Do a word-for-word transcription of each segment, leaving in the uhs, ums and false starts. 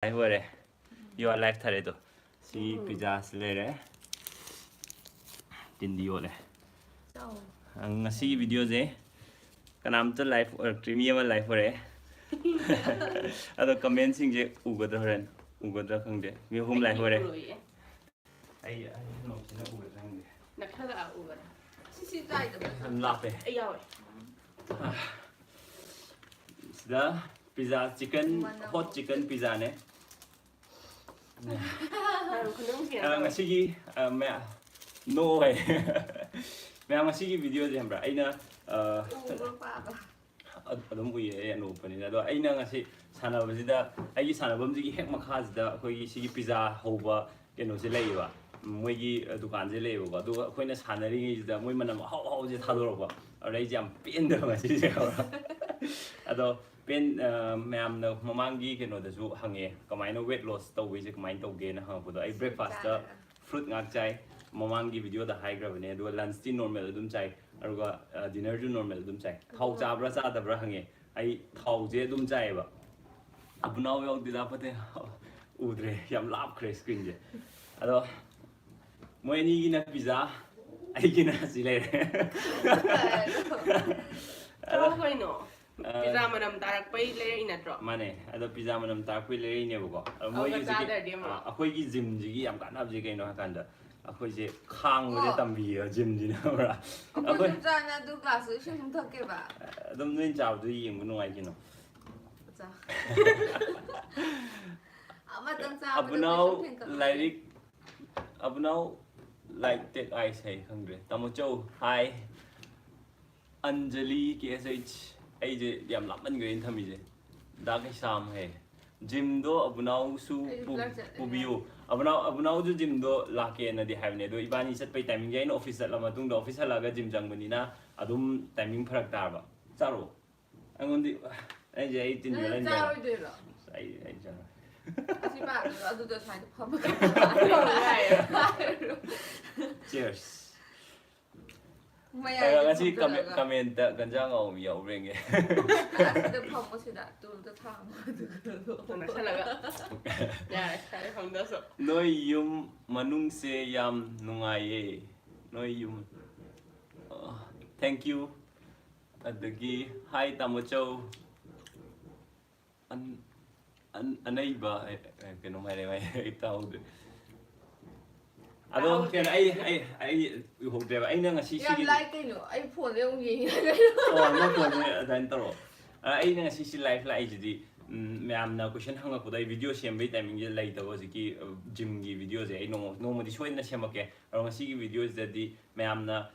Live ꯑꯣꯏꯔꯦ꯫ You are live ꯊꯥꯔꯦ ꯑꯗꯣ꯫ ꯁꯤ ꯄꯤꯖꯥꯁꯤ ꯂꯩꯔꯦ꯫ ꯇꯤꯟꯗꯤ ꯌꯣꯠꯂꯦ꯫ ꯆꯥꯎ꯫ ꯑ, ꯉꯁꯤꯒꯤ videoꯁꯦ ꯀꯅꯥꯝꯇ live ꯑꯣꯏꯔꯛꯇ꯭ꯔꯤ, ꯃꯤ ꯑꯃ live ꯑꯣꯏꯔꯛꯑꯦ꯫ ꯑꯗꯣ commentꯁꯤꯡꯁꯦ ꯎꯒꯗ꯭ꯔꯥ ꯍꯣꯔꯦꯟ? ꯎꯒꯗ꯭ꯔꯥ ꯈꯪꯗꯦ꯫ ꯃꯤ ꯑꯍꯨꯝ live ꯑꯣꯏꯔꯦ꯫ ꯎꯔꯣꯏꯌꯦ꯫ ꯑꯩ, ꯑꯩ ꯅꯣꯛꯁꯤꯅ ꯎꯒꯗ꯭ꯔꯥ ꯈꯪꯗꯦ꯫ ꯅꯛꯁꯜꯂꯛꯑ ꯎꯕ꯭ꯔꯥ? ꯁꯤ, ꯁꯤ ꯇꯥꯏꯗꯕ꯫ ꯌꯥꯝ ꯂꯥꯞꯄꯦ꯫ ꯑꯩ ꯌꯥꯎꯋꯦ꯫ ꯁꯤꯗ pizza, chicken, ꯃꯅꯝ꯫ Hot chicken pizzaꯅꯦ꯫ ꯃꯅꯝ ꯈꯨꯅꯨꯡꯁꯤ ꯑ, ꯑꯃ꯫ ꯉꯁꯤꯒꯤ, ꯑ, ꯃꯌꯥꯝ, ꯅꯣꯛꯑꯣ ꯍꯥꯏ꯫ ꯃꯌꯥꯝ, ꯉꯁꯤꯒꯤ videoꯁꯦ ꯈꯪꯕ꯭ꯔꯥ? ꯑꯩꯅ, ꯑ, ꯎꯕ꯭ꯔꯣ ꯄꯥꯕ? ꯑ-, ꯑꯗꯨꯝ ꯎꯏꯌꯦ, ꯑꯩ ꯑꯅꯣꯛꯄꯅꯤꯅ꯫ ꯑꯗꯣ ꯑꯩꯅ ꯉꯁꯤ ꯁꯥꯟꯅꯕꯁꯤꯗ, ꯑꯩꯒꯤ ꯁꯥꯟꯅꯐꯝꯁꯤꯒꯤ ꯍꯦꯛ ꯃꯈꯥꯁꯤꯗ ꯑꯩꯈꯣꯏꯒꯤ ꯁꯤꯒꯤ pizza ꯍꯧꯕ ꯀꯩꯅꯣꯁꯦ ꯂꯩꯌꯦꯕ, ꯃꯣꯏꯒꯤ, ꯑ, ꯗꯨꯀꯥꯟꯁꯦ ꯂꯩꯌꯦꯕꯀꯣ꯫ ꯑꯗꯨꯒ ꯑꯩꯈꯣꯏꯅ ꯁꯥꯟꯅꯔꯤꯉꯩꯁꯤꯗ ꯃꯣꯏ ꯃꯅꯝ ꯑꯍꯥꯎ ꯑꯍꯥꯎꯕꯁꯦ ꯊꯥꯗꯣꯔꯛꯄ꯫ ꯑꯗꯨꯗ ꯑꯩꯁꯦ ꯌꯥꯝ ꯄꯦꯟꯗꯕ ꯉꯁꯤꯁꯦ, ꯈꯪꯕ꯭ꯔꯥ? ꯑꯗꯣ ꯄꯦꯟ-, ꯑ, ꯃꯌꯥꯝꯅ ꯃꯃꯥꯡꯒꯤ ꯀꯩꯅꯣꯗꯁꯨ ꯍꯪꯉꯦ, ꯀꯃꯥꯏꯅ weight loss ꯇꯧꯕꯩꯁꯦ ꯀꯃꯥꯏꯅ ꯇꯧꯒꯦꯅ ꯍꯪꯉꯛꯄꯗꯣ, ꯑꯩ breakfastꯇ ꯆꯥꯔꯒ꯫ Fruit ꯉꯥꯛ ꯆꯥꯏ, ꯃꯃꯥꯡꯒꯤ videoꯗ ꯍꯥꯏꯈ꯭ꯔꯕꯅꯦ꯫ ꯑꯗꯨꯒ lunchꯇꯤ normal ꯑꯗꯨꯝ ꯆꯥꯏ, ꯑꯗꯨꯒ, ꯑ, dinnerꯁꯨ normal ꯑꯗꯨꯝ ꯆꯥꯏ꯫ ꯊꯥꯎ ꯆꯥꯕ꯭ꯔꯥ ꯆꯥꯗꯕ꯭ꯔꯥ ꯍꯪꯉꯦ꯫ ꯑꯩ ꯊꯥꯎꯁꯦ ꯑꯗꯨꯝ ꯆꯥꯏꯌꯦꯕ꯫ ꯑꯕꯨꯅꯥꯎ ꯌꯥꯎꯗꯦꯗ ꯐꯠꯇꯦ꯫ ꯎꯗ꯭ꯔꯦ, ꯌꯥꯝ ꯂꯥꯞꯈ꯭ꯔꯦ screenꯁꯦ꯫ ꯑꯗꯣ ꯃꯣꯏ ꯑꯅꯤꯒꯤꯅ pizza, ꯑꯩꯒꯤꯅ ꯑꯁꯤ ꯂꯩꯔꯦ꯫ ꯑꯗꯣ, ꯆꯥꯎ ꯀꯩꯅꯣ꯫ ꯑ, pizza ꯃꯅꯝ ꯇꯥꯔꯛꯄꯩ ꯂꯩꯔꯛꯏ ꯅꯠꯇ꯭ꯔꯣ? ꯃꯥꯅꯦ꯫ ꯑꯗꯣ pizza ꯃꯅꯝ ꯇꯥꯔꯛꯄꯩ ꯂꯩꯔꯛꯏꯅꯦꯕꯀꯣ꯫ ꯑꯗꯣ ꯑꯗꯨꯒ ꯃꯣꯏꯒꯤ ꯍꯧꯖꯤꯛꯀꯤ, ꯆꯥꯗ꯭ꯔꯗꯤ ꯑꯃꯨꯛ꯫ ꯑ, ꯑꯩꯈꯣꯏꯒꯤ gymꯁꯤꯒꯤ ꯌꯥꯝ ꯀꯥꯟꯅꯕꯁꯦ ꯀꯩꯅꯣ ꯍꯥꯏꯀꯥꯟꯗ, ꯑꯩꯈꯣꯏꯁꯦ ꯈꯥꯡꯕꯁꯦ ꯑꯣ꯫ ꯇꯝꯕꯤꯌꯦꯕ gymꯁꯤꯅ, ꯈꯪꯕ꯭ꯔꯥ? ꯑꯩꯈꯣꯏꯁꯨ ꯑꯩꯈꯣꯏ ꯆꯥꯅ ꯑꯗꯨ glassꯇ ꯏꯁꯤꯡ ꯁꯨꯝ ꯊꯛꯀꯦꯕ꯫ ꯑꯗꯨꯝ ꯅꯣꯏ ꯆꯥꯕꯗꯣ ꯌꯦꯡꯕ ꯅꯨꯡꯉꯥꯏ ꯀꯩꯅꯣ꯫ ꯑꯆꯥ꯫ ꯑꯃꯇꯪ ꯆꯥꯕꯗ ꯑꯕꯨꯅꯥꯎ ꯀꯩꯁꯨ ꯐꯦꯡꯀꯠꯂꯣꯏ꯫ ꯂꯥꯏꯔꯤꯛ, ꯑꯕꯨꯅꯥꯎ ꯂꯥꯏꯔꯤꯛ ꯇꯦꯛ ꯑꯥꯏꯁ ꯍꯥꯏ ꯈꯪꯗ꯭ꯔꯦ꯫ ꯇꯥꯃꯣ ꯆꯧ, hi꯫ ꯑꯟꯖꯂꯤ ꯀꯦ ꯑꯦꯁ ꯑꯩꯆ, ꯑꯩꯁꯦ ꯌꯥꯝ ꯂꯥꯞꯃꯟꯈ꯭ꯔꯦꯅ ꯊꯝꯃꯤꯁꯦ꯫ ꯗꯥ ꯀꯩꯁꯥꯝ ꯍꯦ꯫ Gymꯗꯣ ꯑꯕꯨꯅꯥꯎꯁꯨ ꯑꯩꯁꯨ ꯄꯨ-, ꯄꯨꯂꯞ ꯆꯠꯂꯦ꯫ ꯄꯨꯕꯤꯌꯨ꯫ ꯑꯕꯨꯅꯥꯎ, ꯑꯕꯨꯅꯥꯎꯁꯨ gymꯗꯣ ꯂꯥꯛꯀꯦꯅꯗꯤ ꯍꯥꯏꯕꯅꯦ, ꯑꯗꯣ ꯏꯕꯥꯅꯤ ꯆꯠꯄꯩ timingꯁꯦ ꯑꯩꯅ office ꯆꯠꯂ ꯃꯇꯨꯡꯗ, office ꯍꯜꯂꯛꯑꯒ gym ꯆꯪꯕꯅꯤꯅ ꯑꯗꯨꯝ timing ꯐꯔꯛ ꯇꯥꯔꯕ꯫ ꯆꯥꯔꯣ꯫ ꯑꯩꯉꯣꯟꯗ, ꯑꯩꯁꯦ ꯑꯩ ꯇꯤꯟ ꯅꯪ ꯌꯣꯠꯍꯟꯒꯦ ꯍꯥꯏꯔꯣ? ꯆꯥꯔꯣꯏꯗꯣꯏꯔꯣ? ꯑꯁ, ꯑꯩ, ꯑꯩ ꯆꯥꯔꯣꯏ꯫ ꯑꯁꯤ ꯄꯥꯛꯄꯗꯣ ꯑꯗꯨꯗ ꯁꯨꯃꯥꯏꯅ ꯐꯝꯃꯒ ꯍꯥꯏꯔꯣ꯫ Cheers꯫ ꯃꯌꯥꯏꯗ ꯉꯁꯤ ꯐꯝꯖꯤꯜꯂꯒ꯫ ꯀꯃꯦꯟꯇ ꯒꯟꯖꯥ ꯉꯥꯎꯕ ꯌꯥꯎꯕ꯭ꯔꯦꯡꯒꯦ꯫ ꯑꯁꯤꯗ ꯐꯝꯃꯣ, ꯁꯤꯗ ꯇꯨꯜꯗ ꯊꯥꯡꯉꯣ, ꯑꯗꯨꯒ ꯅꯛꯁꯜꯂꯒ꯫ ꯌꯥꯔꯦ, ꯌꯥꯔꯦ, ꯐꯝꯗꯁꯨ꯫ ꯅꯣꯏ ꯌꯨꯝ ꯃꯅꯨꯡꯁꯦ ꯌꯥꯝ ꯅꯨꯡꯉꯥꯏꯌꯦ꯫ ꯅꯣꯏ ꯌꯨꯝ, thank you꯫ ꯑꯗꯒꯤ ꯍꯥꯏ ꯇꯥꯃꯣꯆꯧ꯫ ꯑꯟ ꯑꯟ ꯑꯅꯩꯕ꯫ ꯑꯦ, ꯑꯦ, ꯀꯩꯅꯣꯝ ꯍꯥꯏꯔꯦ, ꯑꯩ ꯇꯥꯍꯧꯗ꯭ꯔꯦ꯫ ꯑꯗꯣ ꯇꯥꯍꯧꯗ꯭ꯔꯦ꯫ ꯀꯩꯅꯣ, ꯑꯩ ꯑꯩ ꯑꯩ ꯎꯍꯧꯗ꯭ꯔꯦꯕ꯫ ꯑꯩꯅ ꯉꯁꯤ ꯌꯥꯝ ꯁꯤꯒꯤ ꯂꯥꯏ ꯀꯩꯅꯣ, ꯑꯩ ꯐꯣꯟꯗ ꯑꯃꯨꯛ ꯌꯦꯡꯉꯦ ꯀꯩꯅꯣ꯫ ꯑꯣ, ꯅꯪ ꯐꯣꯟꯁꯦ ꯑꯗꯨꯃꯥꯏꯅ ꯇꯧꯔꯣ꯫ ꯑ, ꯑꯩꯅ ꯉꯁꯤ ꯁꯤ ꯂꯥꯏꯐ ꯂꯥꯛꯏꯁꯤꯗꯤ, ꯎꯝ, ꯃꯌꯥꯝꯅ ꯀꯣꯏꯁꯟ ꯍꯪꯉꯛꯄꯗꯣ ꯑꯩ ꯚꯤꯗꯤꯑꯣ ꯁꯦꯝꯕꯒꯤ ꯇꯥꯏꯃꯤꯡꯁꯦ ꯂꯩꯇꯕ, ꯍꯧꯖꯤꯛꯀꯤ ꯖꯤꯝꯒꯤ ꯚꯤꯗꯤꯑꯣꯁꯦ ꯑꯩ ꯅꯣꯡꯃ ꯅꯣꯡꯃꯗꯤ ꯁꯣꯏꯗꯅ ꯁꯦꯝꯃꯛꯀꯦ꯫ ꯑꯗꯣ ꯉꯁꯤꯒꯤ ꯚꯤꯗꯤꯑꯣꯁꯤꯗꯗꯤ ꯃꯌꯥꯝꯅ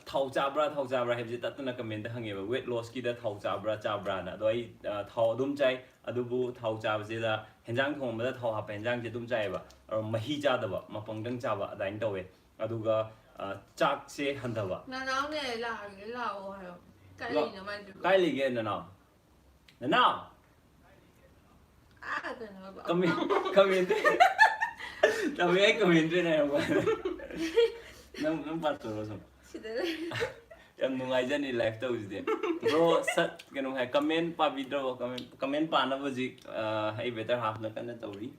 ꯊꯥꯎ ꯆꯥꯕ꯭ꯔꯥ, ꯊꯥꯎ ꯆꯥꯕ꯭ꯔꯥ ꯍꯥꯏꯕꯁꯦ ꯇꯠꯇꯅ ꯀꯃꯦꯟꯗ ꯍꯪꯉꯦꯕ, ꯋꯦꯠ ꯂꯣꯁꯀꯤꯗ ꯊꯥꯎ ꯆꯥꯕ꯭ꯔꯥ, ꯆꯥꯕ꯭ꯔꯥꯅ꯫ ꯑꯗꯣ ꯑꯩ, ꯑ, ꯊꯥꯎ ꯑꯗꯨꯝ ꯆꯥꯏ, ꯑꯗꯨꯕꯨ ꯊꯥꯎ ꯆꯥꯕꯁꯤꯗ ꯍꯦꯟꯖꯥꯡ ꯊꯣꯡꯕꯗ ꯊꯥꯎ ꯍꯥꯞꯄ ꯍꯦꯟꯖꯥꯡꯁꯦ ꯑꯗꯨꯝ ꯆꯥꯏꯌꯦꯕ꯫ ꯑꯗꯣ ꯃꯍꯤ ꯆꯥꯗꯕ, ꯃꯄꯪꯗꯪ ꯆꯥꯕ ꯑꯗꯨꯃꯥꯏꯅ ꯇꯧꯋꯦ꯫ ꯑꯗꯨꯒ, ꯑ, ꯆꯥꯛꯁꯦ ꯍꯟꯊꯕ꯫ ꯅꯅꯥꯎꯅꯦ ꯂꯥꯛꯑꯒꯦ, ꯂꯥꯛꯑꯣ ꯍꯥꯏꯌꯣ꯫ ꯀꯥꯏ ꯂꯥꯛ-, ꯂꯩꯅꯣ ꯃꯥꯏꯗꯨꯕꯨ? ꯀꯥꯏ ꯂꯩꯒꯦ ꯅꯅꯥꯎ? ꯅꯅꯥꯎ! ꯑꯥ, ꯀꯩꯅꯣ ꯍꯥꯏꯕ꯫ ꯀꯃꯦꯟ ꯀꯃꯦꯟ ꯇꯝꯃꯦ, ꯑꯩ ꯀꯃꯦꯟ ꯇ꯭ꯔꯦꯟ ꯍꯥꯏꯔꯛꯄ꯫ ꯅꯪ ꯅꯪ ꯄꯥꯊꯣꯔꯛꯑꯣ ꯁꯨꯝ꯫ ꯁꯤꯗ ꯂꯩ꯫ ꯌꯥꯝ ꯅꯨꯡꯉꯥꯏꯖꯅꯤ ꯂꯥꯏꯐ ꯇꯧꯁꯤꯗꯤ꯫ ꯕ꯭ꯔꯣ ꯁꯠ ꯀꯩꯅꯣ ꯍꯥꯏ, ꯀꯃꯦꯟ ꯄꯥꯕꯤꯗ꯭ꯔꯕꯣ? ꯀꯃꯦꯟ ꯀꯃꯦꯟ ꯄꯥꯅꯕ ꯍꯧꯖꯤꯛ, ꯑ, ꯑꯩ ꯕꯦꯇꯔ ꯍꯥꯐꯅ ꯀꯟꯅ ꯇꯧꯔꯤ꯫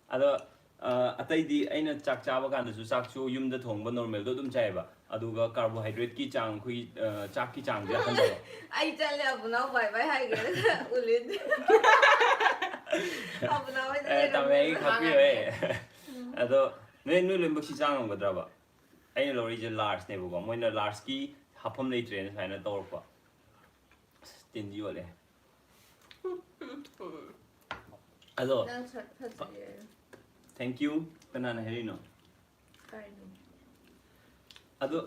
ꯑꯗꯣ, ꯑ, ꯑꯇꯩꯗꯤ ꯑꯩꯅ ꯆꯥꯛ ꯆꯥꯕ ꯀꯥꯟꯗꯁꯨ ꯆꯥꯛꯁꯨ ꯌꯨꯝꯗ ꯊꯣꯡꯕ ꯅꯣꯔꯃꯦꯜꯗꯣ ꯑꯗꯨꯝ ꯆꯥꯏꯌꯦꯕ꯫ ꯑꯗꯨꯒ ꯀꯥꯔꯕꯣꯍꯥꯏꯗ꯭ꯔꯦꯠꯀꯤ ꯆꯥꯡ, ꯑꯩꯈꯣꯏꯒꯤ, ꯑ, ꯆꯥꯛꯀꯤ ꯆꯥꯡꯁꯦ ꯍꯟꯊꯕ꯫ ꯑꯩ ꯆꯠꯂꯦ ꯑꯕꯨꯅꯥꯎ ꯕꯥꯏ ꯕꯥꯏ ꯍꯥꯏꯒꯦ꯫ ꯎꯂꯤꯟ꯫ ꯑꯕꯨꯅꯥꯎ ꯍꯣꯏꯗ ꯑꯦ, ꯇꯥꯃꯣ, ꯑꯩꯒꯤ ꯂꯩꯔꯝꯃꯦ꯫ ꯈꯥꯛꯄꯤꯌꯣ, ꯑꯦ꯫ ꯑꯗꯣ ꯅꯣꯏ ꯅꯣꯏ ꯂꯣꯏꯅꯃꯛꯁꯤ ꯆꯥ ꯉꯝꯒꯗ꯭ꯔꯕ? ꯑꯩꯅ ꯂꯧꯔꯛꯏꯁꯦ ꯂꯥꯔꯖꯅꯦꯕꯀꯣ, ꯃꯣꯏꯅ ꯂꯥꯔꯖꯀꯤ ꯍꯥꯞꯐꯝ ꯂꯩꯇ꯭ꯔꯦꯅ ꯁꯨꯃꯥꯏꯅ ꯇꯧꯔꯛꯄ꯫ ꯑꯁ, ꯇꯤꯟꯗꯤ ꯌꯣꯠꯂꯦ꯫ ꯑꯗꯣ ꯅꯪ ꯁꯛ ꯐꯖꯩꯌꯦ꯫ ꯊꯦꯡꯀ꯭ꯌꯨ꯫ ꯀꯅꯥꯅ ꯍꯥꯏꯔꯤꯅꯣ? ꯀꯥꯏꯅꯣ? ꯑꯗꯣ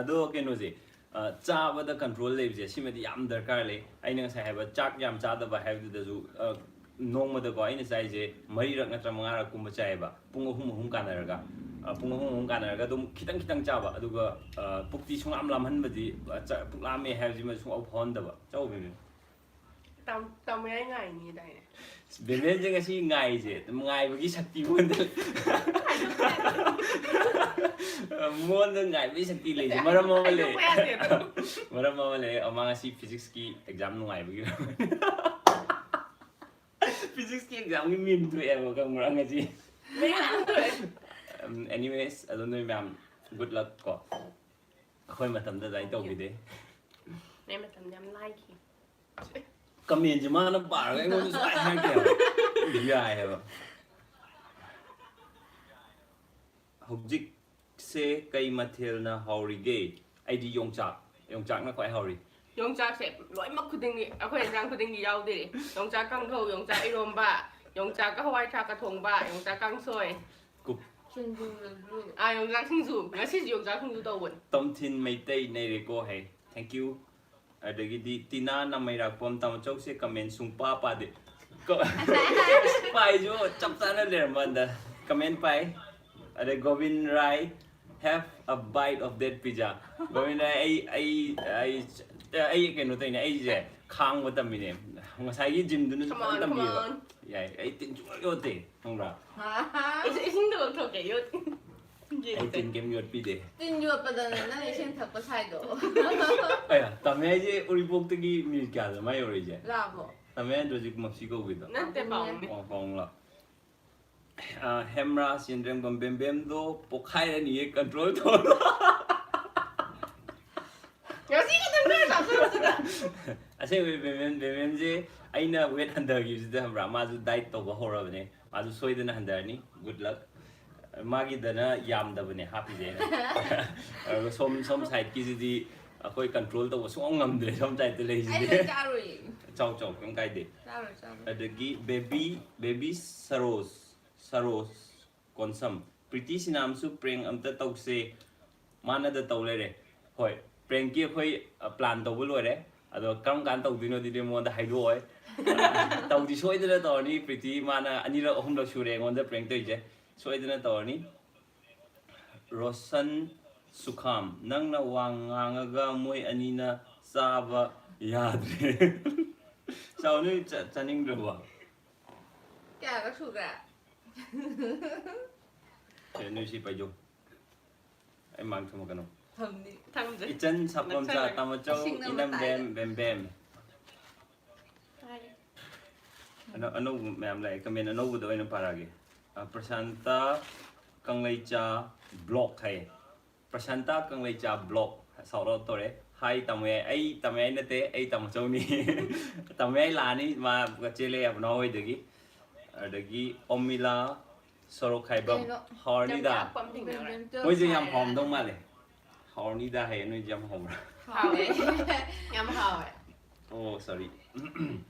ꯑꯗꯣ ꯀꯩꯅꯣꯁꯦ, ꯑ, ꯆꯥꯕꯗ ꯀꯟꯇ꯭ꯔꯣꯜ ꯂꯩꯕꯁꯦ ꯁꯤꯃꯗꯤ ꯌꯥꯝ ꯗꯔꯀꯥꯔ ꯂꯩ꯫ ꯑꯩꯅ ꯉꯁꯥꯏ ꯍꯥꯏꯕ ꯆꯥꯛ ꯌꯥꯝ ꯆꯥꯗꯕ ꯍꯥꯏꯕꯗꯨꯗꯁꯨ, ꯑ, ꯅꯣꯡꯃꯗꯀꯣ ꯑꯩꯅ ꯆꯥꯏꯁꯦ ꯃꯔꯤꯔꯛ ꯅꯠꯇ꯭ꯔ ꯃꯉꯥꯔꯛ ꯀꯨꯝꯕ ꯆꯥꯏꯌꯦꯕ, ꯄꯨꯡ ꯑꯍꯨꯝ ꯑꯍꯨꯝ ꯀꯥꯟꯅꯔꯒ꯫ ꯑ, ꯄꯨꯡ ꯑꯍꯨꯝ ꯑꯍꯨꯝ ꯀꯥꯟꯅꯔꯒ ꯑꯗꯨꯝ ꯈꯤꯇꯪ ꯈꯤꯇꯪ ꯆꯥꯕ, ꯑꯗꯨꯒ, ꯑ, ꯄꯨꯛꯇꯤ ꯁꯨꯡꯂꯥꯝ ꯂꯥꯝꯍꯟꯕꯗꯤ, ꯑ, ꯆꯥ-, ꯄꯨꯛ ꯂꯥꯝꯃꯦ ꯍꯥꯏꯕꯁꯤꯃ ꯁꯨꯡꯐꯥꯎ ꯐꯥꯎꯍꯟꯗꯕ꯫ ꯆꯥꯎ ꯕꯦꯕꯤ꯫ ꯇꯥꯃꯣ ꯌꯥꯏ ꯉꯥꯏꯅꯤꯗꯥꯏꯅꯦ? ꯕꯦꯃꯦꯟꯁꯦ ꯉꯁꯤ ꯉꯥꯏꯁꯦ ꯑꯗꯨꯝ ꯉꯥꯏꯕꯒꯤ ꯁꯛꯇꯤ ꯃꯉꯣꯟꯗ ꯃꯉꯣꯟꯗ ꯉꯥꯏꯕꯒꯤ ꯁꯛꯇꯤ ꯂꯩꯁꯦ ꯃꯔꯝ ꯑꯃ ꯂꯩ꯫ ꯃꯔꯝ ꯑꯃ ꯂꯩ꯫ ꯑꯃ ꯉꯁꯤ ꯐꯤꯖꯤꯛꯁꯀꯤ ꯑꯦꯛꯖꯥꯝ ꯅꯨꯡꯉꯥꯏꯕꯒꯤ꯫ ꯐꯤꯖꯤꯛꯁꯀꯤ ꯑꯦꯛꯖꯥꯝꯒꯤ ꯃꯤꯝ ꯊꯣꯛꯑꯦꯕ, ꯈꯪꯕ꯭ꯔꯥ, ꯉꯁꯤ? ꯑꯦꯅꯤꯋꯦꯁ, ꯑꯗꯣ ꯅꯣꯏ ꯃꯌꯥꯝ ꯒꯨꯗ ꯂꯛ ꯀꯣ꯫ ꯑꯩꯈꯣꯏ ꯃꯇꯝꯗ ꯑꯗꯨꯃꯥꯏꯅ ꯇꯧꯈꯤꯗꯦ꯫ ꯅꯣꯏ ꯃꯇꯝꯗ ꯌꯥꯝ ꯂꯥꯏꯈꯤ꯫ ꯀꯃꯦꯟꯁꯦ ꯃꯥꯅ ꯄꯥꯔꯒ ꯑꯩꯉꯣꯟꯗ ꯁꯨꯃꯥꯏꯅ ꯍꯥꯏꯔꯛꯀꯦꯕ꯫ ꯌꯥꯏꯑꯕ꯫ ꯍꯧꯖꯤꯛꯁꯦ ꯀꯩ ꯃꯊꯦꯜꯅ ꯍꯥꯎꯔꯤꯒꯦ? ꯑꯩꯗꯤ ꯌꯣꯡꯆꯥꯛ꯫ ꯌꯣꯡꯆꯥꯛꯅ ꯈ꯭ꯋꯥꯏ ꯍꯥꯎꯔꯤ꯫ ꯌꯣꯡꯆꯥꯛꯁꯦ ꯂꯣꯏꯅꯃꯛ ꯈꯨꯗꯤꯡꯒꯤ, ꯑꯩꯈꯣꯏ ꯏꯟꯖꯥꯡ ꯈꯨꯗꯤꯡꯒꯤ ꯌꯥꯎꯗꯦꯔꯦ꯫ ꯌꯣꯡꯆꯥꯛ ꯀꯥꯡꯍꯧ, ꯌꯣꯡꯆꯥꯛ ꯏꯔꯣꯝꯕ, ꯌꯣꯡꯆꯥꯛꯀ ꯍꯋꯥꯏ ꯊ꯭ꯔꯥꯛꯀ ꯊꯣꯡꯕ, ꯌꯣꯡꯆꯥꯛ ꯀꯥꯡꯁꯣꯏ꯫ ꯀꯨꯞ꯫ ꯁꯤꯡꯖꯨꯗꯁꯨ꯫ ꯑꯥ, ꯌꯣꯡꯆꯥꯛ ꯁꯤꯡꯖꯨ꯫ ꯉꯁꯤꯁꯨ ꯌꯣꯡꯆꯥꯛ ꯁꯤꯡꯖꯨ ꯇꯧꯕꯅꯤ꯫ ꯇꯣꯝꯊꯤꯟ ꯃꯩꯇꯩ ꯅꯩꯔꯦꯀꯣ ꯍꯥꯏ꯫ Thank you꯫ ꯑꯗꯒꯤꯗꯤ ꯇꯤꯅꯥ ꯅꯃꯩꯔꯥꯛꯄꯝ, ꯇꯥꯃꯣꯆꯧꯁꯦ ꯀꯃꯦꯟ ꯁꯨꯡꯄꯥ ꯄꯥꯗꯦ꯫ ꯀ-, ꯄꯥꯏꯁꯨ ꯆꯞ ꯆꯥꯅ ꯂꯩꯔꯝꯕ ꯍꯟꯗ ꯀꯃꯦꯟ ꯄꯥꯏ꯫ ꯑꯗꯩ ꯒꯣꯕꯤꯟ ꯔꯥꯏ, "Have a bite of that pizza." Gobin ꯔꯥꯏ, ꯑꯩ ꯑꯩ ꯑꯩ ꯑꯩ ꯀꯩꯅꯣ ꯇꯧꯔꯤꯅꯦ, ꯑꯩꯁꯦ ꯈꯥꯡꯕ ꯇꯝꯃꯤꯅꯦ꯫ ꯉꯁꯥꯏꯒꯤ ꯖꯤꯝꯗꯨꯅꯁꯨ Come ꯐꯖꯅ on, come ꯇꯝꯕꯤꯌꯦꯕ꯫ on. ꯌꯥꯏ, ꯑꯩ ꯇꯤꯟ ꯁꯨꯡꯌꯣꯠ ꯌꯣꯠꯇꯦ, ꯈꯪꯕ꯭ꯔꯥ? ꯏꯁꯤꯡ-, ꯏꯁꯤꯡꯗ ꯂꯧꯊꯣꯛꯀꯦ, ꯌꯣꯠ-, ꯑꯩ ꯇꯤꯟ ꯀꯩꯝ ꯌꯣꯠꯄꯤꯗꯦ꯫ ꯇꯤꯟ ꯌꯣꯠꯄꯗꯅꯦ ꯅꯪ ꯏꯁꯤꯡ ꯊꯛꯄ ꯁꯥꯏꯗꯣ꯫ ꯑꯌꯥ, ꯇꯝꯃꯦ ꯍꯥꯏꯁꯦ ꯎꯔꯤꯄꯣꯛꯇꯒꯤ ꯃꯤꯅꯤꯠ ꯀꯌꯥꯗ ꯃꯥ ꯌꯧꯔꯛꯏꯁꯦ? ꯂꯥꯛꯑꯕꯣ? ꯇꯝꯃꯦ ꯍꯥꯏꯗ꯭ꯔꯣ ꯍꯧꯖꯤꯛ ꯃꯛꯁꯤ ꯀꯧꯕꯤꯗꯣ? ꯅꯠꯇꯦ, ꯄꯥꯎꯅꯦ꯫ ꯑꯣ, ꯄꯥꯎꯡꯂꯣ꯫ ꯑ, ꯍꯦꯝꯔꯥ ꯆꯦꯟꯗ꯭ꯔꯦꯝꯕꯝ ꯕꯦꯝꯕꯦꯝꯗꯣ ꯄꯣꯛꯈꯥꯏꯔꯅꯤꯌꯦ, control ꯇꯧꯔꯣ꯫ ꯉꯁꯤ ꯈꯛꯇꯪ ꯈꯔ ꯆꯥꯊꯣꯛꯑꯁꯤꯗ꯫ ꯑꯁꯦꯡꯕꯩ ꯕꯦꯝꯕꯦꯝ, ꯕꯦꯝꯕꯦꯝꯁꯦ ꯑꯩꯅ weight ꯍꯟꯊꯈꯤꯕꯁꯤꯗ, ꯈꯪꯕ꯭ꯔꯥ, ꯃꯥꯁꯨ diet ꯇꯧꯕ ꯍꯧꯔꯕꯅꯦ꯫ ꯃꯥꯁꯨ ꯁꯣꯏꯗꯅ ꯍꯟꯊꯔꯅꯤ꯫ Good luck꯫ ꯃꯥꯒꯤꯗꯅ ꯌꯥꯝꯗꯕꯅꯦ ꯍꯥꯞꯄꯤꯁꯦ ꯑꯩꯅ꯫ ꯑꯗꯨꯒ ꯁꯣꯝ, ꯁꯣꯝ sideꯀꯤꯁꯤꯗꯤ ꯑꯩꯈꯣꯏ control ꯇꯧꯕ ꯁꯨꯡꯉꯝ ꯉꯝꯗ꯭ꯔꯦ, ꯁꯣꯝ sideꯇ ꯂꯩꯁꯤꯗꯤ꯫ ꯑꯩ ꯂꯣꯏ ꯆꯥꯔꯣꯏꯌꯦ꯫ ꯆꯥꯎ, ꯆꯥꯎ, ꯀꯩꯝ ꯀꯥꯏꯗꯦ꯫ ꯆꯥꯔꯣꯏ, ꯆꯥꯔꯣꯏ꯫ ꯑꯗꯒꯤ baby, baby Saroj, Saroj Konsam, "Preeti ꯁꯤꯅꯥꯝꯁꯨ prank ꯑꯝꯇ ꯇꯧꯁꯦ, ꯃꯥꯅꯗ ꯇꯧ ꯂꯩꯔꯦ"꯫ ꯍꯣꯏ, prankꯀꯤ ꯑꯩꯈꯣꯏ, ꯑ, plan ꯇꯧꯕ ꯂꯣꯏꯔꯦ꯫ ꯑꯗꯣ ꯀꯔꯝ ꯀꯥꯟꯗ ꯇꯧꯗꯣꯏꯅꯣꯗꯨꯗꯤ ꯃꯉꯣꯟꯗ ꯍꯥꯏꯗꯣꯛꯑꯣꯏ꯫ ꯇꯧꯗꯤ ꯁꯣꯏꯗꯅ ꯇꯧꯔꯅꯤ꯫ ꯄ꯭ꯔꯤꯇꯤ ꯃꯥꯅ ꯑꯅꯤꯔꯛ ꯑꯍꯨꯝꯂꯛ ꯁꯨꯔꯦ ꯑꯩꯉꯣꯟꯗ prank ꯇꯧꯔꯤꯁꯦ꯫ ꯁꯣꯏꯗꯅ ꯇꯧꯔꯅꯤ꯫ ꯔꯣꯁꯟ ꯁꯨꯈꯥꯝ, "ꯅꯪꯅ ꯋꯥ ꯉꯥꯡꯉꯒ ꯃꯣꯏ ꯑꯅꯤꯅ ꯆꯥꯕ ꯌꯥꯗ꯭ꯔꯦ"꯫ ꯆꯥꯎ, ꯅꯣꯏ ꯆꯥ-, ꯆꯥꯅꯤꯡꯗ꯭ꯔꯕꯣ? ꯀꯌꯥꯔꯛ ꯁꯨꯈ꯭ꯔꯦ? ꯁꯦ, ꯅꯣꯏ ꯁꯤ ꯄꯥꯏꯖꯧ꯫ ꯑꯩ ꯃꯥꯡ ꯊꯝꯃꯛꯀꯅꯨ꯫ ꯊꯝꯅꯤ꯫ ꯊꯝꯗ꯭ꯔꯦ꯫ ꯏꯆꯟ ꯁꯥꯄꯣꯝꯆꯥ, ꯅꯛꯁꯜꯂꯒ꯫ ꯇꯥꯃꯆꯧ, ꯏꯁꯤꯡꯅ ꯏꯅꯝ ꯃꯇꯥꯏꯗ꯫ ꯕꯦꯝ, ꯕꯦꯝ ꯕꯦꯝ꯫ ꯍꯥꯏ꯫ ꯑꯅꯧ-, ꯑꯅꯧꯕ ꯃꯌꯥꯝ ꯂꯥꯛꯑꯦ꯫ ꯀꯃꯦꯟ ꯑꯅꯧꯕꯗ ꯑꯣꯏꯅ ꯄꯥꯔꯛꯑꯒꯦ꯫ ꯑ, ꯄ꯭ꯔꯁꯥꯟꯇ ꯀꯪꯂꯩꯆꯥ ꯕ꯭ꯂꯣꯛ ꯍꯥꯏꯌꯦ꯫ ꯄ꯭ꯔꯁꯥꯟꯇ ꯀꯪꯂꯩꯆꯥ ꯕ꯭ꯂꯣꯛ shout out ꯇꯧꯔꯦ꯫ ꯍꯥꯏ ꯇꯥꯃꯣ ꯌꯥꯏ꯫ ꯑꯩ ꯇꯥꯃꯣ ꯌꯥꯏ ꯅꯠꯇꯦ, ꯑꯩ ꯇꯥꯃꯣꯆꯧꯅꯤ꯫ ꯇꯥꯃꯣ ꯌꯥꯏ ꯂꯥꯛꯑꯅꯤ, ꯃꯥ ꯆꯦꯜꯂꯦ ꯑꯕꯨꯅꯥꯎ ꯍꯣꯏꯗꯒꯤ꯫ ꯑꯗꯒꯤ ꯑꯣꯃꯤꯂꯥ ꯁꯣꯔꯣꯛꯈꯥꯏꯕꯝ꯫ ꯀꯩꯅꯣ? ꯍꯥꯎꯔꯅꯤꯗ꯫ ꯌꯥꯝ ꯌꯥꯛꯄ ꯑꯃ ꯊꯦꯡꯅꯈ꯭ꯔꯦ꯫ ꯃꯣꯏꯁꯦ ꯌꯥꯝ ꯍꯥꯎꯔꯝꯗꯧ ꯃꯥꯜꯂꯦ꯫ ꯍꯥꯎꯔꯅꯤꯗ ꯍꯥꯏꯌꯦ, ꯅꯣꯏꯁꯦ ꯌꯥꯝ ꯍꯥꯎꯕ꯭ꯔꯥ? ꯍꯥꯎꯋꯦ꯫ ꯌꯥꯝ ꯍꯥꯎꯋꯦ꯫ ꯑꯣ, ꯁꯣꯔꯤ꯫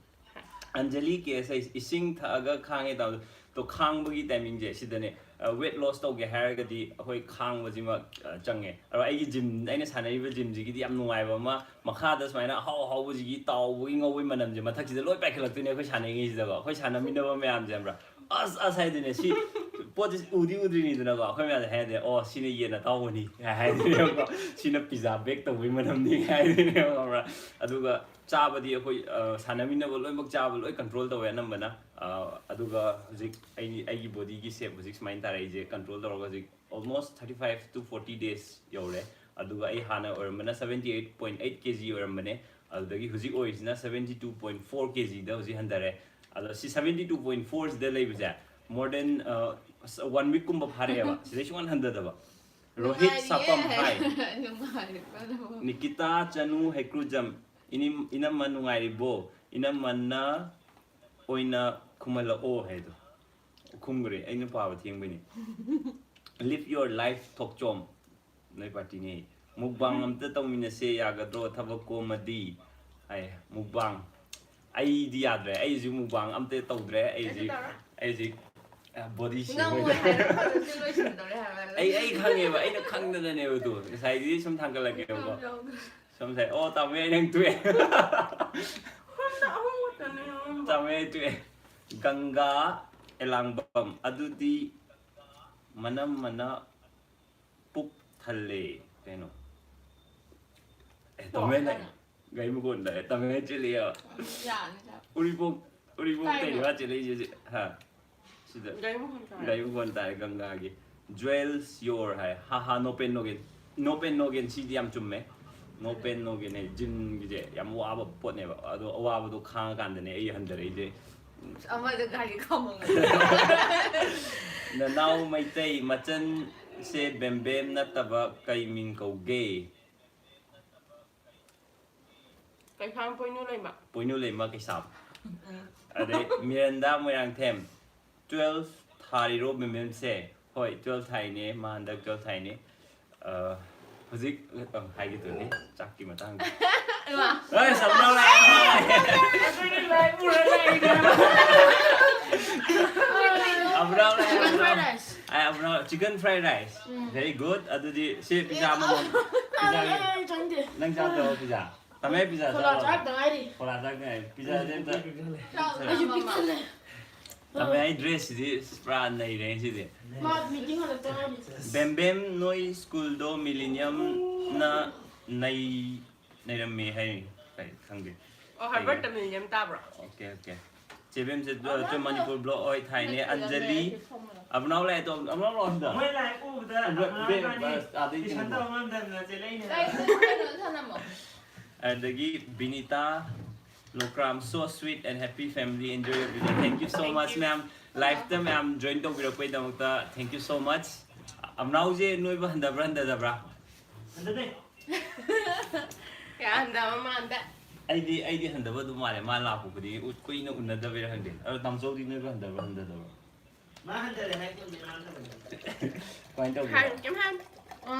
ꯑꯟꯖꯂꯤ ꯀꯦ ꯑꯦꯁ ꯑꯩ ꯏꯁꯤꯡ ꯊꯛꯑꯒ ꯈꯥꯡꯉꯦ ꯇꯧꯕꯗꯣ꯫ ꯇꯣ, ꯈꯥꯡꯕꯒꯤ ꯇꯥꯏꯃꯤꯡꯁꯦ ꯁꯤꯗꯅꯦ꯫ ꯋꯦꯠ ꯂꯣꯁ ꯇꯧꯒꯦ ꯍꯥꯏꯔꯒꯗꯤ ꯑꯩꯈꯣꯏ ꯈꯥꯡꯕꯁꯤꯃ, ꯑ, ꯆꯪꯉꯦ꯫ ꯑꯗꯣ ꯑꯩꯒꯤ ꯖꯤꯝ, ꯑꯩꯅ ꯁꯥꯟꯅꯔꯤꯕ ꯖꯤꯝꯁꯤꯒꯤꯗꯤ ꯌꯥꯝ ꯅꯨꯡꯉꯥꯏꯕ ꯑꯃ, ꯃꯈꯥꯗ ꯁꯨꯃꯥꯏꯅ ꯑꯍꯥꯎ ꯑꯍꯥꯎꯕꯁꯤꯒꯤ ꯇꯥꯎꯕꯒꯤ ꯉꯧꯕꯒꯤ ꯃꯅꯝꯁꯦ ꯃꯊꯛꯁꯤꯗ ꯂꯣꯏ ꯄꯥꯏꯈꯠꯂꯛꯇꯣꯏꯅꯦ ꯑꯩꯈꯣꯏ ꯁꯥꯟꯅꯔꯤꯉꯩꯁꯤꯗꯀꯣ꯫ ꯑꯩꯈꯣꯏ ꯁꯥꯟꯅꯃꯤꯟꯅꯕ ꯃꯌꯥꯝꯁꯦ ꯈꯪꯕ꯭ꯔꯥ? ꯑꯁ, ꯑꯁ ꯍꯥꯏꯗꯣꯏꯅꯦ꯫ ꯁꯤ ꯄꯣꯠꯁꯤ ꯎꯗꯤ ꯎꯗ꯭ꯔꯤꯅꯤꯗꯅꯀꯣ꯫ ꯑꯩꯈꯣꯏ ꯃꯌꯥꯝꯁꯦ ꯍꯥꯏꯗꯤ, "ꯑꯣ, ꯁꯤꯅ ꯌꯦꯟ ꯑꯇꯥꯎꯕꯅꯤ" ꯍꯥꯏꯗꯣꯏꯅꯦꯕꯀꯣ꯫ "ꯁꯤꯅ ꯄꯤꯖꯥ ꯕꯦꯛ ꯇꯧꯕꯒꯤ ꯃꯅꯝꯅꯤ" ꯍꯥꯏꯗꯣꯏꯅꯦꯕ, ꯈꯪꯕ꯭ꯔꯥ? ꯑꯗꯨꯒ ꯆꯥꯕꯗꯤ ꯑꯩꯈꯣꯏ, ꯑ, ꯁꯥꯟꯅꯃꯤꯟꯅꯕ ꯂꯣꯏꯅꯃꯛ ꯆꯥꯕ ꯂꯣꯏ ꯀꯟꯇ꯭ꯔꯣꯜ ꯇꯧꯋꯦ ꯑꯅꯝꯕꯅ꯫ ꯑ, ꯑꯗꯨꯒ ꯍꯧꯖꯤꯛ ꯑꯩ, ꯑꯩꯒꯤ ꯕꯣꯗꯤꯒꯤ ꯁꯦꯞ ꯍꯧꯖꯤꯛ ꯁꯨꯃꯥꯏꯅ ꯇꯥꯔꯦ꯫ ꯑꯩꯁꯦ ꯀꯟꯇ꯭ꯔꯣꯜ ꯇꯧꯔꯒ ꯍꯧꯖꯤꯛ almost thirty five to forty days ꯌꯧꯔꯦ꯫ ꯑꯗꯨꯒ ꯑꯩ ꯍꯥꯟꯅ ꯑꯣꯏꯔꯝꯕꯅ seventy eight point eight kg ꯑꯣꯏꯔꯝꯕꯅꯦ꯫ ꯑꯗꯨꯗꯒꯤ ꯍꯧꯖꯤꯛ ꯑꯣꯏꯔꯤꯁꯤꯅ seventy two point four kg ꯗ ꯍꯧꯖꯤꯛ ꯍꯟꯊꯔꯦ꯫ ꯑꯗꯣ ꯁꯤ seventy two point four ꯁꯤꯗ ꯂꯩꯕꯁꯦ more than, ꯑ, ꯑꯁ, one week ꯀꯨꯝꯕ ꯐꯥꯔꯛꯑꯦꯕ꯫ ꯁꯤꯗꯩ ꯁꯨꯡꯍꯟ ꯍꯟꯊꯗꯕ꯫ ꯔꯣꯍꯤꯠ ꯁꯥꯄꯝ, ꯍꯥꯏ꯫ ꯅꯨꯡꯉꯥꯏꯔꯤꯕꯣ? ꯅꯤꯀꯤꯇꯥ ꯆꯅꯨ ꯍꯩꯀ꯭ꯔꯨꯖꯝ, "ꯏꯅꯤꯝ-, ꯏꯅꯝꯃ ꯅꯨꯡꯉꯥꯏꯔꯤꯕꯣ? ꯏꯅꯝꯃꯅ ꯑꯣꯏꯅ ꯈꯨꯝꯍꯜꯂꯛꯑꯣ" ꯍꯥꯏꯗꯣ꯫ ꯈꯨꯝꯈ꯭ꯔꯦ, ꯑꯩꯅ ꯄꯥꯕ ꯊꯦꯡꯕꯩꯅꯦ꯫ "Live your life ꯊꯣꯛꯆꯣꯝ", ꯅꯣꯏ ꯄꯥꯔꯇꯤꯅꯦ꯫ "ꯃꯨꯛꯕꯥꯡ ꯑꯝꯇ ꯇꯧꯃꯤꯟꯅꯁꯦ ꯌꯥꯒꯗ꯭ꯔꯣ, ꯊꯕꯛ ꯀꯣꯝꯃꯗꯤ?" ꯍꯥꯏ꯫ ꯃꯨꯛꯕꯥꯡ ꯑꯩꯗꯤ ꯌꯥꯗ꯭ꯔꯦ, ꯑꯩ ꯍꯧꯖꯤꯛ ꯃꯨꯛꯕꯥꯡ ꯑꯝꯇ ꯇꯧꯗ꯭ꯔꯦ꯫ ꯑꯩ ꯍꯧꯖꯤꯛ, ꯑꯩ ꯍꯧꯖꯤꯛ, ꯑ, ꯕꯣꯗꯤ ꯁꯦꯝ ꯑꯣꯏꯅ꯫ ꯑꯩ, ꯑꯩ ꯈꯪꯉꯦꯕ, ꯑꯩꯅ ꯈꯪꯗꯅꯅꯦꯕ ꯑꯗꯨ ꯉꯁꯥꯏꯗꯤ ꯁꯨꯝ ꯊꯥꯡꯒꯠꯂꯛꯀꯦꯕꯀꯣ꯫ ꯁꯨꯝ ꯁꯥꯏ, "ꯑꯣ, ꯇꯥꯃꯣ, ꯑꯩ ꯅꯪ ꯇꯣꯛꯑꯦ꯫ ꯇꯥꯃꯣ, ꯑꯩ ꯇꯣꯛꯑꯦ"꯫ ꯒꯪꯒꯥ ꯑꯦꯂꯥꯡꯕꯝ, "ꯑꯗꯨꯗꯤ ꯃꯅꯝ ꯃꯅ ꯄꯨꯛ ꯊꯜꯂꯦ"꯫ ꯀꯩꯅꯣ? ꯑꯦ, ꯇꯥꯃꯣ, ꯑꯩ ꯅꯪ ꯒꯥꯔꯤ ꯃꯈꯣꯟ ꯇꯥꯏ꯫ ꯇꯃꯦꯡꯂꯣꯡ ꯆꯦꯜꯂꯤꯑꯕ꯫ ꯌꯥꯅꯤꯗ꯫ ꯎꯔꯤꯄꯣꯛ, ꯎꯔꯤꯄꯣꯛ ꯀꯥꯏꯗꯅꯣ? ꯇꯩꯅ ꯆꯦꯜꯂꯛꯏꯁꯦ ꯍꯧꯖꯤꯛ꯫ ꯍꯥ? ꯁꯤꯗ꯫ ꯒꯥꯔꯤ ꯃꯈꯣꯟ ꯇꯥꯏ꯫ ꯒꯥꯔꯤ ꯃꯈꯣꯟ ꯇꯥꯏ ꯒꯪꯒꯥꯒꯤ꯫ Jewels Your ꯍꯥꯏ꯫ ꯍꯥ ꯍꯥ, no pain no gain꯫ No pain no gain, ꯁꯤꯗꯤ ꯌꯥꯝ ꯆꯨꯝꯃꯦ꯫ No pain no gain ꯍꯥꯏ꯫ ꯖꯤꯝꯒꯤꯁꯦ ꯌꯥꯝ ꯋꯥꯕ ꯄꯣꯠꯅꯦꯕ꯫ ꯑꯗꯣ ꯑꯋꯥꯕꯗꯣ ꯈꯥꯡꯉꯀꯥꯟꯗꯅꯦ ꯑꯩ ꯍꯟꯊꯔꯛꯏꯁꯦ꯫ ꯑꯃꯗ ꯒꯥꯔꯤ ꯈꯥꯝꯃꯝꯒꯅꯤ꯫ ꯅꯅꯥꯎ ꯃꯩꯇꯩ ꯃꯆꯟꯁꯦ ꯕꯦꯝꯕꯦꯝ ꯅꯠꯇꯕ ꯀꯩ ꯃꯤꯡ ꯀꯧꯒꯦ? ꯀꯩꯁꯥꯝ ꯄꯣꯏꯅꯨ ꯂꯩꯃ꯫ ꯄꯣꯏꯅꯨ ꯂꯩꯃ ꯀꯩꯁꯥꯝ꯫ ꯑꯗꯩ ꯃꯤꯔꯟꯗꯥ ꯃꯣꯏꯔꯥꯡꯊꯦꯝ, twelve ꯊꯥꯔꯤꯔꯣ ꯕꯦꯝꯕꯦꯝꯁꯦ? ꯍꯣꯏ, twelve ꯊꯥꯏꯅꯦ, ꯃꯥ ꯍꯟꯗꯛ twelve ꯊꯥꯏꯅꯦ꯫ ꯑ, ꯍꯧꯖꯤꯛ, ꯑ, ꯍꯥꯏꯒꯦ ꯇꯧꯅꯤ, ꯆꯥꯛꯀꯤ ꯃꯇꯥꯡꯗ꯫ ꯏꯃꯥ꯫ ꯑꯩ ꯁꯝꯅ ꯂꯥꯛꯑꯦ꯫ ꯑꯩꯈꯣꯏꯅ live ꯎꯔ ꯂꯩꯔꯦ꯫ ꯑꯕ꯭ꯔꯥꯎ ꯂꯥꯛꯑꯦ, Chicken fried ꯑꯕ꯭ꯔꯥꯎ꯫ rice꯫ ꯑꯩ ꯑꯕ꯭ꯔꯥꯎ, chicken fried rice꯫ ꯎꯝ꯫ Very good꯫ ꯑꯗꯨꯗꯤ ꯁꯤ pizza ꯑꯃꯃꯝ꯫ ꯑꯩ, Pizza ꯑꯩ, ꯑꯩ ꯆꯪꯗꯦ꯫ ꯅꯪ ꯆꯥꯗ꯭ꯔꯕꯣ pizza? ꯇꯃꯦ pizza ꯐꯣꯂꯥ ꯆꯥꯔꯕꯣ? ꯆꯥꯔꯛꯇ ꯉꯥꯏꯔꯤ꯫ ꯐꯣꯂꯥ ꯆꯥꯔꯛꯇ ꯉꯥꯏꯔꯤ꯫ Pizza ꯁꯦ ꯑꯝꯇ꯫ ꯑꯩꯁꯨ ꯄꯤꯛ ꯊꯜꯂꯦ꯫ ꯇꯃꯦ ꯑꯩ dress ꯁꯤꯗꯤ ꯄꯨꯔꯥ ꯅꯩꯔꯦ ꯁꯤꯗꯤ꯫ ꯃꯥ meeting ꯍꯜꯂꯛꯇ ꯉꯥꯏꯔꯤ꯫ ꯕꯦꯝꯕꯦꯝ ꯅꯣꯏ school ꯗꯣ Millennium ꯅ ꯅꯩ, ꯅꯩꯔꯝꯃꯦ ꯍꯥꯏ꯫ ꯀꯩ ꯈꯪꯗꯦ꯫ ꯑꯣ, Harvard ꯇ Millennium ꯇꯥꯕ꯭ꯔꯣ? Okay, okay꯫ ꯆꯦꯕꯦꯝꯁꯦ, ꯑ, ꯑꯕꯨꯅꯥꯎ ꯆꯨꯝ ꯃꯅꯤꯄꯨꯔ vlog ꯍꯣꯏ ꯊꯥꯏꯅꯦ꯫ ꯅꯠꯇꯦ, ꯑꯟꯖꯂꯤ꯫ ꯅꯠꯇꯦ, ꯐꯣꯔꯃꯨꯂꯥ꯫ ꯑꯕꯨꯅꯥꯎ ꯂꯥꯛꯑꯦ ꯇꯣ, ꯑꯕꯨꯅꯥꯎ ꯂꯥꯛꯑꯣ ꯁꯤꯗ꯫ ꯃꯣꯏ live ꯎꯕꯗ ꯕꯦ-, ꯑꯕꯨꯅꯥꯎ ꯕꯦ-, ꯏꯕꯥꯅꯤ ꯕꯁ ꯑꯥꯗꯩ tuition ꯆꯤꯡꯕ꯫ ꯇꯧꯕ ꯉꯝꯗꯗꯅ ꯆꯦꯜꯂꯛꯏꯅꯦ꯫ ꯂꯥꯏꯔꯤꯛꯇꯨ ꯀꯩꯅꯣ ꯊꯅꯝꯃꯣ꯫ ꯑꯗꯒꯤ Binita ꯂꯣꯀ꯭ꯔꯥꯝ, so sweet and happy family, enjoy your video. Thank you so Thank much, you꯫ Ma'am꯫ Live ꯇ ꯃꯌꯥꯝ join ꯇꯧꯕꯤꯔꯛꯄꯩꯗꯃꯛꯇ thank you so much꯫ ꯑꯕꯨꯅꯥꯎꯁꯦ ꯅꯣꯏꯕ ꯍꯟꯊꯕ꯭ꯔꯥ ꯍꯟꯊꯗꯕ꯭ꯔꯥ? ꯍꯟꯊꯗꯦ꯫ ꯀꯌꯥ ꯍꯟꯊꯕ ꯃꯥꯟꯗꯦ꯫ ꯑꯩꯗꯤ, ꯑꯩꯗꯤ ꯍꯟꯊꯕ ꯑꯗꯨꯝ ꯃꯥꯜꯂꯦ꯫ ꯃꯥ ꯂꯥꯛꯄ ꯈꯨꯗꯤꯡꯒꯤ ꯎ-, ꯀꯨꯏꯅ ꯎꯅꯗꯕꯩꯔꯥ ꯈꯪꯗꯦ꯫ ꯑꯗꯣ ꯇꯥꯃꯣꯆꯧꯗꯤ ꯅꯣꯏꯕ ꯍꯟꯊꯕ꯭ꯔꯥ ꯍꯟꯊꯗꯕ꯭ꯔꯥ? ꯃꯥ ꯍꯟꯊꯔꯦ ꯍꯥꯏꯗꯨꯅꯦ, ꯃꯥ ꯍꯟꯊꯕꯅꯦ꯫ ꯀꯃꯥꯏꯅ ꯇꯧꯒꯦ? ꯍꯥꯏ-, ꯀꯩꯝ ꯍꯥꯏ-, ꯑ,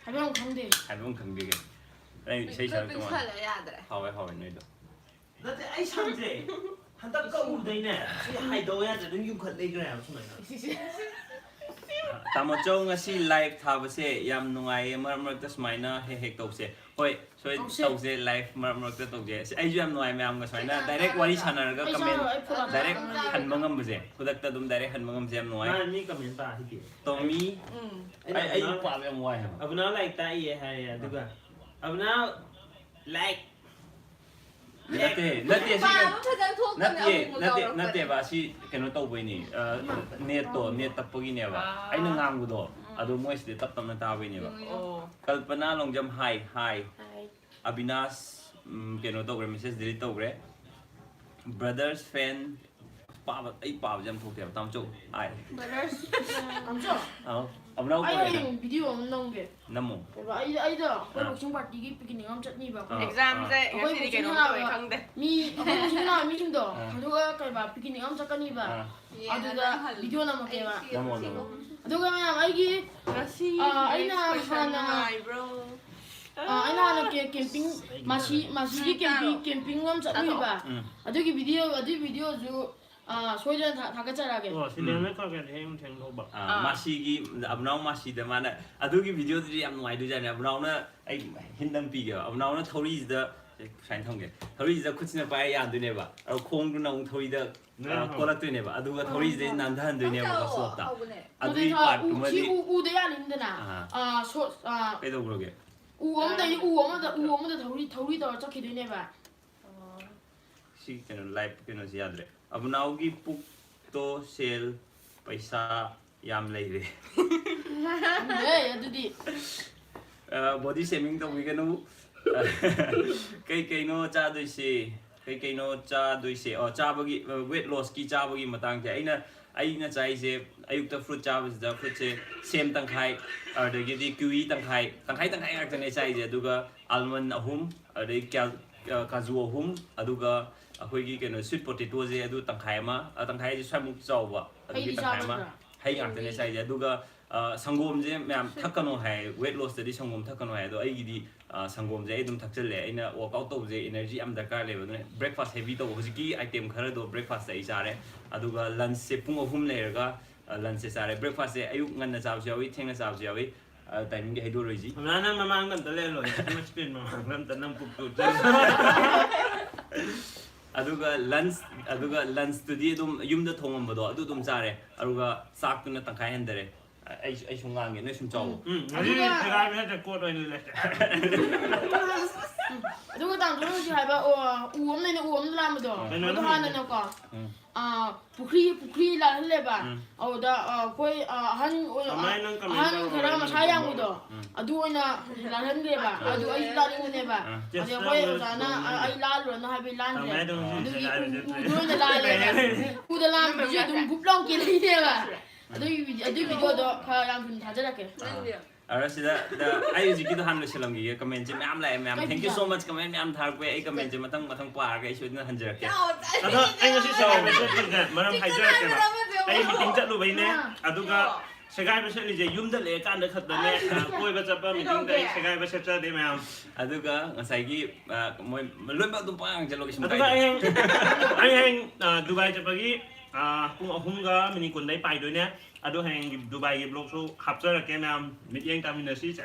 ꯍꯥꯏꯐꯝ ꯈꯪꯗꯦ꯫ ꯍꯥꯏꯐꯝ ꯈꯪꯗꯦ ꯀꯩꯅꯣ? ꯅꯪ ꯏꯁꯩ ꯁꯛꯂꯛꯇꯧ ꯃꯥꯜꯂꯦ꯫ ꯄꯤꯛꯁꯜꯂꯦ ꯌꯥꯗ꯭ꯔꯦ꯫ ꯍꯥꯎꯋꯦ, ꯍꯥꯎꯋꯦ ꯅꯣꯏꯗꯣ꯫ ꯅꯠꯇꯦ, ꯑꯩ ꯁꯝꯁꯦ ꯍꯟꯗꯛ ꯀꯛꯎꯕꯗꯩꯅꯦ, ꯁꯤ ꯍꯥꯏꯗꯧ ꯌꯥꯗ꯭ꯔꯦ, ꯑꯗꯨꯝ ꯌꯨꯝꯈꯠ ꯂꯩꯈ꯭ꯔꯦ ꯍꯥꯏꯕ ꯁꯨꯃꯥꯏꯅ꯫ ꯇꯥꯃꯣꯆꯧ, ꯉꯁꯤ live ꯊꯥꯕꯁꯦ ꯌꯥꯝ ꯅꯨꯡꯉꯥꯏꯌꯦ, ꯃꯔꯛ ꯃꯔꯛꯇ ꯁꯨꯃꯥꯏꯅ ꯍꯦꯛ ꯍꯦꯛ ꯇꯧꯁꯦ꯫ ꯍꯣꯏ, ꯁꯣꯏ ꯇꯧꯁꯦ꯫ ꯇꯧꯁꯦ, live ꯃꯔꯛ ꯃꯔꯛꯇ ꯇꯧꯁꯦ꯫ ꯑꯁ, ꯑꯩꯁꯨ ꯌꯥꯝ ꯅꯨꯡꯉꯥꯏ ꯃꯌꯥꯝꯒ ꯁꯨꯃꯥꯏꯅ direct ꯋꯥꯔꯤ ꯁꯥꯟꯅꯔꯒ ꯑꯩ comment, ꯆꯥꯔꯣ, ꯑꯩ ꯐꯣꯂꯥ direct ꯆꯥꯔꯣ꯫ ꯍꯟꯕ ꯉꯝꯕꯁꯦ, ꯈꯨꯗꯛꯇ ꯑꯗꯨꯝ direct ꯍꯟꯕ ꯉꯝꯕꯁꯦ ꯌꯥꯝ ꯅꯨꯡꯉꯥꯏ꯫ ꯃꯥ ꯃꯤ comment ꯄꯥ ꯍꯤꯞꯄꯤ꯫ ꯇꯣꯃꯤ, ꯎꯝ꯫ ꯑꯩ, ꯑꯩ ꯑꯕꯨꯅꯥꯎ, ꯄꯥꯕ ꯌꯥꯝ ꯋꯥꯏ ꯍꯥꯏꯕ꯫ ꯑꯕꯨꯅꯥꯎ ꯂꯥꯏꯔꯤꯛ ꯇꯥꯛꯏꯌꯦ ꯍꯥꯏꯌꯦ, ꯑꯗꯨꯒ ꯑꯕꯨꯅꯥꯎ Like. ꯅꯠꯇꯦ ꯅꯠꯇꯦ ꯁꯤ ꯄꯥꯕ ꯐꯖꯅ ꯊꯣꯛꯇꯕꯅꯦ ꯅꯠꯇꯦ ꯑꯃꯨꯛ ꯅꯠꯇꯦ ꯇꯧꯔꯛꯄꯅꯦ꯫ ꯅꯠꯇꯦꯕ ꯑꯁꯤ ꯀꯩꯅꯣ ꯇꯧꯕꯩꯅꯤ, ꯅꯦꯠꯇꯣ ꯅꯦꯠ ꯇꯞꯄꯒꯤꯅꯦꯕ ꯑꯩꯅ ꯉꯥꯡꯕꯗꯣ ꯑꯗꯣ ꯃꯣꯏꯁꯤꯗꯤ ꯇꯞ ꯇꯞꯅ ꯇꯥꯕꯩꯅꯦꯕ. ꯑꯣ꯫ ꯀꯜꯄꯅꯥ ꯂꯣꯡꯖꯝ, ꯍꯥꯏ ꯍꯥꯏ. ꯍꯥꯏ꯫ ꯑꯕꯤꯅꯥꯁ, ꯎꯝ, ꯀꯩꯅꯣ ꯇꯧꯈ꯭ꯔꯦ, ꯃꯦꯁꯦꯖ ꯗꯤꯂꯤꯠ ꯇꯧꯈ꯭ꯔꯦ. ꯕ꯭ꯔꯗꯔꯁ ꯐꯦꯟ ꯄꯥꯕ, ꯑꯩ ꯄꯥꯕꯁꯦ ꯌꯥꯝ ꯊꯣꯛꯇꯦꯕ, ꯇꯥꯃꯣꯆꯧ. ꯍꯥꯏ. ꯕ꯭ꯔꯗꯔꯁ꯫ ꯇꯥꯃꯣꯆꯧ, ꯑꯧ, ꯑꯕꯅꯥꯎ ꯑꯩ ꯀꯧꯔꯦ. ꯍꯌꯦꯡ ꯚꯤꯗꯤꯑꯣ ꯑꯃ ꯅꯝꯒꯦ. ꯅꯝꯃꯣ. ꯀꯩꯕ, ꯑꯩ ꯑꯩꯗꯣ ꯑꯩꯈꯣꯏ ꯑꯥ. ꯕꯣꯛꯁꯤꯡ ꯄꯥꯔꯇꯤꯒꯤ ꯄꯤꯛꯅꯤꯛ ꯑꯃ ꯆꯠꯅꯤꯕ. ꯑꯥ. ꯑꯦꯛꯖꯥꯝꯁꯦ ꯑꯩꯈꯣꯏ ꯉꯁꯤꯗꯤ ꯕꯣꯛꯁꯤꯡ ꯀꯩꯅꯣꯝ ꯁꯥꯟꯅꯕ ꯇꯧꯋꯦ ꯈꯪꯗꯦ꯫ ꯃꯤ ꯑꯩꯈꯣꯏ ꯕꯣꯛꯁꯤꯡ ꯁꯥꯟꯅꯕ ꯃꯤꯁꯤꯡꯗꯣ ꯑꯥ. ꯑꯗꯨꯒ ꯀꯩꯕ ꯄꯤꯛꯅꯤꯛ ꯑꯃ ꯆꯠꯀꯅꯤꯕ. ꯑꯥ. ꯑꯗꯨꯗ ꯚꯤꯗꯤꯑꯣ ꯅꯝꯃꯛꯀꯦꯕ. ꯅꯝꯃꯣ, ꯅꯝꯃꯣ. ꯑꯗꯨꯒ ꯃꯌꯥꯝ ꯑꯩꯒꯤ ꯉꯁꯤ ꯑꯥ, ꯑꯩꯅ question ꯍꯥꯟꯅ ꯅꯨꯡꯉꯥꯏꯕ꯭ꯔꯣ? ꯑꯥ, ꯑꯩꯅ ꯍꯥꯟꯅ ꯀꯦ- ꯀꯦꯝꯄꯤꯡ ꯃꯥꯁꯤ ꯃꯥꯁꯤꯒꯤ ꯀꯦꯝꯄꯤꯡ ꯀꯦꯝꯄꯤꯡ ꯑꯃ ꯆꯠꯂꯨꯏꯕ. ꯎꯝ. ꯑꯗꯨꯒꯤ ꯚꯤꯗꯤꯑꯣ ꯑꯗꯨꯒꯤ ꯚꯤꯗꯤꯑꯣꯁꯨ ꯑꯥ, ꯁꯣꯏꯗꯅ ꯊꯥ- ꯊꯥꯒꯠꯆꯔꯛꯑꯒꯦ. ꯑꯣ ꯁꯤꯅꯦꯃꯥ ꯈꯔ ꯈꯔꯗꯤ ꯍꯌꯦꯡ ꯊꯦꯡꯅ ꯊꯣꯛꯄ. ꯑꯥ, ꯃꯥꯁꯤꯒꯤ ꯑꯕꯅꯥꯎ ꯃꯥꯁꯤꯗ ꯃꯥꯅ ꯑꯗꯨꯒꯤ ꯚꯤꯗꯤꯑꯣꯗꯨꯗꯤ ꯌꯥꯝ ꯅꯨꯡꯉꯥꯏꯗꯣꯏꯖꯥꯠꯅꯤ. ꯑꯕꯅꯥꯎꯅ ꯑꯩ ꯍꯤꯟ ꯑꯃ ꯄꯤꯒꯦꯕ. ꯑꯕꯅꯥꯎꯅ ꯊꯧꯔꯤꯁꯤꯗ ꯁꯨꯃꯥꯏꯅ ꯊꯝꯒꯦ. ꯊꯧꯔꯤꯁꯤꯗ ꯈꯨꯠꯁꯤꯅ ꯄꯥꯏꯔ ꯌꯥꯟꯗꯣꯏꯅꯦꯕ. ꯑꯗꯣ ꯈꯣꯡꯗꯨꯅ ꯑꯃꯨꯛ ꯊꯧꯔꯤꯗ ꯑꯥ, ꯅꯥꯟꯊꯣꯛ. ꯍꯧꯕꯅꯦ꯫ ꯑꯗꯨꯒꯤ ꯃꯗꯩ ꯊꯥ- ꯎ- ꯄꯥꯔꯠꯇꯨꯃꯗꯤ ꯁꯤ ꯎ- ꯎꯗ ꯌꯥꯜꯂꯤꯅꯤꯗꯅ. ꯑꯥ. ꯑꯥ, ꯁꯣ- ꯑꯥ, ꯀꯩꯗꯧꯈ꯭ꯔꯒꯦ? ꯎ ꯑꯃꯗꯒꯤ ꯎ ꯑꯃꯗ ꯎ ꯑꯃꯗ ꯊꯧꯔꯤ ꯊꯧꯔꯤ ꯇꯧꯔ ꯆꯠꯈꯤꯗꯣꯏꯅꯦꯕ. ꯁꯤ ꯀꯩꯅꯣ ꯂꯥꯏꯞ ꯀꯩꯅꯣꯁꯤ ꯌꯥꯗ꯭ꯔꯦ. ꯑꯕꯅꯥꯎꯒꯤ ꯄꯨꯛꯇꯣ ꯁꯦꯜ ꯄꯩꯁꯥ ꯌꯥꯝ ꯂꯩꯔꯦ. ꯈꯪꯗꯦ ꯑꯗꯨꯗꯤ. ꯕꯣꯗꯤ ꯁꯦꯃꯤꯡ ꯇꯧꯕꯤꯒꯅꯨ. ꯀꯩ ꯀꯩꯅꯣ ꯆꯥꯗꯣꯏꯁꯦ? ꯀꯩ ꯀꯩꯅꯣ ꯆꯥꯗꯣꯏꯁꯦ? ꯑꯣ, ꯆꯥꯕꯒꯤ, ꯋꯦꯠ ꯂꯣꯁꯀꯤ ꯆꯥꯕꯒꯤ ꯃꯇꯥꯡꯁꯦ ꯑꯩꯅ ꯑꯩꯅ ꯆꯥꯏꯁꯦ, ꯑꯌꯨꯛꯇ ꯐ꯭ꯔꯨꯠ ꯆꯥꯕꯁꯤꯗ ꯐ꯭ꯔꯨꯠꯁꯦ ꯁꯦꯝ ꯇꯪꯈꯥꯏ, ꯑꯗꯨꯗꯒꯤꯗꯤ ꯀꯤꯋꯤ ꯇꯪꯈꯥꯏ, ꯇꯪꯈꯥꯏ ꯇꯪꯈꯥꯏ ꯉꯥꯛꯇꯅꯦ ꯆꯥꯏꯁꯦ. ꯑꯗꯨꯒ ꯑꯥꯜꯃꯟ ꯑꯍꯨꯝ, ꯑꯗꯩ ꯀ꯭ꯌꯥ- ꯑ, ꯀꯥꯖꯨ ꯑꯍꯨꯝ, ꯑꯗꯨꯒ ꯑꯩꯈꯣꯏꯒꯤ ꯀꯩꯅꯣ ꯁ꯭ꯋꯤꯠ ꯄꯣꯇꯦꯇꯣꯁꯦ ꯑꯗꯨ ꯇꯪꯈꯥꯏ ꯑꯃ, ꯑ, ꯇꯪꯈꯥꯏ ꯍꯥꯏꯁꯦ ꯁ꯭ꯋꯥꯏꯃꯨꯛ ꯆꯥꯎꯕ, ꯑꯗꯨꯒꯤ ꯍꯩꯗꯤ ꯇꯪꯈꯥꯏ ꯆꯥꯕ ꯑꯃ. ꯅꯠꯇ꯭ꯔꯥ? ꯍꯩ ꯉꯥꯛꯇꯅꯦ ꯆꯥꯏꯁꯦ. ꯑꯗꯨꯒ ꯑ, ꯁꯪꯒꯣꯝꯁꯦ ꯃꯌꯥꯝ ꯊꯛꯀꯅꯣ ꯍꯥꯏ, ꯋꯦꯠ ꯂꯣꯁꯇꯗꯤ ꯁꯪꯒꯣꯝ ꯊꯛꯀꯅꯣ ꯍꯥꯏ. ꯑꯗꯣ ꯑꯩꯒꯤꯗꯤ ꯑ, ꯁꯪꯒꯣꯝꯁꯦ ꯑꯩ ꯑꯗꯨꯝ ꯊꯛꯆꯜꯂꯦ. ꯑꯩꯅ ꯋꯥꯛꯑꯥꯎꯠ ꯇꯧꯕꯁꯦ ꯏꯅꯔꯖꯤ ꯌꯥꯝ ꯗꯔꯀꯥꯔ ꯂꯩꯕ. ꯑꯗꯨꯅ ꯕ꯭ꯔꯦꯛꯐꯥꯁ ꯍꯦꯚꯤ ꯇꯧꯕ. ꯍꯧꯖꯤꯛꯀꯤ ꯑꯥꯏꯇꯦꯝ ꯈꯔꯗꯣ ꯕ꯭ꯔꯦꯛꯐꯥꯁꯇ ꯑꯩ ꯆꯥꯔꯦ. ꯑꯗꯨꯒ ꯂꯟꯁꯁꯦ ꯄꯨꯡ ꯑꯍꯨꯝ ꯂꯩꯔꯒ ꯂꯟꯁꯁꯦ ꯆꯥꯔꯦ. ꯕ꯭ꯔꯦꯛꯐꯥꯁꯁꯦ ꯑꯌꯨꯛ ꯉꯟꯅ ꯆꯥꯕꯁꯨ ꯌꯥꯎꯏ, ꯊꯦꯡꯅ ꯆꯥꯕꯁꯨ ꯌꯥꯎꯏ. ꯑ, ꯇꯥꯏꯃꯤꯡꯗꯤ ꯍꯩꯗꯣꯔꯣꯏꯁꯤ. ꯑꯗꯨꯅ ꯅꯪ ꯃꯃꯥꯡꯗ ꯑꯝꯇ ꯂꯩꯍꯜꯂꯣ, ꯅꯪ ꯁ꯭ꯀ꯭ꯔꯤꯟ ꯃꯃꯥꯡꯗ ꯑꯝꯇ ꯅꯪ ꯄꯨꯛꯇꯨ. ꯑꯗꯨꯒ ꯂꯟꯁ, ꯑꯗꯨꯒ ꯂꯟꯁꯇꯨꯗꯤ ꯑꯗꯨꯝ ꯌꯨꯝꯗ ꯊꯣꯡꯉꯝꯕꯗꯣ ꯑꯗꯨ ꯑꯗꯨꯝ ꯆꯥꯔꯦ. ꯑꯗꯨꯒ ꯆꯥꯛꯇꯨꯅ ꯇꯪꯈꯥꯏ ꯍꯟꯊꯔꯦ. ꯑꯩ ꯑꯩ ꯁꯨꯝ ꯉꯥꯡꯒꯦ, ꯅꯣꯏ ꯁꯨꯝ ꯆꯥꯎ. ꯎꯝ, ꯉꯁꯤꯗꯤ ꯁꯦꯒꯥꯏꯕ ꯅꯠꯇ꯭ꯔꯦ, ꯀꯣꯠ ꯑꯣꯏꯅ ꯂꯩꯔꯦ. ꯑꯗꯨꯒ ꯇꯥꯡꯗꯣꯟ ꯍꯧꯖꯤꯛ ꯍꯥꯏꯕ, ꯑꯣ, ꯎ ꯑꯃ ꯂꯩꯅ ꯎ ꯑꯃ ꯂꯥꯝꯕꯗꯣ, ꯀꯩꯅꯣ ꯑꯗꯨ ꯅꯪ ꯍꯥꯟꯅꯅꯀꯣ, ꯎꯝ꯫ ꯑ, ꯄꯨꯈ꯭ꯔꯤ, ꯄꯨꯈ꯭ꯔꯤ ꯂꯥꯜꯍꯜꯂꯦꯕ꯫ ꯎꯝ꯫ ꯑꯗꯨꯗ, ꯑ, ꯑꯩꯈꯣꯏ, ꯑ, ꯑꯍꯟ ꯑꯣꯏ-, ꯀꯃꯥꯏ ꯅꯪ comment ꯑꯍꯟ ꯇꯧꯔꯣ? ꯈꯔ ꯑꯩ ꯃꯁꯥ ꯌꯥꯝꯕꯗꯣ, ꯎꯝ꯫ ꯑꯗꯨ ꯑꯣꯏꯅ ꯂꯥꯜꯍꯟꯈ꯭ꯔꯦꯕ꯫ ꯑꯥ꯫ ꯑꯗꯨ ꯑꯩꯁꯨ ꯂꯥꯜꯅꯤꯡꯕꯅꯦꯕ꯫ ꯑꯥ꯫ ꯑꯗꯩ ꯑꯩꯈꯣꯏ ꯑꯣꯖꯥꯅ, "ꯑ, ꯑꯩ ꯂꯥꯜꯂꯨꯔꯅꯨ" ꯍꯥꯏꯕꯒꯤ ꯂꯥꯟꯈ꯭ꯔꯦ꯫ ꯇꯃꯥꯏꯗꯣ ꯉꯁꯤ ꯑꯗꯨꯒꯤ ꯁꯦꯒꯥꯏꯔꯁꯦ ꯎ-, ꯎꯗ ꯑꯣꯏꯅ ꯂꯥꯜꯂꯦꯕ꯫ ꯎꯗ ꯂꯥꯟꯕꯗꯨꯁꯨ ꯑꯗꯨꯝ ꯕꯨꯞ ꯂꯥꯎ ꯀꯦꯜꯂꯛꯏꯅꯦꯕ꯫ ꯑꯗꯨꯒꯤ ꯚꯤꯗꯤꯑꯣ, ꯑꯗꯨꯒꯤ ꯚꯤꯗꯤꯑꯣꯗꯣ ꯈꯔ ꯌꯥꯝ ꯊꯨꯅ ꯊꯥꯖꯔꯛꯀꯦ꯫ ꯑꯥ꯫ ꯑꯗꯣ ꯁꯤꯗ, ꯗ, ꯑꯩ ꯍꯧꯖꯤꯛꯀꯤꯗꯣ ꯍꯥꯟꯅ ꯂꯣꯏꯁꯤꯜꯂꯝꯈꯤꯒꯦ꯫ Commentꯁꯦ ꯃꯌꯥꯝ ꯂꯥꯛꯑꯦ, ꯃꯌꯥꯝ꯫ ꯀꯩ Thank you pizza? So much, comment ꯃꯌꯥꯝ ꯊꯥꯔꯛꯄꯩ꯫ ꯑꯩ commentꯁꯦ ꯃꯊꯪ ꯃꯊꯪ ꯄꯥꯔꯒ ꯑꯩ ꯁꯣꯏꯗꯅ ꯍꯟꯖꯔꯛꯀꯦ꯫ ꯆꯥꯎ, ꯆꯥꯎ꯫ ꯑꯗꯣ ꯑꯩ ꯉꯁꯤ ꯁꯦꯒꯥꯏꯕ ꯁꯦꯠꯄꯁꯦ ꯃꯔꯝ ꯍꯥꯏꯖꯔꯛꯀꯦꯕ꯫ ꯑꯩ meeting ꯆꯠꯂꯨꯕꯩꯅꯦ, ꯑꯥ꯫ ꯑꯗꯨꯒ ꯑꯣ꯫ ꯁꯦꯒꯥꯏꯕ ꯁꯦꯠꯂꯤꯁꯦ ꯌꯨꯝꯗ ꯂꯩꯔꯀꯥꯟꯗ ꯈꯛꯇꯅꯦ꯫ ꯑꯥ, ꯀꯣꯏꯕ ꯆꯠꯄ meetingꯗ ꯑꯩ ꯁꯦꯒꯥꯏꯕ ꯁꯦꯠꯆꯗꯦ, ꯃꯌꯥꯝ꯫ ꯑꯗꯨꯒ ꯉꯁꯥꯏꯒꯤ, ꯑ, ꯃꯣꯏ ꯂꯣꯏꯅꯃꯛ ꯑꯗꯨꯝ ꯄꯪꯉꯥꯡ ꯉꯥꯡ ꯆꯠꯂꯣ, ꯀꯩꯁꯨꯝ ꯑꯗꯨꯒ ꯀꯥꯏꯗꯦ꯫ ꯑꯩ ꯍꯌꯦꯡ, ꯑꯩ ꯍꯌꯦꯡ, ꯑ, ꯗꯨꯕꯥꯏ ꯆꯠꯄꯒꯤ, ꯑ, ꯄꯨꯡ ꯑꯍꯨꯝꯒ minute ꯀꯨꯟꯗꯩ ꯄꯥꯏꯗꯣꯏꯅꯦ꯫ ꯑꯗꯣ ꯍꯌꯦꯡꯒꯤ ꯗꯨꯕꯥꯏꯒꯤ vlogꯁꯨ ꯍꯥꯞꯆꯔꯛꯀꯦ, ꯃꯌꯥꯝ꯫ ꯃꯤꯠꯌꯦꯡ ꯇꯥꯃꯤꯟꯅꯁꯤ꯫ ꯁꯦ꯫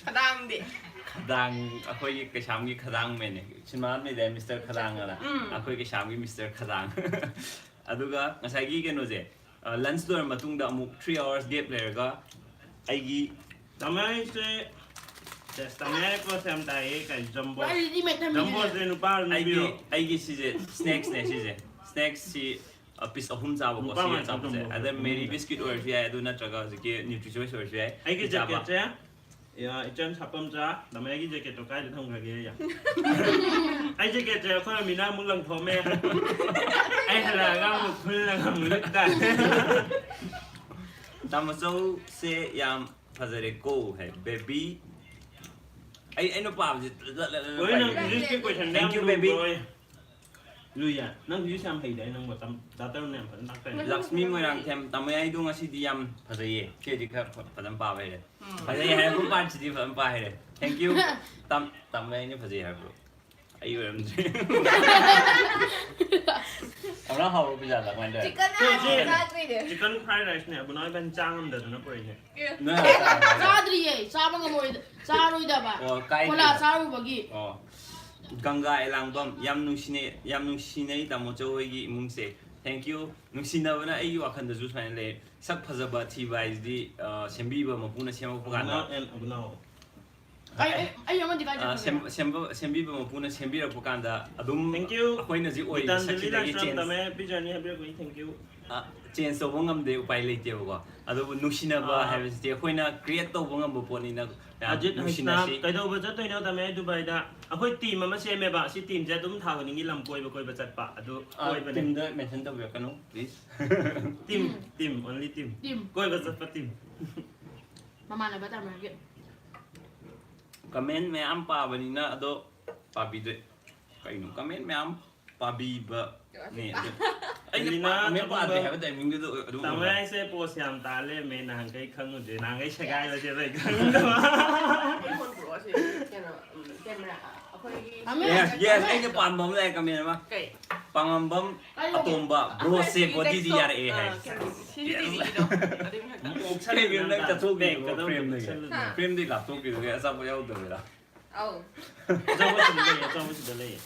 ꯈꯗꯥꯡꯗꯤ꯫ ꯈꯗꯥꯡ, ꯑꯩꯈꯣꯏꯒꯤ ꯀꯩꯁꯥꯝꯒꯤ ꯈꯗꯥꯡ ꯃꯦꯟꯅꯦ꯫ ꯁꯤꯅꯦꯃꯥ ꯑꯃ ꯂꯩꯗꯥꯏ, Mister ꯈꯗꯥꯡ ꯑꯅ꯫ ꯎꯝ꯫ ꯑꯩꯈꯣꯏ ꯀꯩꯁꯥꯝꯒꯤ Mister ꯈꯗꯥꯡ꯫ ꯑꯗꯨꯒ ꯉꯁꯥꯏꯒꯤ ꯀꯩꯅꯣꯁꯦ, ꯑ, lunch ꯂꯣꯏꯔ ꯃꯇꯨꯡꯗ ꯑꯃꯨꯛ three hours gap ꯂꯩꯔꯒ ꯑꯩꯒꯤ ꯇꯃꯥꯏꯁꯦ, ꯁꯦꯁ, ꯇꯃꯥꯏ ꯄꯣꯠꯁꯦ ꯌꯥꯝ ꯇꯥꯏꯌꯦ, ꯀꯩ Jumbo꯫ ꯋꯥꯔꯤꯗꯤ ꯃꯦꯠ ꯊꯝꯃꯤꯁꯤꯗꯤ꯫ Jumboꯁꯦ ꯅꯨꯄꯥꯔꯣ ꯑꯩꯒꯤ, ꯅꯨꯄꯤꯔꯣ? ꯑꯩꯒꯤ ꯁꯤꯁꯦ snacksꯅꯦ ꯁꯤꯁꯦ꯫ Snacksꯁꯤ, ꯑ, piece ꯑꯍꯨꯝ ꯆꯥꯕꯀꯣ, ꯅꯨꯄꯥ ꯁꯤ ꯃꯥꯟꯕ ꯑꯆꯥꯄꯣꯠꯁꯦ꯫ Jumbo꯫ ꯑꯗ Marie biscuit ꯑꯣꯏꯔꯁꯨ ꯌꯥꯏ, ꯑꯗꯨ ꯅꯠꯇ꯭ꯔꯒ ꯍꯧꯖꯤꯛꯀꯤ Nutri Choice ꯑꯣꯏꯔꯁꯨ ꯌꯥꯏ꯫ ꯑꯩꯒꯤ ꯁꯤ ꯆꯥꯕ꯫ Jacketꯁꯦ, ꯌꯥ, ꯏꯆꯟ ꯁꯥꯄꯝꯆꯥ, ꯇꯃꯥꯏꯒꯤ jacketꯇꯣ ꯀꯥꯏꯗ ꯊꯝꯈ꯭ꯔꯒꯦ? ꯑꯩ jacketꯁꯦ ꯑꯩꯈꯣꯏ ꯃꯤꯅ ꯑꯃꯨꯛ ꯂꯪꯊꯣꯛꯑꯝꯃꯦ꯫ ꯑꯩ ꯍꯜꯂꯛꯑꯒ ꯑꯃꯨꯛ ꯈꯨꯜꯂꯒ ꯑꯃꯨꯛ ꯂꯤꯠ ꯇꯥꯔꯦ꯫ ꯇꯥꯃꯣꯆꯧꯁꯦ ꯌꯥꯝ ꯐꯖꯔꯦꯀꯣ ꯍꯥꯏ, baby꯫ ꯑꯩ, ꯑꯩꯅ ꯄꯥꯕꯁꯦ ꯂ-, ꯂ-, ꯂ-, ꯂꯣꯏꯅ ꯄꯥꯏꯌꯦ꯫ Englishꯀꯤ questionꯗ Thank ꯌꯥꯝ you, baby꯫ ꯂꯨꯕ ꯑꯣꯏ꯫ ꯂꯨꯏꯌꯦ꯫ ꯅꯪ English ꯌꯥꯝ ꯍꯩꯗꯥꯏ ꯅꯪꯕꯣ? ꯇꯝ-, ꯗꯥꯛꯇꯔꯅ ꯌꯥꯝ ꯐꯖꯅ ꯇꯥꯛꯇꯥꯏꯅꯦ꯫ ꯂꯛꯁꯃꯤ ꯃꯣꯏꯔꯥꯡꯊꯦꯝ, ꯇꯥꯃꯣ ꯌꯥꯏꯗꯣ ꯉꯁꯤꯗꯤ ꯌꯥꯝ ꯐꯖꯩꯌꯦ꯫ ꯁꯤꯗꯤ ꯈꯔ ꯐ-, ꯐꯖꯅ ꯄꯥꯕ ꯍꯩꯔꯦ꯫ ꯎꯝ꯫ ꯐꯖꯩ ꯍꯥꯏꯔꯛꯄ partꯁꯤꯗꯤ ꯐꯖꯅ ꯄꯥ ꯍꯩꯔꯦ꯫ Thank you꯫ ꯇꯥꯝ-, ꯇꯥꯃꯣ ꯌꯥꯏꯅ ꯐꯖꯩ ꯍꯥꯏꯔꯛꯄ꯭ꯔꯣ? ꯑꯩ ꯑꯣꯏꯔꯝꯗ꯭ꯔꯦ꯫ ꯑꯃꯅ ꯍꯥꯎꯕ ꯄꯤꯖꯥꯗ ꯀꯃꯥꯏꯅ ꯇꯧꯋꯦ? Chicken ꯁꯤ, ꯁꯤ ꯍꯥꯎꯕ ꯆꯥꯗ꯭ꯔꯤꯅꯦ꯫ Chicken fried riceꯅꯦ ꯑꯕꯨ ꯅꯣꯏ ꯏꯕꯥꯅꯤ ꯆꯥ ꯉꯝꯗꯗꯅ ꯄꯨꯔꯛꯏꯅꯦ꯫ ꯅꯣꯏ ꯍꯥꯟꯅ ꯆꯥꯔꯕꯣ? ꯆꯥꯗ꯭ꯔꯤꯌꯦ, ꯆꯥꯕ ꯉꯝꯃꯣꯏꯗ-, ꯆꯥꯔꯣꯏꯗꯕ꯫ ꯑꯣ, ꯀꯥꯏꯗꯦ꯫ ꯀꯣꯂꯥ ꯆꯥꯔꯨꯕꯒꯤ꯫ ꯑꯣ꯫ ꯒꯪꯒꯥ ꯑꯦꯂꯥꯡꯕꯝ, ꯌꯥꯝ ꯅꯨꯡꯁꯤꯅꯩ, ꯌꯥꯝ ꯅꯨꯡꯁꯤꯅꯩ ꯇꯥꯃꯣ ꯆꯧ ꯍꯣꯏꯒꯤ ꯏꯃꯨꯡꯁꯦ꯫ Thank you꯫ ꯅꯨꯡꯁꯤꯅꯕꯅ ꯑꯩꯒꯤ ꯋꯥꯈꯜꯗꯁꯨ ꯁꯨꯃꯥꯏꯅ ꯂꯩ꯫ ꯁꯛ ꯐꯖꯕ ꯊꯤꯕ ꯍꯥꯏꯁꯤꯗꯤ, ꯑ, ꯁꯦꯝꯕꯤꯕ ꯃꯄꯨꯅ ꯁꯦꯝꯃꯛꯄ ꯀꯥꯟꯗ꯫ ꯑꯕꯨꯅꯥꯎ and ꯑꯕꯨꯅꯥꯎ꯫ ꯑꯩ ꯑꯩ ꯑꯩ ꯑꯃꯗꯤ ꯀꯥꯏ ꯑ, ꯆꯠꯈ꯭ꯔꯒꯦ? ꯁꯦꯝ- ꯁꯦꯝꯕ- ꯁꯦꯝꯕꯤꯕ ꯃꯄꯨꯅ ꯁꯦꯝꯕꯤꯔꯛꯄ ꯀꯥꯟꯗ ꯑꯗꯨꯝ Thank you. ꯑꯩꯈꯣꯏꯅ ꯍꯧꯖꯤꯛ ꯑꯣꯏꯔꯤꯕ ꯒꯤꯇꯥꯟꯖꯂꯤ ꯁꯛꯁꯤꯗꯒꯤ ꯂꯥꯏꯁ꯭ꯔꯝ change ꯇꯝꯃꯦ, Happy Journey ꯍꯥꯏꯕꯤꯔꯛꯄꯒꯤ thank you. ꯑ, change ꯇꯧꯕ ꯉꯝꯗꯦ, ꯎꯄꯥꯏ ꯂꯩꯇꯦꯕꯀꯣ꯫ ꯑꯗꯨꯕꯨ ꯅꯨꯡꯁꯤꯅꯕ ꯑꯥ꯫ ꯍꯥꯏꯕꯁꯤꯗꯤ ꯑꯩꯈꯣꯏꯅ create ꯇꯧꯕ ꯉꯝꯕ ꯄꯣꯠꯅꯤꯅ ꯃꯌꯥꯝ ꯑꯖꯤꯠ ꯅꯨꯡꯁꯤꯅꯁꯤ꯫ ꯍꯩꯁꯅꯥꯝ, ꯀꯩꯗꯧꯕ ꯆꯠꯇꯣꯏꯅꯣ ꯇꯝꯃꯦ ꯗꯨꯕꯥꯏꯗ? ꯑꯩꯈꯣꯏ team ꯑꯃ ꯁꯦꯝꯃꯦꯕ, ꯁꯤ teamꯁꯦ ꯑꯗꯨꯝ ꯊꯥ ꯈꯨꯗꯤꯡꯒꯤ ꯂꯝ ꯀꯣꯏꯕ ꯀꯣꯏꯕ ꯆꯠꯄ, ꯑꯗꯨ ꯑꯥ, ꯀꯣꯏꯕꯅꯦ꯫ Teamꯗ mention ꯇꯧꯕꯤꯔꯛꯀꯅꯨ, please꯫ Team, team, only team꯫ Team꯫ ꯀꯣꯏꯕ ꯆꯠꯄ team꯫ ꯃꯃꯥꯟꯅꯕ ꯇꯥꯟꯅꯔꯒꯦ꯫ Comment ꯃꯌꯥꯝ ꯄꯥꯕꯅꯤꯅ ꯑꯗꯣ ꯄꯥꯕꯤꯗ꯭ꯔꯦ꯫ ꯀꯩꯅꯣ comment ꯃꯌꯥꯝ ꯄꯥꯕꯤꯕꯅꯦ ꯑꯗꯣ꯫ ꯑꯩꯅ ꯑꯦꯂꯤꯅꯥ ꯄꯥ-, comment ꯄꯥꯗ꯭ꯔꯦ ꯆꯥꯛꯈꯨꯝꯕ ꯍꯥꯏꯕ timingꯗꯨꯗ ꯑꯗꯨꯝ ꯇꯥꯃꯣ ꯑꯣꯏꯕ꯫ ꯍꯥꯏꯁꯦ post ꯌꯥꯝ ꯇꯥ ꯂꯩꯔꯝꯃꯦ, ꯅꯍꯥꯟꯈꯩ ꯈꯪꯉꯨꯗ꯭ꯔꯦ, ꯅꯍꯥꯟꯈꯩ ꯁꯦꯒꯥꯏꯕꯁꯦ ꯑꯩ ꯈꯪꯗꯕ꯫ ꯑꯩ phone ꯄꯨꯔꯛꯑꯣ ꯁꯤ, ꯀꯩꯅꯣ, ꯎꯝ, camera, ꯑꯩꯈꯣꯏꯒꯤ ꯑꯃꯦ! Yes, yes, ꯑꯩꯅ ꯄꯥꯝꯕ ꯑꯃ ꯂꯩ, comment ꯑꯃ꯫ ꯀꯩ? ꯄꯥꯉꯝꯕꯝ ꯀꯩꯅꯣ? ꯑꯇꯣꯝꯕ, bro ꯑꯩꯈꯣꯏ ꯁꯦ ꯁꯤꯒꯤ bodyꯗꯤ text-ꯇꯣ, ꯌꯥꯔꯛꯑꯦ ꯍꯥꯏ꯫ ꯑꯥ, camera, ꯁꯤꯒꯤꯗꯤ ꯏꯗꯣ, ꯑꯗꯨꯒꯤ ꯃꯊꯛꯇ꯫ ꯑꯃꯨꯛ ꯑꯣꯛꯁꯟ ꯀꯩꯒꯤꯅꯣ ꯅꯪ ꯅꯪ ꯆꯠꯊꯣꯛꯈꯤꯗꯨꯕꯣ back-ꯇ ꯑꯃꯨꯛ frameꯗꯒꯤ? ꯆꯠꯂꯨ꯫ ꯍꯥ? Frameꯗꯒꯤ ꯂꯥꯞꯊꯣꯛꯈꯤꯗꯨꯒ ꯑꯆꯥꯄꯣꯠ ꯌꯥꯎꯗꯕꯩꯔꯥ? ꯑꯧ꯫ ꯑꯆꯥꯄꯣꯠ ꯁꯤꯗ ꯂꯩꯌꯦ, ꯑꯆꯥꯄꯣꯠ ꯁꯤꯗ ꯂꯩꯌꯦ꯫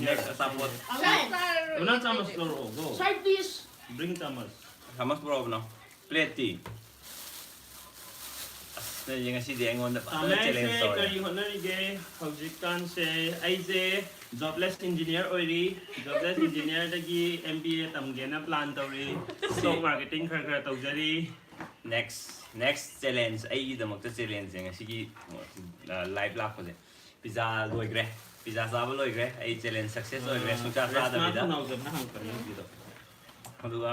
Next ꯑꯆꯥꯄꯣꯠ꯫ ꯑꯃꯨꯛ ꯆꯥꯔꯔꯣꯏ ꯑꯗꯨꯅ ꯆꯥꯃꯁ ꯁꯤꯗꯤ꯫ ꯂꯧꯔꯛꯑꯣ, go꯫ Side dish꯫ Bring ꯆꯥꯃꯁ꯫ ꯆꯥꯃꯁ ꯄꯨꯔꯛꯑꯣꯕꯅꯣ? Plateꯇꯤ? ꯑꯁ, ꯅꯣꯏꯁꯦ ꯉꯁꯤꯗꯤ ꯑꯩꯉꯣꯟꯗ ꯐꯖꯅ ꯇꯥꯃꯩꯁꯦ challenge ꯇꯧꯔꯦ꯫ ꯀꯔꯤ ꯍꯣꯠꯅꯔꯤꯒꯦ? ꯍꯧꯖꯤꯛꯀꯥꯟꯁꯦ ꯑꯩꯁꯦ jobless engineer ꯑꯣꯏꯔꯤ꯫ Jobless engineerꯗꯒꯤ M B A ꯇꯝꯒꯦꯅ plan ꯇꯧꯔꯤ꯫ ꯁꯤ stock marketing ꯈꯔ ꯈꯔ ꯇꯧꯖꯔꯤ꯫ Next, next challenge, ꯑꯩꯒꯤꯗꯃꯛꯇ challengeꯁꯦ ꯉꯁꯤꯒꯤ, ꯑ, live ꯂꯥꯛꯄꯁꯦ꯫ Pizza ꯂꯣꯏꯈ꯭ꯔꯦ꯫ Pizza ꯆꯥꯕ ꯂꯣꯏꯈ꯭ꯔꯦ꯫ ꯑꯩ challenge success ꯑꯣꯏꯈ꯭ꯔꯦ꯫ ꯑ, ꯁꯨꯡꯆꯥ ꯔꯦꯁꯃꯥ ꯆꯥꯗꯕꯤꯗ꯫ ꯊꯧꯅꯥꯎꯖꯝꯅ ꯍꯪꯉꯛꯄꯅꯦ ꯍꯧꯖꯤꯛꯀꯤꯗꯣ꯫ ꯑꯗꯨꯒ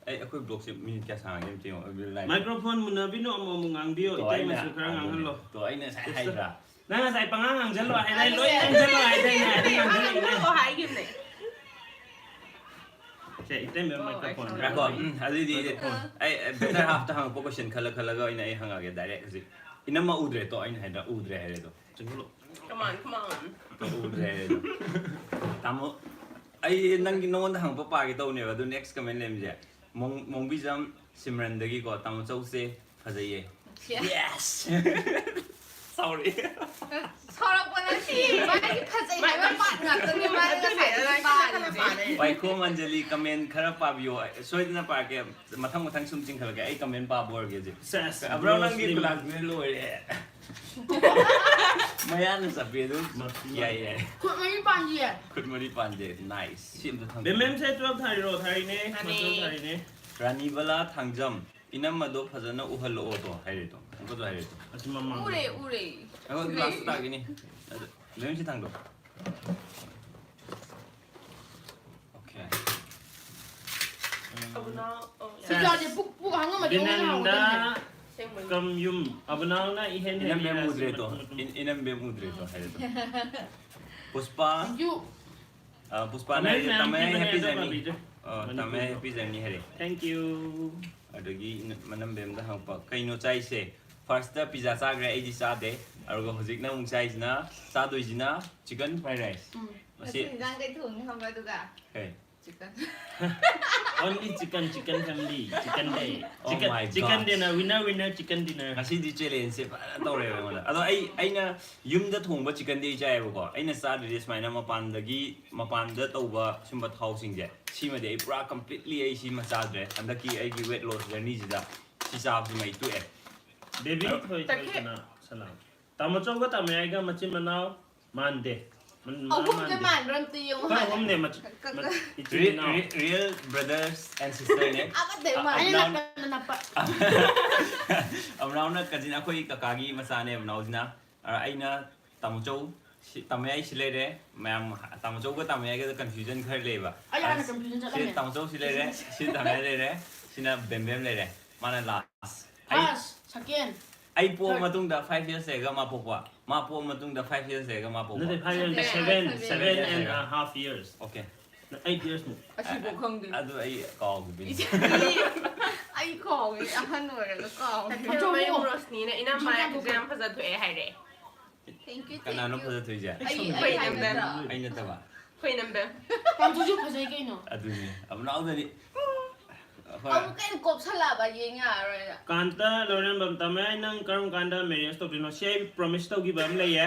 ꯑꯩ, ꯑꯩꯈꯣꯏ vlogꯁꯦ minute ꯀꯌꯥ ꯁꯥꯡꯉꯒꯦ ꯑꯝꯇ ꯌꯦꯡꯉꯣ꯫ ꯑꯩ live Microphone ꯃꯨꯟꯅꯕꯤꯅꯨ, ꯑꯃꯨꯛ ꯑꯃꯨꯛ ꯉꯥꯡꯕꯤꯌꯣ, ꯇꯣ, ꯏꯇꯩꯃꯁꯨ ꯑꯩꯅ ꯈꯔ ꯉꯥꯡꯍꯜꯂꯣ꯫ ꯇꯣ, ꯑꯩꯅ ꯉꯁꯥꯏ ꯍꯥꯏꯗ꯭ꯔꯥ? ꯅꯪ ꯉꯁꯥꯏ ꯄꯉꯥꯡ ꯉꯥꯡꯖꯜꯂꯣ ꯍꯥꯏꯗꯥꯏ? ꯂꯣꯏ ꯉꯥꯡꯖꯜꯂꯣ ꯍꯥꯏꯗꯥꯏꯅꯦ? ꯑꯗꯨ ꯉꯥꯡꯖꯜꯂꯛꯏꯅꯦ꯫ ꯉꯥꯡꯍꯜꯂꯣ ꯍꯥꯏꯈꯤꯕꯅꯦ꯫ ꯁꯦ, ꯏꯇꯩꯃ ꯑꯣ, microphone꯫ ꯑꯩ ꯉꯥꯏꯈꯣ, ꯎꯝ, ꯑꯗꯨꯏꯗꯤ microphone꯫ ꯑꯩ, ꯑꯩ better halfꯇ ꯍꯪꯉꯛꯄ question ꯈꯜꯂ ꯈꯜꯂꯒ ꯑꯣꯏꯅ ꯑꯩ ꯍꯪꯉꯛꯑꯒꯦ direct ꯍꯧꯖꯤꯛ꯫ ꯏꯅꯝꯃ ꯎꯗ꯭ꯔꯦ ꯇꯣ, ꯑꯩꯅ ꯍꯥꯏꯗ꯭ꯔꯥ? ꯎꯗ꯭ꯔꯦ ꯍꯥꯏꯔꯦ ꯑꯗꯣ꯫ ꯆꯨꯝꯃꯤꯔꯣ? Come on, come on꯫ ꯎꯗ꯭ꯔꯦ ꯍꯥꯏꯔꯦ ꯑꯗꯣ꯫ ꯇꯥꯃꯣ, ꯑꯩ ꯅꯪꯒꯤ, ꯅꯉꯣꯟꯗ ꯍꯪꯉꯛꯄ ꯄꯥꯒꯦ ꯇꯧꯅꯦꯕ, ꯑꯗꯨ next comment ꯂꯩꯔꯝꯃꯤꯁꯦ꯫ ꯃꯣꯡ-, ꯃꯣꯡꯕꯤꯖꯝ ꯁꯤꯝꯔꯟꯗꯒꯤꯀꯣ, "ꯇꯥꯃꯣ ꯆꯧꯁꯦ ꯐꯖꯩꯌꯦ꯫" ꯁꯦ꯫ Yes! Sorry꯫ ꯁꯥꯎꯔꯛꯄ ꯅꯠꯇꯦ, ꯃꯥꯒꯤ ꯐꯖꯩ ꯍꯥꯏꯕ part ꯉꯥꯛꯇꯅꯦ ꯃꯥꯅ ꯉꯁꯥꯏꯗꯒꯤ ꯄꯥꯔꯤꯁꯦ꯫ ꯋꯥꯏꯈꯣꯝ ꯑꯟꯖꯂꯤ comment ꯈꯔ ꯄꯥꯕꯤꯌꯣ꯫ ꯁꯣꯏꯗꯅ ꯄꯥꯔꯛꯀꯦ꯫ ꯃꯊꯪ ꯃꯊꯪ ꯁꯨꯝ ꯆꯤꯡꯈꯠꯂꯛꯀꯦ꯫ ꯑꯩ comment ꯄꯥꯕ ꯍꯧꯔꯒꯦ ꯍꯧꯖꯤꯛ꯫ ꯁꯦꯁ, ꯑꯕ꯭ꯔꯣ, ꯅꯪꯒꯤ ꯕ꯭ꯔꯣꯁꯂꯤ꯫ Classmate ꯂꯣꯏꯔꯦ꯫ ꯃꯌꯥꯅ ꯆꯞꯄꯦ ꯑꯗꯨꯝ꯫ ꯌꯥꯏ, ꯌꯥꯏ꯫ ꯈꯨꯠ ꯃꯔꯤ ꯄꯥꯟꯗꯤꯌꯦ꯫ ꯈꯨꯠ ꯃꯔꯤ ꯄꯥꯟꯗꯦ꯫ Nice. ꯁꯤ ꯑꯝꯇ ꯊꯝꯒꯦ꯫ ꯕꯦꯝꯕꯦꯝꯁꯦ twelve ꯊꯥꯔꯤꯔꯣ? ꯊꯥꯔꯤꯅꯦ꯫ ꯊꯥꯔꯤ꯫ Twelve ꯊꯥꯔꯤꯅꯦ꯫ ꯔꯥꯅꯤꯕꯂꯥ ꯊꯥꯡꯖꯝ, "ꯏꯅꯝꯃꯗꯣ ꯐꯖꯅ ꯎꯍꯜꯂꯛꯑꯣꯗꯣ" ꯍꯥꯏꯔꯦꯗꯣ꯫ ꯑꯃꯨꯛꯀꯁꯨ ꯍꯥꯏꯔꯦꯗꯣ꯫ ꯑꯁꯤ ꯃꯃꯥꯡ꯫ ꯎꯔꯦ, ꯎꯔꯦ꯫ ꯑꯩꯈꯣꯏ ꯎꯔꯦ꯫ Glass ꯇꯥꯒꯤꯅꯤ꯫ ꯑꯗꯨ, ꯕꯦꯝꯕꯦꯝ ꯁꯤ ꯊꯥꯡꯗꯣꯛ꯫ Okay. ꯑꯕꯨꯅꯥꯎ, ꯑꯣ, ꯌꯥꯔꯦ꯫ ꯁꯤꯖꯥꯁꯦ ꯄꯨꯛ, ꯄꯨꯛ ꯍꯥꯡꯉꯝꯃꯗꯤ ꯑꯃꯨꯛ ꯍꯦꯟꯅ ꯕꯤꯅꯟꯗ ꯍꯥꯎꯒꯗꯕꯅꯦ꯫ ꯑꯁꯦꯡꯕꯅꯤ꯫ ꯀꯝ ꯌꯨꯝ꯫ ꯑꯕꯨꯅꯥꯎꯅ ꯏꯍꯦꯟ ꯏꯅꯝ ꯍꯦꯜꯂꯤ ꯕꯦꯝ ꯍꯥꯏꯔꯁꯤ ꯎꯗ꯭ꯔꯦꯗꯣ꯫ ꯃꯇꯨꯡ ꯃꯇꯨꯡ꯫ ꯏꯟ-, ꯏꯅꯝ ꯕꯦꯝ ꯎꯗ꯭ꯔꯦꯗꯣ ꯍꯥꯏꯔꯦꯗꯣ꯫ ꯄꯨꯁꯄꯥ꯫ Thank you꯫ ꯑ, ꯄꯨꯁꯄꯥꯅ ꯇꯃꯦꯡ ꯍꯥꯏꯔꯦ, ꯃꯌꯥꯝ "ꯇꯃꯦꯡ ꯄꯤꯕꯅꯦ happy ꯑꯗꯣ journey"꯫ ꯄꯥꯕꯤꯗ꯭ꯔꯦ꯫ ꯑ, ꯃꯅꯤꯄꯨꯔꯗ꯫ "ꯇꯃꯦꯡ happy journey" ꯍꯥꯏꯔꯦ꯫ Thank you꯫ ꯑꯗꯒꯤ ꯏꯅ-, ꯃꯅꯝ ꯕꯦꯝꯗ ꯍꯪꯉꯛꯄ, "ꯀꯩꯅꯣ ꯆꯥꯏꯁꯦ? First ꯇ pizza ꯆꯥꯈ꯭ꯔꯦ, ꯑꯩꯗꯤ ꯆꯥꯗꯦ꯫ ꯑꯗꯨꯒ ꯍꯧꯖꯤꯛꯅ ꯑꯃꯨꯛ ꯆꯥꯏꯁꯤꯅ, ꯆꯥꯗꯣꯏꯁꯤꯅ chicken fried rice"꯫ ꯎꯝ꯫ ꯃꯁꯤ ꯉꯁꯤ ꯏꯟꯖꯥꯡ ꯀꯩ ꯊꯣꯡꯅꯤ ꯈꯪꯕ꯭ꯔꯥ ꯑꯗꯨꯒ? ꯀꯩ? Chicken꯫ Only chicken, chicken family, chicken day꯫ Oh Chicken, my chicken God꯫ Dinner, winner, winner, chicken dinner꯫ ꯉꯁꯤꯗꯤ challenge ꯁꯦ ꯐꯖꯅ ꯇꯧꯔꯦꯕ ꯑꯩꯉꯣꯟꯗ꯫ ꯑꯗꯣ ꯑꯩ, ꯑꯩꯅ ꯌꯨꯝꯗ ꯊꯣꯡꯕ chicken ꯗꯤ ꯑꯩ ꯆꯥꯏꯌꯦꯕꯀꯣ꯫ ꯑꯩꯅ ꯆꯥꯗ꯭ꯔꯤꯁꯦ ꯁꯨꯃꯥꯏꯅ ꯃꯄꯥꯟꯗꯒꯤ, ꯃꯄꯥꯟꯗ ꯇꯧꯕ ꯁꯨꯝꯕ ꯊꯥꯎꯁꯤꯡꯁꯦ, ꯁꯤꯃꯗꯤ ꯑꯩ ꯄꯨꯔꯥ completely ꯑꯩ ꯁꯤꯃ ꯆꯥꯗ꯭ꯔꯦ꯫ ꯍꯟꯗꯛꯀꯤ ꯑꯩꯒꯤ weight loss journey ꯁꯤꯗ ꯁꯤ ꯆꯥꯕꯁꯤꯃ ꯑꯩ ꯇꯣꯛꯑꯦ꯫ ꯕꯦꯕꯤ ꯊꯣꯏ ꯊꯣꯏ ꯇꯈꯦ- ꯁꯅꯥ ꯁꯂꯥꯝ꯫ ꯇꯥꯃꯣꯆꯧꯒ ꯇꯥꯃꯌꯥꯏꯒ ꯃꯆꯤꯟ ꯃꯅꯥꯎ ꯃꯥꯟꯗꯦ꯫ ꯃꯟ-, ꯃꯅꯥꯎ ꯑꯍꯨꯝꯁꯦ ꯃꯥꯟꯗꯦ꯫ ꯃꯥꯟꯕ꯭ꯔꯥ ꯑꯝꯇ ꯌꯦꯡꯉꯨ ꯑꯩꯈꯣꯏ ꯍꯥꯟꯅ꯫ ꯑꯍꯨꯝꯅꯦ ꯃꯆꯤꯟ-, ꯀ-, ꯀ-, ꯃ-, ꯀ-, ꯏꯆꯤꯟ ꯔꯤ-, ꯏꯅꯥꯎ꯫ ꯔꯤ-, real brothers and sister ꯅꯦ꯫ ꯑꯃꯠꯇ ꯑ-, ꯃꯥꯟꯅꯩ꯫ ꯑꯕꯨꯅꯥꯎ-, ꯑꯩꯅ ꯅꯞꯄ ꯅꯞꯄ꯫ ꯑꯕꯨꯅꯥꯎꯅ cousin, ꯑꯩꯈꯣꯏ ꯀꯀꯥꯒꯤ ꯃꯆꯥꯅꯦ ꯑꯕꯨꯅꯥꯎꯁꯤꯅ꯫ ꯑ, ꯑꯩꯅ ꯇꯥꯃꯣꯆꯧ, ꯁꯤ, ꯇꯥꯃꯌꯥꯏ ꯁꯤ ꯂꯩꯔꯦ꯫ ꯃꯌꯥꯝ ꯍ-, ꯇꯥꯃꯣꯆꯧꯒ ꯇꯥꯃꯌꯥꯏꯒꯗ confusion ꯈꯔ ꯂꯩꯌꯦꯕ꯫ ꯑꯩ ꯍꯥꯟꯅ ꯑ, confusion ꯁꯤ ꯆꯠꯂꯝꯃꯦ꯫ ꯇꯥꯃꯣꯆꯧ ꯁꯤ ꯂꯩꯔꯦ, ꯁꯤ ꯇꯥꯃꯌꯥꯏ ꯂꯩꯔꯦ, ꯁꯤꯅ ꯕꯦꯝꯕꯦꯝ ꯂꯩꯔꯦ꯫ ꯃꯥꯅ last꯫ ꯑꯩ, First, second, third꯫ ꯑꯩ ꯄꯣꯛꯑ ꯃꯇꯨꯡꯗ five years ꯂꯩꯔꯒ ꯃꯥ ꯄꯣꯛꯄ, ꯃꯥ ꯄꯣꯛꯑ ꯃꯇꯨꯡꯗ five years ꯂꯩꯔꯒ ꯃꯥ ꯄꯣꯛꯄ꯫ ꯅꯠꯇꯦ, five years, seven, seven, seven and a half years꯫ Okay꯫ Eight years ꯃꯨꯛ꯫ ꯑꯁꯤꯕꯨ ꯈꯪꯗꯦ꯫ ꯑꯗꯨ ꯑꯩ ꯀꯥꯎꯈꯤꯕꯩꯅꯦ꯫ ꯑꯩ ꯀꯥꯎꯋꯦ, ꯑꯍꯟ ꯑꯣꯏꯔꯒ ꯀꯥꯎꯋꯦ꯫ ꯇꯈꯦꯜ ꯃꯌꯨꯝ ꯔꯣꯁꯅꯤꯅ ꯏꯅꯝꯃ ꯌꯥꯝ ꯐꯖ ꯊꯣꯛꯑꯦ ꯍꯥꯏꯔꯦ꯫ Thank you, thank you꯫ ꯀꯅꯥꯅꯣ ꯐꯖ ꯊꯣꯛꯏꯁꯦ? ꯑꯩ, ꯑꯩ ꯍꯥꯏꯕ ꯅꯠꯇ꯭ꯔꯣ? ꯑꯩ ꯅꯠꯇꯕ꯫ ꯑꯩꯈꯣꯏ ꯏꯅꯝꯕꯦꯝ꯫ ꯇꯥꯃꯣꯁꯨ ꯐꯖꯩ ꯀꯩꯅꯣ꯫ ꯑꯗꯨꯅꯦ, ꯑꯕꯨꯅꯥꯎꯗꯅꯤ꯫ ꯍꯣꯏ꯫ ꯑꯃꯨꯛꯀ ꯍꯦꯟꯅ ꯀꯣꯞꯁꯜꯂꯛꯑꯕ ꯌꯦꯡ ꯌꯥꯔꯔꯣꯏꯅ꯫ ꯀꯥꯟꯇ ꯂꯧꯔꯦꯝꯕꯝ, ꯇꯥꯃꯣ, ꯅꯪ ꯀꯔꯝ ꯀꯥꯟꯗ marriage ꯇꯧꯗꯣꯏꯅꯣ? ꯁꯤ ꯑꯩ promise ꯇꯧꯈꯤꯕ ꯑꯃ ꯂꯩꯌꯦ꯫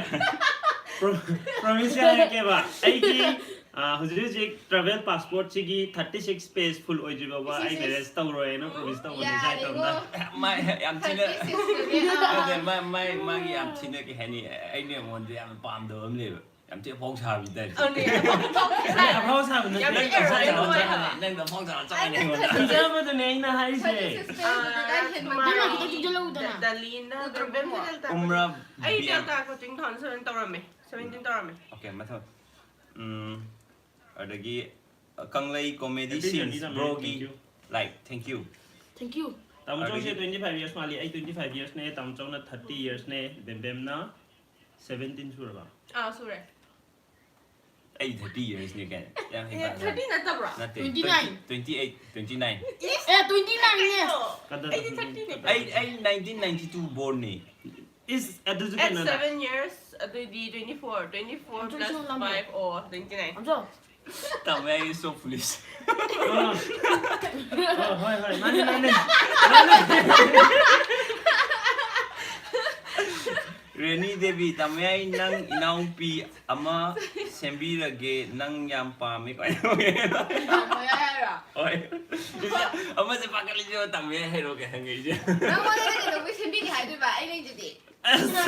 Pro-, promise ꯌꯥꯔꯛꯀꯦꯕ꯫ ꯑꯩꯒꯤ ꯑꯥ, ꯍꯧꯖꯤꯛ ꯍꯧꯖꯤꯛ travel passport ꯁꯤꯒꯤ thirty six page full ꯑꯣꯏꯗ꯭ꯔꯤ ꯐꯥꯎꯕ ꯑꯩ ꯏꯁ, ꯏꯁ꯫ Marriage ꯇꯧꯔꯣꯏꯅ promise ꯇꯧꯕꯅꯤ ꯉꯁꯥꯏ ꯌꯥꯔꯦꯀꯣ꯫ ꯇꯧꯔꯝꯗꯥꯏ꯫ ꯃꯥ ꯌꯥꯝ ꯊꯤꯅ thirty six ꯇꯨꯗꯤ, ꯑꯥ꯫ ꯅꯠꯇꯦ, ꯃꯥ, ꯃꯥ, ꯃꯥꯒꯤ ꯌꯥꯝ ꯊꯤꯅ, ꯀꯩ ꯍꯥꯏꯅꯤ, ꯑꯩꯅ ꯑꯩꯉꯣꯟꯗ ꯌꯥꯝꯅ ꯄꯥꯝꯗꯕ ꯑꯃ ꯂꯩꯕ꯫ ꯌꯥꯝ ꯊꯤꯅ ꯑꯐꯥꯎ ꯁꯥꯕꯤ type꯫ ꯑꯗꯨꯅꯦ, ꯑꯐꯥꯎ ꯁꯥꯕꯤ꯫ ꯌꯥꯝ ꯅꯪ ꯊꯤꯅ ꯉꯁꯥꯏ arrogant ꯇꯧꯔꯝꯗꯥꯏ꯫ ꯑꯣꯏ ꯍꯥꯏꯕ꯫ ꯅꯪ ꯑꯐꯥꯎ ꯁꯥꯕ ꯆꯞ ꯃꯥꯟꯅꯩ ꯑꯩꯉꯣꯟꯗ꯫ ꯑꯩ ꯐꯖꯕꯗꯨꯅꯦ ꯑꯩꯅ ꯍꯥꯏꯔꯤꯁꯦ꯫ Thirty six ꯄꯦꯖꯇꯨꯗꯤ ꯀꯥꯏ ꯍꯦꯟꯃꯟꯗ꯭ꯔꯣ? ꯅꯪꯅ ꯈꯤꯇꯪ ꯆꯤꯡꯁꯤꯜꯍꯧꯗꯅ꯫ ꯗ-, ꯗꯂꯤꯅ ꯎꯗ꯭ꯔꯕꯣ? ꯀꯩꯅꯣ꯫ ꯎꯝꯔꯥ ꯑꯩ B M. Delta coaching two thousand seven ꯇꯧꯔꯝꯃꯦ, seventeen ꯇꯧꯔꯝꯃꯦ꯫ Okay, ꯃꯊꯪ꯫ ꯎꯝ, ꯑꯗꯒꯤ, ꯑ, ꯀꯪꯂꯩ comedy Happy journey, scenes ꯇꯥꯃꯣ꯫ Bro ꯒꯤ Thank you꯫ Like, thank you꯫ Thank you꯫ ꯇꯥꯃꯣ ꯆꯧꯁꯦ ꯑꯗꯒꯤ twenty five years ꯃꯥꯜꯂꯤ꯫ ꯑꯩ twenty five years ꯅꯦ, ꯇꯥꯃꯣ ꯆꯧꯅ thirty years ꯅꯦ, ꯕꯦꯝꯕꯦꯝꯅ seventeen ꯁꯨꯔꯕ? ꯑꯥ, ꯁꯨꯔꯦ꯫ ꯑꯩ thirty years ꯅꯦ ꯀꯥꯏꯅ꯫ ꯌꯥꯝ ꯑꯦ, ꯍꯩꯄꯥ ꯁꯥꯏ꯫ Thirty ꯅꯠꯇꯕ꯭ꯔꯣ? ꯅꯠꯇꯦ, twenty nine꯫ Twenty, twenty eight, twenty nine꯫ ꯏꯁ! ꯑꯦ, twenty nine ꯅꯦ꯫ ꯀꯩꯅꯣ? ꯀꯗꯥ ꯑꯩꯗꯤ thirty ꯅꯦ꯫ Thirty ꯅꯠꯇꯕ꯫ ꯑꯩ, ꯑꯩ nineteen ninety two born ꯅꯦ꯫ ꯏꯁ, ꯑꯗꯨꯁꯨ at ꯀꯩꯅꯣꯅ? Seven years, ꯑꯗꯨꯗꯤ twenty four, twenty four ꯑꯗꯨꯁꯨ plus ꯂꯝꯃꯣ꯫ Five, ꯑꯣ, twenty nine꯫ ꯑꯝꯖꯥꯎ꯫ ꯇꯥꯃꯣ, ꯑꯩ so foolish꯫ ꯑꯣ꯫ ꯑꯣ, ꯍꯣꯏ, ꯍꯣꯏ, ꯃꯥꯅꯦ, ꯃꯥꯅꯦ꯫ ꯃꯥꯅꯦ꯫ ꯔꯦꯅꯤ ꯗꯦꯕꯤ, ꯇꯥꯃꯣ, ꯑꯩ ꯅꯪ ꯏꯅꯥꯎꯄꯤ ꯑꯃ ꯁꯦꯝꯕꯤꯔꯒꯦ, ꯅꯪ ꯌꯥꯝ ꯄꯥꯝꯃꯦ ꯀꯥꯏꯅ꯫ ꯇꯥꯃꯣ ꯌꯥꯏ ꯍꯥꯏꯔꯣ? ꯍꯣꯏ꯫ ꯑꯃꯁꯦ ꯄꯥꯈꯠꯂꯤꯁꯦ ꯇꯥꯃꯣ ꯌꯥꯏ ꯍꯥꯏꯔꯣ ꯀꯩ ꯍꯪꯉꯛꯏꯁꯦ꯫ ꯅꯪꯉꯣꯟꯗ ꯀꯩꯗꯧꯕꯩ ꯁꯦꯝꯕꯤꯒꯦ ꯍꯥꯏꯗꯣꯏꯕ? ꯑꯩ ꯂꯩꯗꯨꯗꯤ꯫ ꯑꯁ!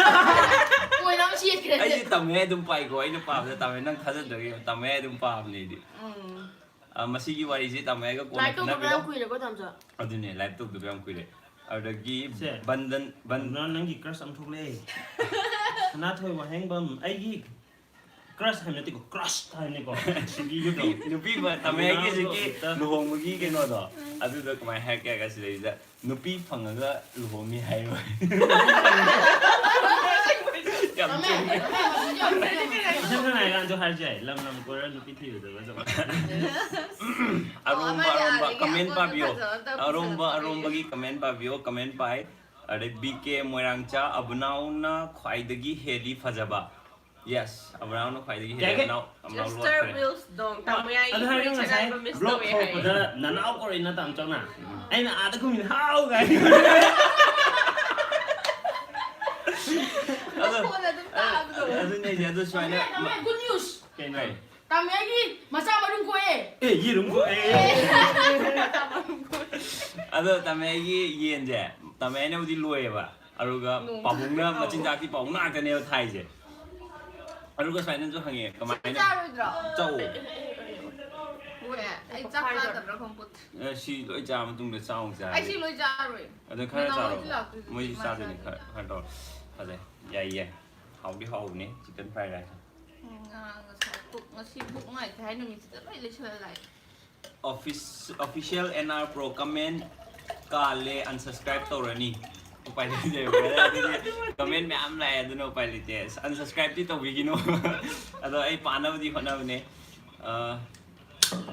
ꯀꯣꯏꯅ ꯑꯃ ꯆꯦꯟꯈ꯭ꯔꯦ꯫ ꯑꯩꯗꯤ ꯇꯥꯃꯣ ꯌꯥꯏ ꯑꯗꯨꯝ ꯄꯥꯏꯀꯣ, ꯑꯩꯅ ꯄꯥꯕꯗ ꯇꯥꯃꯣ ꯌꯥꯏ, ꯅꯪ ꯊꯥꯖꯗ꯭ꯔꯒ ꯌꯦꯡꯉꯣ, ꯇꯥꯃꯣ ꯌꯥꯏ ꯑꯗꯨꯝ ꯄꯥꯕꯅꯦ ꯑꯩꯗꯤ꯫ ꯎꯝ꯫ ꯑ, ꯃꯁꯤꯒꯤ ꯋꯥꯔꯤꯁꯦ ꯇꯥꯃꯣ ꯌꯥꯏꯒ ꯀꯣꯟꯅ ꯂꯥꯏꯔꯤꯛ ꯇꯧꯗꯕ ꯈꯟꯅꯕꯤꯔꯣ꯫ ꯌꯥꯝ ꯀꯨꯏꯔꯦꯀꯣ, ꯇꯥꯃꯣꯆꯥ꯫ ꯑꯗꯨꯅꯦ, ꯂꯥꯏꯔꯤꯛ ꯇꯧꯗꯕ ꯌꯥꯝ ꯀꯨꯏꯔꯦ꯫ ꯑꯗꯨꯗꯒꯤ ꯁꯦ, ꯕꯟꯗꯟ, ꯕꯟ- ꯅꯪ, ꯅꯪꯒꯤ crush ꯑꯃ ꯊꯣꯛꯂꯛꯑꯦ꯫ ꯁꯅꯥꯊꯣꯏ ꯋꯥꯍꯦꯡꯕꯝ, ꯑꯩꯒꯤ crush ꯍꯥꯏꯕ ꯅꯠꯇꯦꯀꯣ, crush ꯍꯥꯏꯕꯅꯤꯀꯣ꯫ ꯅꯨꯄꯤ, ꯅꯨꯄꯤ ꯑꯃ ꯇꯥꯃꯣ ꯌꯥꯏꯒꯤ ꯍꯧꯖꯤꯛꯀꯤ ꯑꯝꯇ ꯂꯨꯍꯣꯡꯕꯒꯤ ꯀꯩꯅꯣꯗꯣ, ꯎꯝ꯫ ꯑꯗꯨꯗ ꯀꯃꯥꯏꯅ ꯍꯥꯏꯔꯛꯀꯦ ꯍꯥꯏꯔꯒ ꯁꯤꯗꯩꯁꯤꯗ, "ꯅꯨꯄꯤ ꯐꯪꯉꯒ ꯂꯨꯍꯣꯡꯅꯤ ꯍꯥꯏꯌꯣ꯫" ꯌꯥꯝ ꯆꯨꯝꯃꯦ꯫ ꯃꯁꯛ ꯈꯪ ꯍꯥꯏꯔ ꯀꯥꯟꯗ ꯍꯥꯏꯔꯁꯨ ꯌꯥꯏ, ꯂꯝ ꯂꯝ ꯀꯣꯏꯔ ꯅꯨꯄꯤ ꯊꯤꯔꯨꯗꯕ ꯆꯞ ꯃꯥꯟꯅꯩ꯫ ꯑꯔꯣꯝꯕ, ꯑꯣ, ꯑꯃꯗꯤ ꯑꯔꯣꯝꯕ, ꯑꯥꯗꯒꯤ comment ꯑꯇꯣꯞꯄ ꯄꯥꯕꯤꯌꯣ꯫ ꯐꯖꯕ ꯑꯝꯇ ꯑꯔꯣꯝꯕ, ꯄꯨꯁꯜꯂꯛꯇꯕꯒꯤ꯫ ꯑꯔꯣꯝꯕꯒꯤ comment ꯄꯥꯕꯤꯌꯣ, comment ꯄꯥꯏ꯫ ꯑꯗꯩ ꯕꯤ ꯀꯦ ꯃꯣꯏꯔꯥꯡꯆꯥ, "ꯑꯕꯨꯅꯥꯎꯅ ꯈ꯭ꯋꯥꯏꯗꯒꯤ ꯍꯦꯜꯂꯤ ꯐꯖꯕ꯫" Yes, ꯑꯕꯨꯅꯥꯎꯅ ꯈ꯭ꯋꯥꯏꯗꯒꯤ ꯍꯦꯜꯂꯤ꯫ ꯀꯌꯥꯒꯤ? ꯑꯕꯨꯅꯥꯎ, ꯑꯕꯨꯅꯥꯎ ꯆꯦꯁꯇꯔ ꯂꯣꯠꯈ꯭ꯔꯦ꯫ ꯋꯤꯜꯁ ꯗꯣꯡ, ꯇꯥꯃꯣ ꯌꯥꯏꯒꯤ ꯑꯗꯨ ꯍꯥꯏꯔꯒ ꯃꯤꯡꯁꯦ ꯉꯁꯥꯏ ꯍꯥꯏꯕ miss vlog ꯇꯧꯋꯦ ꯍꯥꯏꯌꯦ꯫ ꯊꯣꯛꯄꯗ ꯅꯅꯥꯎ ꯀꯧꯔꯛꯏ ꯅꯠꯇ꯭ꯔꯥ ꯆꯧꯅ? ꯎꯝ꯫ ꯑꯩꯅ ꯑꯥꯗ ꯀꯨꯝꯃꯤꯅ ꯍꯥꯎ ꯀꯥꯏꯅ꯫ ꯑꯗꯣ, ꯃꯈꯣꯟ ꯑꯗꯨꯝ ꯇꯥꯕꯗꯣ꯫ ꯑꯗꯨꯅꯦ ꯑꯩꯁꯦ, ꯑꯗꯨ ꯁꯨꯃꯥꯏꯅ ꯇꯥꯃꯣ ꯌꯥꯏ, ꯇꯥꯃꯣ ꯌꯥꯏ, good news꯫ ꯀꯩꯅꯣ? ꯀꯩ? ꯇꯥꯃꯣꯒꯤ ꯃꯆꯥ ꯃꯔꯨꯝ ꯀꯣꯛꯑꯦ꯫ ꯑꯦ, ꯌꯦꯔꯨꯝ ꯀꯣꯛꯑꯦ꯫ ꯑꯗꯣ ꯇꯥꯃꯣꯒꯤ ꯌꯦꯟꯁꯦ ꯇꯥꯃꯣꯅꯕꯨꯗꯤ ꯂꯣꯏꯌꯦꯕ, ꯑꯗꯨꯒ ꯄꯥꯕꯨꯡꯅ ꯃꯆꯤꯟꯖꯥꯛꯇꯤ ꯄꯥꯕꯨꯡꯅ ꯉꯥꯛꯇꯅꯦꯕ ꯊꯥꯏꯁꯦ꯫ ꯑꯗꯨꯒ ꯁꯨꯃꯥꯏꯅꯁꯨ ꯍꯪꯉꯦ, ꯀꯃꯥꯏꯅ? ꯆꯥꯔꯣꯏꯗ꯭ꯔꯣ? ꯆꯥꯎ꯫ ꯍꯣꯏ, ꯑꯩ ꯆꯥꯛ ꯆꯥꯗꯕ꯭ꯔꯥ ꯈꯪꯄꯣꯠꯇꯦ꯫ ꯑꯦ, ꯁꯤ ꯂꯣꯏ ꯆꯥꯔ ꯃꯇꯨꯡꯗ ꯆꯥꯎ꯫ ꯑꯩ ꯁꯤ ꯂꯣꯏ ꯆꯥꯔꯣꯏ꯫ ꯑꯗꯨ ꯈꯔ ꯅꯅꯥꯎ ꯆꯥꯔꯣ꯫ ꯍꯣꯏꯁꯨ ꯂꯥꯛꯇꯣꯏꯗꯨꯗꯤ ꯃꯣꯏꯁꯨ ꯃꯥ ꯆꯥꯗꯣꯏꯅꯤ꯫ ꯆꯥꯗꯣꯏꯅꯤ꯫ ꯈꯔ ꯈꯔ ꯇꯧꯔꯣ꯫ ꯐꯖꯩ꯫ ꯌꯥꯏ ꯌꯥꯏ꯫ ꯍꯥꯎꯗꯤ ꯍꯥꯎꯕꯅꯦ chicken fried rice꯫ ꯎꯝ, ꯉꯔꯥꯡ ꯉꯁꯥꯏ ꯄꯨꯛ, ꯉꯁꯤ ꯄꯨꯛ ꯅꯨꯡꯉꯥꯏꯇꯦ ꯍꯥꯏ ꯅꯨꯃꯤꯠꯁꯤꯗ ꯂꯣꯏ ꯂꯩꯁꯜꯂ ꯂꯥꯛꯑꯦ꯫ Office-, official N R Pro comment ꯀꯥꯜꯂꯦ, unsubscribe ꯇꯧꯔꯅꯤ꯫ ꯎꯄꯥꯏ ꯂꯩꯇꯦ brother, ꯑꯗꯨꯗꯤ comment ꯃꯌꯥꯝ ꯂꯥꯛꯑꯦ, ꯑꯗꯨꯅ ꯎꯄꯥꯏ ꯂꯩꯇꯦ꯫ Unsubscribe ꯇꯤ ꯇꯧꯕꯤꯒꯤꯅꯣ꯫ ꯑꯗꯣ ꯑꯩ ꯄꯥꯅꯕꯗꯤ ꯍꯣꯠꯅꯕꯅꯦ꯫ ꯑ,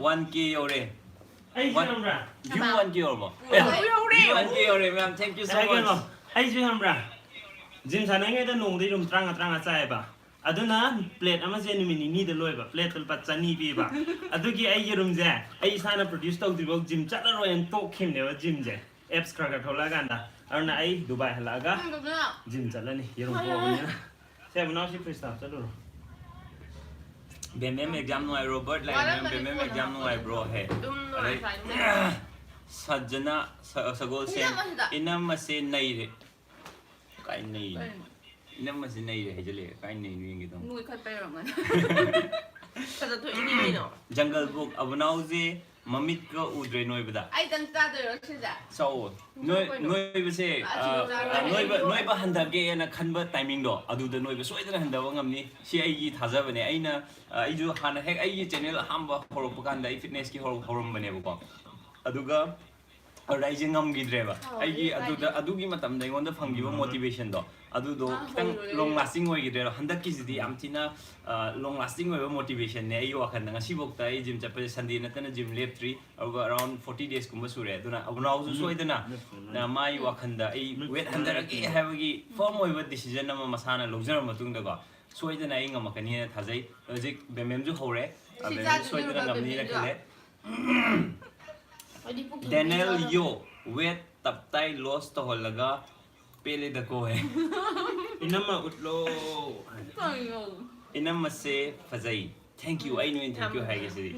one K ꯌꯧꯔꯦ꯫ ꯑꯩꯁꯨ One, ꯌꯧꯔꯝꯕ꯭ꯔꯥ? View one K ꯌꯧꯔꯕꯣ? ꯑꯦ, ꯌꯧꯔꯦ꯫ View one K ꯌꯧꯔꯦ ꯃꯌꯥꯝ, thank you so much꯫ ꯑꯩꯁꯨ ꯌꯧꯔꯝꯕ꯭ꯔꯥ? ꯑꯩꯁꯨ ꯌꯧꯔꯝꯕ꯭ꯔꯥ? Gym ꯁꯥꯟꯅꯔꯤꯉꯩꯗ ꯅꯣꯡꯃꯗ ꯌꯦꯔꯨꯝ ꯇꯔꯥꯃꯉꯥ, ꯇꯔꯥꯃꯉꯥ ꯆꯥꯏꯌꯦꯕ꯫ ꯑꯗꯨꯅ plate ꯑꯃꯁꯦ ꯅꯨꯃꯤꯠ ꯅꯤꯅꯤꯗ ꯂꯣꯏꯕ, plate ꯇ ꯂꯨꯄꯥ ꯆꯅꯤ ꯄꯤꯕ꯫ ꯑꯗꯨꯒꯤ ꯑꯩ ꯌꯦꯔꯨꯝꯁꯦ ꯑꯩ ꯏꯁꯥꯅ produce ꯇꯧꯗ꯭ꯔꯤꯐꯥꯎ gym ꯆꯠꯂꯔꯣꯏꯅ ꯇꯣꯛꯈꯤꯕꯅꯦꯕ gym ꯁꯦ꯫ Apps ꯈꯔ ꯈꯔ ꯊꯣꯛꯂꯛꯑꯀꯥꯟꯗ꯫ ꯑꯗꯨꯅ ꯑꯩ ꯗꯨꯕꯥꯏ ꯍꯜꯂꯛꯑꯒ gym ꯆꯠꯂꯅꯤ, ꯌꯦꯔꯨꯝ ꯄꯣꯛꯑꯕꯅꯤꯅ꯫ ꯁꯦ, ꯃꯅꯥꯎ, ꯁꯤ fridge ꯇ ꯍꯥꯞꯆꯜꯂꯨꯔꯣ꯫ ꯕꯦꯝꯕꯦꯝ exam ꯅꯨꯡꯉꯥꯏꯕ꯭ꯔꯣ? Bird line ꯕꯦꯝꯕꯦꯝ exam ꯅꯨꯡꯉꯥꯏꯕ꯭ꯔꯣ? ꯍꯦ꯫ ꯑꯗꯨꯝ ꯅꯨꯡꯉꯥꯏ ꯑꯗꯩ ꯁ꯭ꯋꯥꯏꯗ꯫ ꯁꯖꯅ ꯁ-, ꯁꯒꯣꯜꯁꯦꯝ, ꯏꯅꯝꯃꯁꯤꯗ꯫ ꯏꯅꯝꯃꯁꯦ ꯅꯩꯔꯦ꯫ ꯀꯥꯏ ꯅꯩ? ꯀꯩꯅꯣ? ꯏꯅꯝꯃꯁꯦ ꯅꯩꯔꯦ ꯍꯥꯏꯖꯜꯂꯛꯑꯦ꯫ ꯀꯥꯏ ꯅꯩꯅꯣ ꯌꯦꯡꯒꯦ ꯇꯧꯅꯤ꯫ ꯅꯣꯏꯈꯠꯄꯩ ꯑꯣꯏꯔꯝꯒꯅꯤ꯫ ꯐꯖꯊꯣꯛꯏꯅꯤ ꯀꯩꯅꯣ꯫ Jungle Book, ꯑꯕꯨꯅꯥꯎꯁꯦ ꯃꯃꯤꯠꯀ ꯎꯗ꯭ꯔꯦ ꯅꯣꯏꯕꯗ꯫ ꯑꯩꯗꯪ ꯆꯥꯗꯣꯏꯔꯣ ꯁꯤꯁꯦ? ꯆꯥꯎꯑꯣ꯫ ꯅꯣꯏ, ꯀꯩꯅꯣ? ꯅꯣꯏꯕꯁꯦ, ꯑꯁ, ꯑ, ꯆꯥꯔꯣꯏ꯫ ꯅꯣꯏꯕ, ꯅꯣꯏꯕ ꯍꯟꯊꯒꯦꯅ ꯈꯟꯕ timing ꯗꯣ, ꯑꯗꯨꯗ ꯅꯣꯏꯕ ꯁꯣꯏꯗꯅ ꯍꯟꯊꯕ ꯉꯝꯅꯤ꯫ ꯁꯤ ꯑꯩꯒꯤ ꯊꯥꯖꯕꯅꯦ꯫ ꯑꯩꯅ, ꯑ, ꯑꯩꯁꯨ ꯍꯥꯟꯅ ꯍꯦꯛ ꯑꯩꯒꯤ channel ꯑꯍꯥꯟꯕ ꯍꯧꯔꯛꯄ ꯀꯥꯟꯗ ꯑꯩ fitness ꯀꯤ ꯍꯧꯔ-, ꯍꯧꯔꯝꯕꯅꯦꯕꯀꯣ꯫ ꯑꯗꯨꯒ ꯑꯗꯨꯗ ꯑꯩꯁꯦ ꯉꯝꯈꯤꯗ꯭ꯔꯦꯕ꯫ ꯑꯧ, ꯑꯩꯒꯤ ꯑꯗꯨꯗ, ꯀꯥꯏꯗꯩ? ꯑꯗꯨꯒꯤ ꯃꯇꯝꯗ ꯑꯩꯉꯣꯟꯗ ꯐꯪꯈꯤꯕ ꯎꯝ꯫ Motivation ꯗꯣ, ꯑꯗꯨꯗꯣ ꯑꯥ, ꯈꯤꯇꯪ ꯍꯧꯔꯣꯏ꯫ Long lasting ꯑꯣꯏꯈꯤꯗ꯭ꯔꯦꯕ꯫ ꯍꯟꯗꯛꯀꯤꯁꯤꯗꯤ ꯌꯥꯝ ꯊꯤꯅ, ꯑ, long lasting ꯑꯣꯏꯕ motivation ꯅꯦ ꯑꯩꯒꯤ ꯋꯥꯈꯜꯗ꯫ ꯉꯁꯤꯐꯥꯎꯗ ꯑꯩ gym ꯆꯠꯄꯁꯦ, Sunday ꯅꯠꯇꯅ gym ꯂꯦꯞꯇ꯭ꯔꯤ꯫ ꯑꯗꯨꯒ around forty days ꯀꯨꯝꯕ ꯁꯨꯔꯦ꯫ ꯑꯗꯨꯅ ꯑꯕꯨꯅꯥꯎꯁꯨ ꯎꯝ꯫ ꯁꯣꯏꯗꯅ, ꯎꯝ꯫ ꯑ, ꯃꯥꯒꯤ ꯎꯝ꯫ ꯋꯥꯈꯜꯗ ꯑꯩ ꯎꯝ꯫ Weight ꯍꯟꯊꯔꯒꯦ ꯍꯥꯏꯕꯒꯤ firm ꯑꯣꯏꯕ decision ꯑꯃ ꯃꯁꯥꯅ ꯂꯧꯖꯔ ꯃꯇꯨꯡꯗꯀꯣ, ꯁꯣꯏꯗꯅ ꯑꯩ ꯉꯝꯃꯛꯀꯅꯤꯅ ꯊꯥꯖꯩ꯫ ꯍꯧꯖꯤꯛ ꯕꯦꯝꯕꯦꯝꯁꯨ ꯍꯧꯔꯦ꯫ ꯁꯤ ꯕꯦꯝꯕꯦꯝ ꯆꯥꯗꯣꯏꯅꯦ ꯁꯣꯏꯗꯅ ꯕꯦꯝꯕꯦꯝꯁꯨ꯫ ꯉꯝꯅꯤꯅ ꯈꯜꯂꯦ꯫ ꯑꯩꯗꯤ ꯄꯨꯛ ꯊꯟꯕ Daniel ꯆꯥꯔꯣꯏ꯫ Yo, weight ꯇꯞꯇꯥꯏ loss ꯇꯧꯍꯜꯂꯒ ꯄꯦꯜꯂꯦꯗꯀꯣ ꯍꯦ꯫ ꯏꯅꯝꯃ ꯎꯠꯂꯣ꯫ ꯀꯩꯅꯣ? ꯏꯅꯝꯃꯁꯦ ꯐꯖꯩ꯫ Thank you, ꯑꯩ ꯅꯣꯏꯅ thank you ꯍꯥꯏꯒꯦ ꯁꯤꯗꯤ.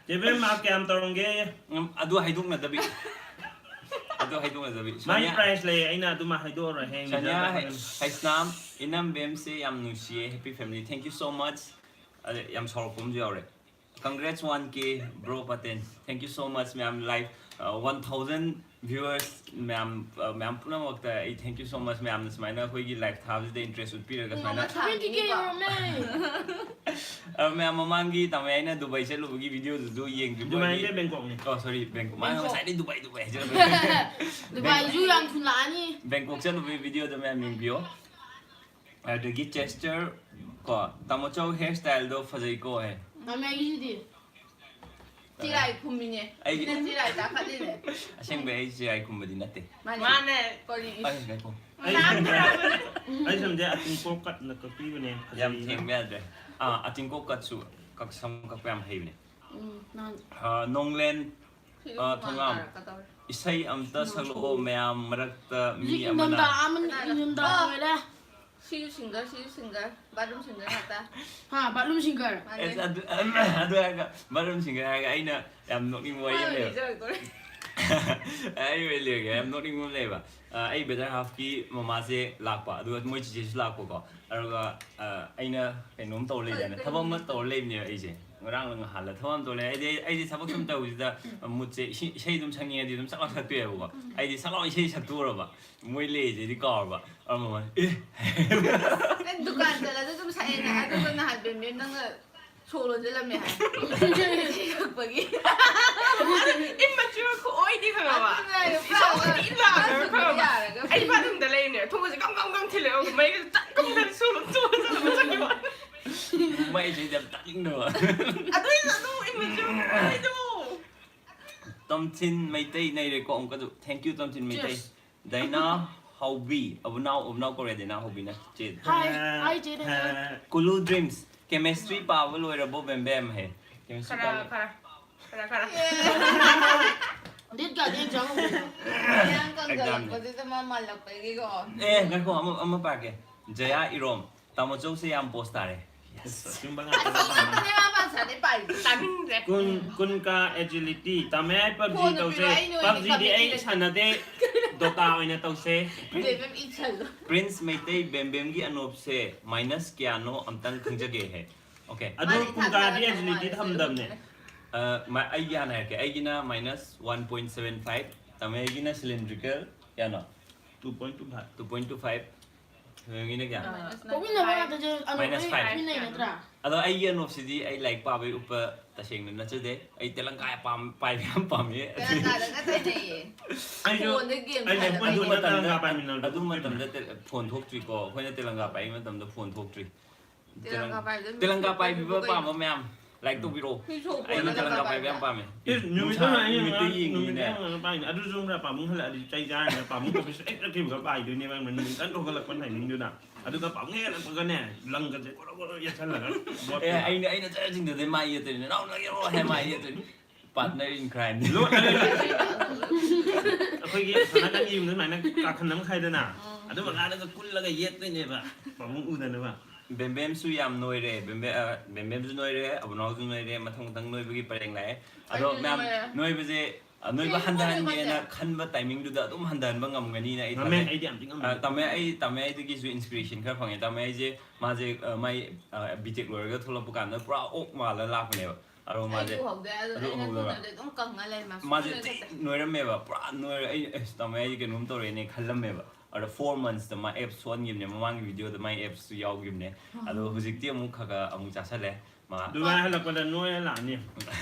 ꯆꯦꯕꯦꯝ ꯃꯥꯔꯛ ꯀꯌꯥꯝ ꯇꯧꯔꯝꯒꯦ? ꯎꯝ, ꯑꯗꯨ ꯍꯥꯏꯗꯣꯛꯅꯗꯕꯤ. ꯑꯗꯨ ꯍꯥꯏꯗꯣꯛꯅꯗꯕꯤ. ꯃꯥꯒꯤ ꯁꯣꯅꯤꯌꯥ, prize ꯂꯩ, ꯑꯩꯅ ꯑꯗꯨꯃ ꯍꯥꯏꯗꯣꯛꯑꯔꯣꯏ, ꯍꯌꯦꯡ ꯁꯣꯅꯤꯌꯥ result ꯍꯥꯏ-, ꯈꯛꯇꯅꯤ꯫ ꯍꯩꯁꯅꯥꯝ, ꯏꯅꯝꯕꯦꯝꯁꯦ ꯌꯥꯝ ꯅꯨꯡꯁꯤꯌꯦ, happy family, thank you so much. ꯑꯗ ꯌꯥꯝ ꯁꯥꯎꯔꯛꯄ ꯑꯃꯁꯨ ꯌꯥꯎꯔꯦ. Congrats one K bro Paten, thank you so much ꯃꯌꯥꯝ, live, uh, one thousand viewers ꯃꯌꯥꯝ, uh, ꯃꯌꯥꯝ ꯄꯨꯝꯅꯃꯛꯇ ꯑꯩ thank you so much. ꯃꯌꯥꯝꯅ ꯁꯨꯃꯥꯏꯅ ꯑꯩꯈꯣꯏꯒꯤ live ꯊꯥꯕꯁꯤꯗ interest ꯎꯠꯄꯤꯔꯒ ꯁꯨꯃꯥꯏꯅ. ꯄꯨꯡ ꯑꯃ ꯁꯥꯡꯉꯤꯀꯣ꯫ Twenty K ꯌꯧꯔꯝꯃꯦ. Uh, ꯃꯌꯥꯝ ꯃꯃꯥꯡꯒꯤ ꯇꯥꯃꯣ ꯑꯩꯅ ꯗꯨꯕꯥꯏ ꯆꯠꯂꯨꯕꯒꯤ videoꯗꯨꯁꯨ ꯌꯦꯡꯗ꯭ꯔꯤꯕꯣ? ꯗꯨꯕꯥꯏ ꯅꯠꯇꯦ, ꯕꯦꯡꯀꯣꯛꯅꯤ꯫ Oh, sorry, Bangkok. ꯃꯥꯅ ꯕꯦꯡꯀꯣꯛ꯫ ꯉꯁꯥꯏꯗꯩ ꯗꯨꯕꯥꯏ, ꯗꯨꯕꯥꯏ ꯍꯥꯏꯖꯔꯝꯕꯅꯦ. ꯗꯨꯕꯥꯏꯁꯨ ꯌꯥꯝ ꯊꯨꯅ ꯂꯥꯛꯑꯅꯤ. ꯕꯦꯡꯀꯣꯛ ꯆꯠꯂꯨꯕꯒꯤ videoꯗꯣ ꯃꯌꯥꯝ ꯌꯦꯡꯕꯤꯌꯣ. ꯑꯗꯒꯤ Chester ꯀꯣ, ꯇꯥꯃꯣ ꯆꯧ hair styleꯗꯣ ꯐꯖꯩꯀꯣ ꯍꯦ. ꯃꯃꯤ ꯑꯩꯒꯤꯁꯤꯗꯤ. ꯆꯤꯔꯥꯏ ꯈꯨꯝꯃꯤꯅꯦ꯫ ꯑꯩꯒꯤ- ꯃꯤꯅ ꯆꯤꯔꯥꯏ ꯇꯥꯈꯠꯂꯤꯅꯦ꯫ ꯑꯁꯦꯡꯕꯩ ꯑꯩ ꯆꯤꯔꯥꯏ ꯈꯨꯝꯕꯗꯤ ꯅꯠꯇꯦ. ꯃꯥꯅꯦ꯫ ꯀꯣꯔꯤ꯫ ꯑꯩ ꯉꯥꯏꯈꯣ. ꯑꯩ ꯁꯝꯁꯦ, ꯑꯩ ꯁꯝꯁꯦ ꯑꯇꯤꯡꯀꯣꯛ ꯀꯠꯅ ꯀꯛꯄꯤꯕꯅꯦ, ꯌꯥꯝ ꯐꯖꯩꯅ꯫ ꯊꯦꯡꯕ ꯌꯥꯗ꯭ꯔꯦ. ꯑꯥ, ꯑꯇꯤꯡꯀꯣꯛ ꯀꯠꯁꯨ ꯀꯛ-, ꯁꯝ ꯀꯛꯄ ꯌꯥꯝ ꯍꯩꯕꯅꯦ. ꯎꯝ, ꯅꯍꯥꯟ. ꯑꯥ, ꯅꯣꯡꯂꯦꯟ, ꯁꯤꯁꯨ ꯑꯥ, ꯍꯨꯃꯥꯡ ꯊꯣꯉꯥꯝ꯫ ꯇꯥꯔꯛꯀꯗꯧꯔꯦ꯫ ꯏꯁꯩ ꯑꯝꯇ ꯁꯛꯂꯛꯑꯣ ꯃꯌꯥꯝ ꯃꯔꯛꯇ ꯃꯤ ꯍꯧꯖꯤꯛ ꯑꯃꯅ. ꯏꯪꯊꯝꯊꯥ ꯑꯃꯅꯤ, ꯀꯅꯥꯅ? ꯏꯪꯊꯝꯊꯥ ꯑꯣ꯫ ꯑꯣꯏꯔꯦ. ꯁꯤꯁꯨ singer, ꯁꯤꯁꯨ singer, bathroom singer ꯉꯥꯛꯇ꯫ ꯍꯥ, bathroom singer. ꯃꯥꯅꯦ꯫ ꯑꯦ, ꯑꯗꯨ, ꯑꯗꯨ ꯍꯥꯏꯔꯒ bathroom singer ꯍꯥꯏꯔꯒ ꯑꯩꯅ ꯌꯥꯝ ꯅꯣꯛꯅꯤꯡꯕ ꯋꯥꯔꯤ ꯑꯃ ꯃꯥꯅ ꯂꯩꯕ. ꯂꯤꯖꯔꯛꯇꯣꯔꯦ꯫ ꯑꯩ ꯑꯣꯏꯅ ꯂꯤꯔꯒꯦ, ꯌꯥꯝ ꯅꯣꯛꯅꯤꯡꯕ ꯑꯃ ꯂꯩꯕ. ꯑ, ꯑꯩ brother halfꯀꯤ ꯃꯃꯥꯁꯦ ꯂꯥꯛꯄ, ꯑꯗꯨꯒ ꯃꯣꯏ ꯆꯤꯆꯦꯁꯨ ꯂꯥꯛꯄꯀꯣ. ꯑꯗꯨꯒ, ꯑ, ꯑꯩꯅ ꯀꯩꯅꯣꯝ ꯇꯧꯔ ꯂꯩꯗꯅ, ꯊꯕꯛ ꯑꯃ ꯇꯧꯔ ꯂꯩꯕꯅꯦꯕ ꯑꯩꯁꯦ. ꯉꯔꯥꯡꯂ ꯉꯍꯥꯟꯂ ꯊꯕꯛ ꯑꯃ ꯇꯧꯔ ꯂꯩ꯫ ꯑꯩꯗꯤ, ꯑꯩꯗꯤ ꯊꯕꯛ ꯁꯨꯝ ꯇꯧꯕꯁꯤꯗ moodꯁꯦ ꯏꯁꯩ, ꯏꯁꯩ ꯑꯗꯨꯝ ꯁꯛꯅꯤꯡꯉꯗꯤ ꯑꯗꯨꯝ ꯆꯛ ꯂꯥꯎ ꯁꯛꯇꯣꯛꯑꯦꯕꯀꯣ. ꯑꯩꯗꯤ ꯁꯛ ꯂꯥꯎ ꯏꯁꯩ ꯁꯛꯇꯣꯛꯎꯔꯕ, ꯃꯣꯏ ꯂꯩꯔꯤꯁꯦꯗꯤ ꯀꯥꯎꯔꯕ. ꯑꯃ, ꯑꯦ. ꯅꯪ ꯗꯨꯀꯥꯟ ꯆꯠꯂꯁꯨ ꯑꯗꯨꯝ ꯁꯛꯑꯦꯅ, ꯑꯗꯨꯒ ꯅꯍꯥꯟ ꯕꯦꯝꯕꯦꯝ ꯅꯪꯅ ꯁꯣ ꯂꯣꯟꯁꯤꯜꯂꯝꯃꯦ ꯍꯥꯏ꯫ ꯏꯁꯩ ꯁꯛꯄꯒꯤ꯫ Immature ꯈꯨꯑꯣꯏꯗꯤ ꯈꯪꯉꯕ? ꯑꯗꯨꯅꯦ, ꯏꯁꯧꯒꯗꯤ ꯂꯥꯡꯉꯒ ꯈꯪꯉꯕ? ꯌꯥꯔꯒ꯫ ꯑꯩ bathroomꯗ ꯂꯩꯔꯤꯅꯦ, ꯊꯣꯡꯒꯁꯦ ꯀꯝ ꯀꯝ ꯀꯝ ꯊꯤꯜꯂꯦ, ꯑꯗꯨꯒ ꯃꯩꯒꯁꯦ ꯇꯛ ꯀꯝ ꯀꯝ ꯁꯨꯔ ꯆꯣꯡꯉ ꯆꯠꯂꯒ ꯆꯠꯈꯤꯕ ꯋꯥꯅꯤ꯫ ꯃꯩꯁꯦ ꯌꯥꯝ ꯇꯥꯅꯤꯡꯗꯕ. ꯑꯗꯨꯏꯁꯨ ꯑꯗꯨꯝ immature ꯈꯨꯑꯣꯏꯗꯣ꯫ ꯇꯝꯊꯤꯟ ꯃꯩꯇꯩ ꯅꯩꯔꯦꯀꯣ ꯑꯃꯨꯛꯀꯁꯨ. Thank you, ꯇꯝꯊꯤꯟ Meitei. Cheers. ꯗꯥꯏꯅꯥ ꯍꯥꯎꯕꯤ, ꯑꯕꯨꯅꯥꯎ, ꯑꯕꯨꯅꯥꯎ ꯀꯧꯔꯦ ꯗꯥꯏꯅꯥ ꯍꯥꯎꯕꯤꯅ꯫ ꯆꯦ. Hi, hi, ꯆꯦ ꯗꯥꯏꯅꯥ. ꯀꯨꯂꯨ dreams, chemistry ꯄꯥꯕ ꯂꯣꯏꯔꯕꯣ ꯕꯦꯝ ꯕꯦꯝ ꯍꯦ? Chemistry ꯈꯔ, ꯄꯥꯕ. ꯈꯔ, ꯈꯔ, ꯈꯔ꯫ Date ꯀꯌꯥꯗ exam ꯍꯧꯗꯣꯏꯅꯣ? ꯃꯌꯥꯡ ꯀꯪꯊꯔꯛꯄꯗꯨꯗ ꯃꯥ ꯃꯥꯜꯂꯛꯄꯒꯤꯀꯣ꯫ ꯑꯦ, ꯉꯥꯏꯈꯣ, ꯑꯃ, ꯑꯃ ꯄꯥꯒꯦ. ꯖꯌꯥ ꯏꯔꯣꯝ, ꯇꯥꯃꯣ ꯆꯧꯁꯦ ꯌꯥꯝ post ꯇꯥꯔꯦ. ꯑꯁ, ꯑꯆꯨꯝꯕ ꯉꯥꯛꯇ ꯄꯥꯝꯃꯤ꯫ ꯇꯥꯅꯤꯡꯗ꯭ꯔꯦ꯫ ꯀꯨꯟ ꯀꯨꯟ ꯀꯥ ꯑꯦꯖꯤꯂꯤꯇꯤ ꯇꯝꯃꯦ꯫ ꯄꯕꯖꯤ ꯇꯧꯁꯦ꯫ ꯄꯕꯖꯤꯗꯤ ꯑꯩ ꯁꯥꯟꯅꯗꯦ꯫ ꯗꯣꯇꯥ ꯑꯣꯏꯅ ꯇꯧꯁꯦ꯫ ꯄ꯭ꯔꯤꯟꯁ ꯃꯩꯇꯩ ꯕꯦꯝꯕꯦꯝꯒꯤ ꯑꯅꯣꯞꯁꯦ ꯃꯥꯏꯅꯁ ꯀꯌꯥꯅꯣ ꯑꯝꯇꯪ ꯈꯪꯖꯒꯦ ꯍꯦ꯫ ꯑꯣꯀꯦ꯫ ꯑꯗꯨ ꯀꯨꯟ ꯀꯥꯗꯤ ꯑꯦꯖꯤꯂꯤꯇꯤ ꯊꯝꯗꯕꯅꯦ꯫ ꯑ, ꯃ-, ꯑꯩ ꯍꯥꯟꯅ ꯍꯥꯏꯔꯛꯀꯦ꯫ ꯑꯩꯒꯤꯅ minus one point seven five. ꯇꯝꯃꯦ ꯑꯩꯒꯤꯅ ꯁꯤꯂꯤꯟꯗ꯭ꯔꯤꯀꯦꯜ ꯀꯌꯥꯅꯣ? Two point two five. Two point two five. ꯅꯣꯏꯒꯤꯅ ꯀꯌꯥ? ꯄꯣꯛꯃꯤꯟꯅꯕ ꯉꯥꯛꯇꯁꯦ ꯑꯗꯨꯝ ꯃꯥꯏꯅꯁ ꯂꯣꯏ ꯐꯥꯏꯚ꯫ ꯄꯣꯛꯃꯤꯟꯅꯩ ꯅꯠꯇ꯭ꯔꯥ? ꯑꯗꯣ ꯑꯩꯒꯤ ꯑꯅꯣꯞꯁꯤꯗꯤ ꯑꯩ ꯂꯥꯏꯔꯤꯛ ꯄꯥꯕꯒꯤ ꯎꯞꯄ ꯇꯁꯦꯡꯅ ꯅꯠꯆꯗꯦ꯫ ꯑꯩ ꯇꯦꯂꯪꯀꯥ ꯌꯥꯝ ꯄꯥꯝ-, ꯄꯥꯏꯕ ꯌꯥꯝ ꯄꯥꯝꯃꯤ꯫ ꯇꯦꯂꯪꯀꯥꯗꯒ ꯇꯩꯅꯩꯌꯦ꯫ ꯑꯩꯁꯨ ꯐꯣꯟꯗ ꯒꯦꯝ ꯑꯩꯁꯨ ꯁꯥꯟꯅꯕ꯫ ꯑꯗꯨ ꯄꯨꯟ ꯄꯨꯟꯅ ꯃꯇꯝꯗ ꯇꯦꯂꯪꯀꯥ ꯄꯥꯏꯃꯤꯟꯅꯕꯗꯣ ꯑꯗꯨ ꯎꯞꯄꯤꯕꯅꯦ꯫ ꯃꯇꯝꯗ ꯇꯦ-, ꯐꯣꯟ ꯊꯣꯛꯇ꯭ꯔꯤꯀꯣ꯫ ꯑꯩꯈꯣꯏꯅ ꯇꯦꯂꯪꯀꯥ ꯄꯥꯏꯕ ꯃꯇꯝꯗ ꯐꯣꯟ ꯊꯣꯛꯇ꯭ꯔꯤ꯫ ꯇꯦꯂꯪꯀꯥ ꯄꯥꯏꯕꯗ ꯇꯦꯂꯪꯀꯥ ꯃꯤꯁꯨ ꯄꯥꯏꯕꯤꯕ ꯀꯩꯅꯣ? ꯄꯥꯝꯕ ꯃꯌꯥꯝ ꯂꯥꯏꯛ ꯇꯧꯕꯤꯔꯛꯑꯣ꯫ ꯃꯤꯁꯨ ꯑꯩꯅ ꯐꯣꯟꯗ ꯇꯦꯂꯪꯀꯥ ꯇꯦꯂꯪꯀꯥ ꯄꯥꯏꯕ ꯌꯥꯝ ꯄꯥꯏꯕ꯭ꯔꯥ? ꯄꯥꯝꯃꯦ꯫ ꯏꯁ, ꯅꯨꯃꯤꯠ ꯅꯨꯡꯁꯥ ꯑꯃ ꯅꯨꯃꯤꯠꯇ ꯅꯨꯃꯤꯠ ꯌꯦꯡꯉꯤꯅꯦ꯫ ꯑꯃ ꯄꯥꯏꯅꯤ꯫ ꯑꯗꯨꯁꯨ ꯈꯪꯕ꯭ꯔꯥ? ꯄꯥꯕꯨꯡ ꯍꯜꯂꯛꯑꯗꯤ ꯆꯩ ꯆꯥꯔꯅꯤ꯫ ꯄꯥꯕꯨꯡ ꯑꯣꯐꯤꯁ ꯍꯦꯛ ꯆꯠꯈꯤꯕꯒ ꯄꯥꯏꯗꯣꯏꯅꯦꯕ꯫ ꯅꯨꯃꯤꯠ ꯀꯟꯅ ꯊꯣꯛꯒꯠꯂꯛꯄ ꯇꯥꯏꯃꯤꯡꯗꯨꯗ꯫ ꯑꯗꯨꯒ ꯄꯥꯕꯨꯡ ꯍꯦꯛ ꯍꯜꯂꯛꯄꯒꯅꯦ, ꯂꯪꯒꯁꯦ ꯒꯣꯔꯣ ꯒꯣꯔꯣ ꯌꯦꯠꯁꯜꯂꯒ ꯕꯣꯠꯇꯨꯗ꯫ ꯑꯦ, ꯑꯩꯅ, ꯑꯩꯅ ꯆꯠꯂ ꯆꯤꯡꯗꯗꯤ ꯃꯥ ꯌꯦꯠꯇꯣꯏꯅꯦ꯫ "ꯅꯅꯥꯎ ꯅꯪ ꯌꯦꯠꯂꯣ" ꯍꯥꯏ ꯃꯥ ꯌꯦꯠꯇꯣꯏꯅꯦ꯫ Partner in crime꯫ ꯂꯣꯠ-, ꯑꯩꯈꯣꯏꯒꯤ ꯁꯅꯥ ꯀꯥꯡꯖꯩ ꯌꯨꯝꯗ ꯁꯨꯃꯥꯏꯅ ꯀꯥꯈꯟ ꯑꯃ ꯈꯥꯏꯗꯅ, ꯑꯥ꯫ ꯑꯗꯨ ꯃꯈꯥꯗꯒ ꯀꯨꯜꯂꯒ ꯌꯦꯠꯇꯣꯏꯅꯦꯕ, ꯄꯥꯕꯨꯡ ꯎꯗꯅꯕ꯫ ꯕꯦꯝꯕꯦꯝꯁꯨ ꯌꯥꯝ ꯅꯣꯏꯔꯦ꯫ ꯕꯦꯝꯕꯦ-, ꯑ, ꯕꯦꯝꯕꯦꯝꯁꯨ ꯅꯣꯏꯔꯦ, ꯑꯕꯨꯅꯥꯎꯁꯨ ꯅꯣꯏꯔꯦ, ꯃꯊꯪ ꯃꯊꯪ ꯅꯣꯏꯕꯒꯤ ꯄꯔꯦꯡ ꯂꯥꯛꯑꯦ꯫ ꯑꯗꯣ ꯑꯩꯁꯨ ꯃꯌꯥꯝ ꯅꯣꯏꯔꯦ꯫ ꯅꯣꯏꯕꯁꯦ, ꯑ, ꯅꯣꯏꯕ ꯁꯤ ꯍꯟꯊꯍꯟꯒꯦꯅ ꯅꯣꯏꯔꯦ꯫ ꯈꯟꯕ ꯇꯥꯏꯃꯤꯡꯗꯨꯗ ꯑꯗꯨꯝ ꯍꯟꯊꯍꯟꯕ ꯉꯝꯒꯅꯤꯅ ꯑꯩ ꯉꯝꯃꯦ, ꯊꯥꯖꯩ꯫ ꯑꯩꯗꯤ ꯌꯥꯝ ꯊꯤ ꯉꯝꯃꯦ꯫ ꯑ, ꯇꯥꯃꯣ ꯑꯩ, ꯇꯥꯃꯣ ꯑꯩꯗꯒꯤꯁꯨ inspiration ꯈꯔ ꯐꯪꯉꯦ꯫ ꯇꯥꯃꯣ ꯑꯩꯁꯦ, ꯃꯥꯁꯦ, ꯑ, ꯃꯥꯏ, ꯑ, B Tech ꯂꯣꯏꯔꯒ ꯊꯣꯛꯂꯛꯄ ꯀꯥꯟꯗ ꯄꯨꯔꯥ ꯑꯣꯛ ꯃꯥꯜꯂ ꯂꯥꯛꯄꯅꯦꯕ꯫ ꯑꯗꯣ ꯃꯥꯁꯦ ꯑꯩꯁꯨ ꯍꯧꯗꯦ, ꯑꯗꯨ ꯑꯗꯨ ꯑꯩꯅ ꯍꯧꯗꯕ꯫ ꯊꯣꯛꯅꯕꯗꯤ ꯑꯗꯨꯝ ꯀꯪꯉ ꯂꯩ, ꯃꯥꯁꯨ ꯃꯥꯁꯦ ꯅꯣꯏ ꯊꯤ ꯈꯛꯇ꯫ ꯅꯣꯏꯔꯝꯃꯦꯕ, ꯄꯨꯔꯥ ꯅꯣꯏꯔ-, ꯑꯩ, "ꯑꯁ, ꯇꯥꯃꯣ, ꯑꯩ ꯀꯩꯅꯣꯝ ꯇꯧꯔꯦꯅꯦ" ꯈꯜꯂꯝꯃꯦꯕ꯫ ꯑꯗ four monthsꯇ ꯃꯥ abs ꯁꯣꯟꯈꯤꯕꯅꯦ, ꯃꯃꯥꯡꯒꯤ videoꯗ ꯃꯥꯏ absꯁꯨ ꯌꯥꯎꯈꯤꯕꯅꯦ꯫ ꯑꯗꯣ ꯎꯝ꯫ ꯍꯧꯖꯤꯛꯇꯤ ꯑꯃꯨꯛ ꯈꯔ ꯈꯔ ꯑꯃꯨꯛ ꯆꯥꯁꯜꯂꯦ꯫ ꯃꯥ ꯗꯨꯕꯥꯏ ꯍꯜꯂꯛꯄꯗ ꯅꯣꯏꯔ ꯂꯥꯛꯑꯅꯤ꯫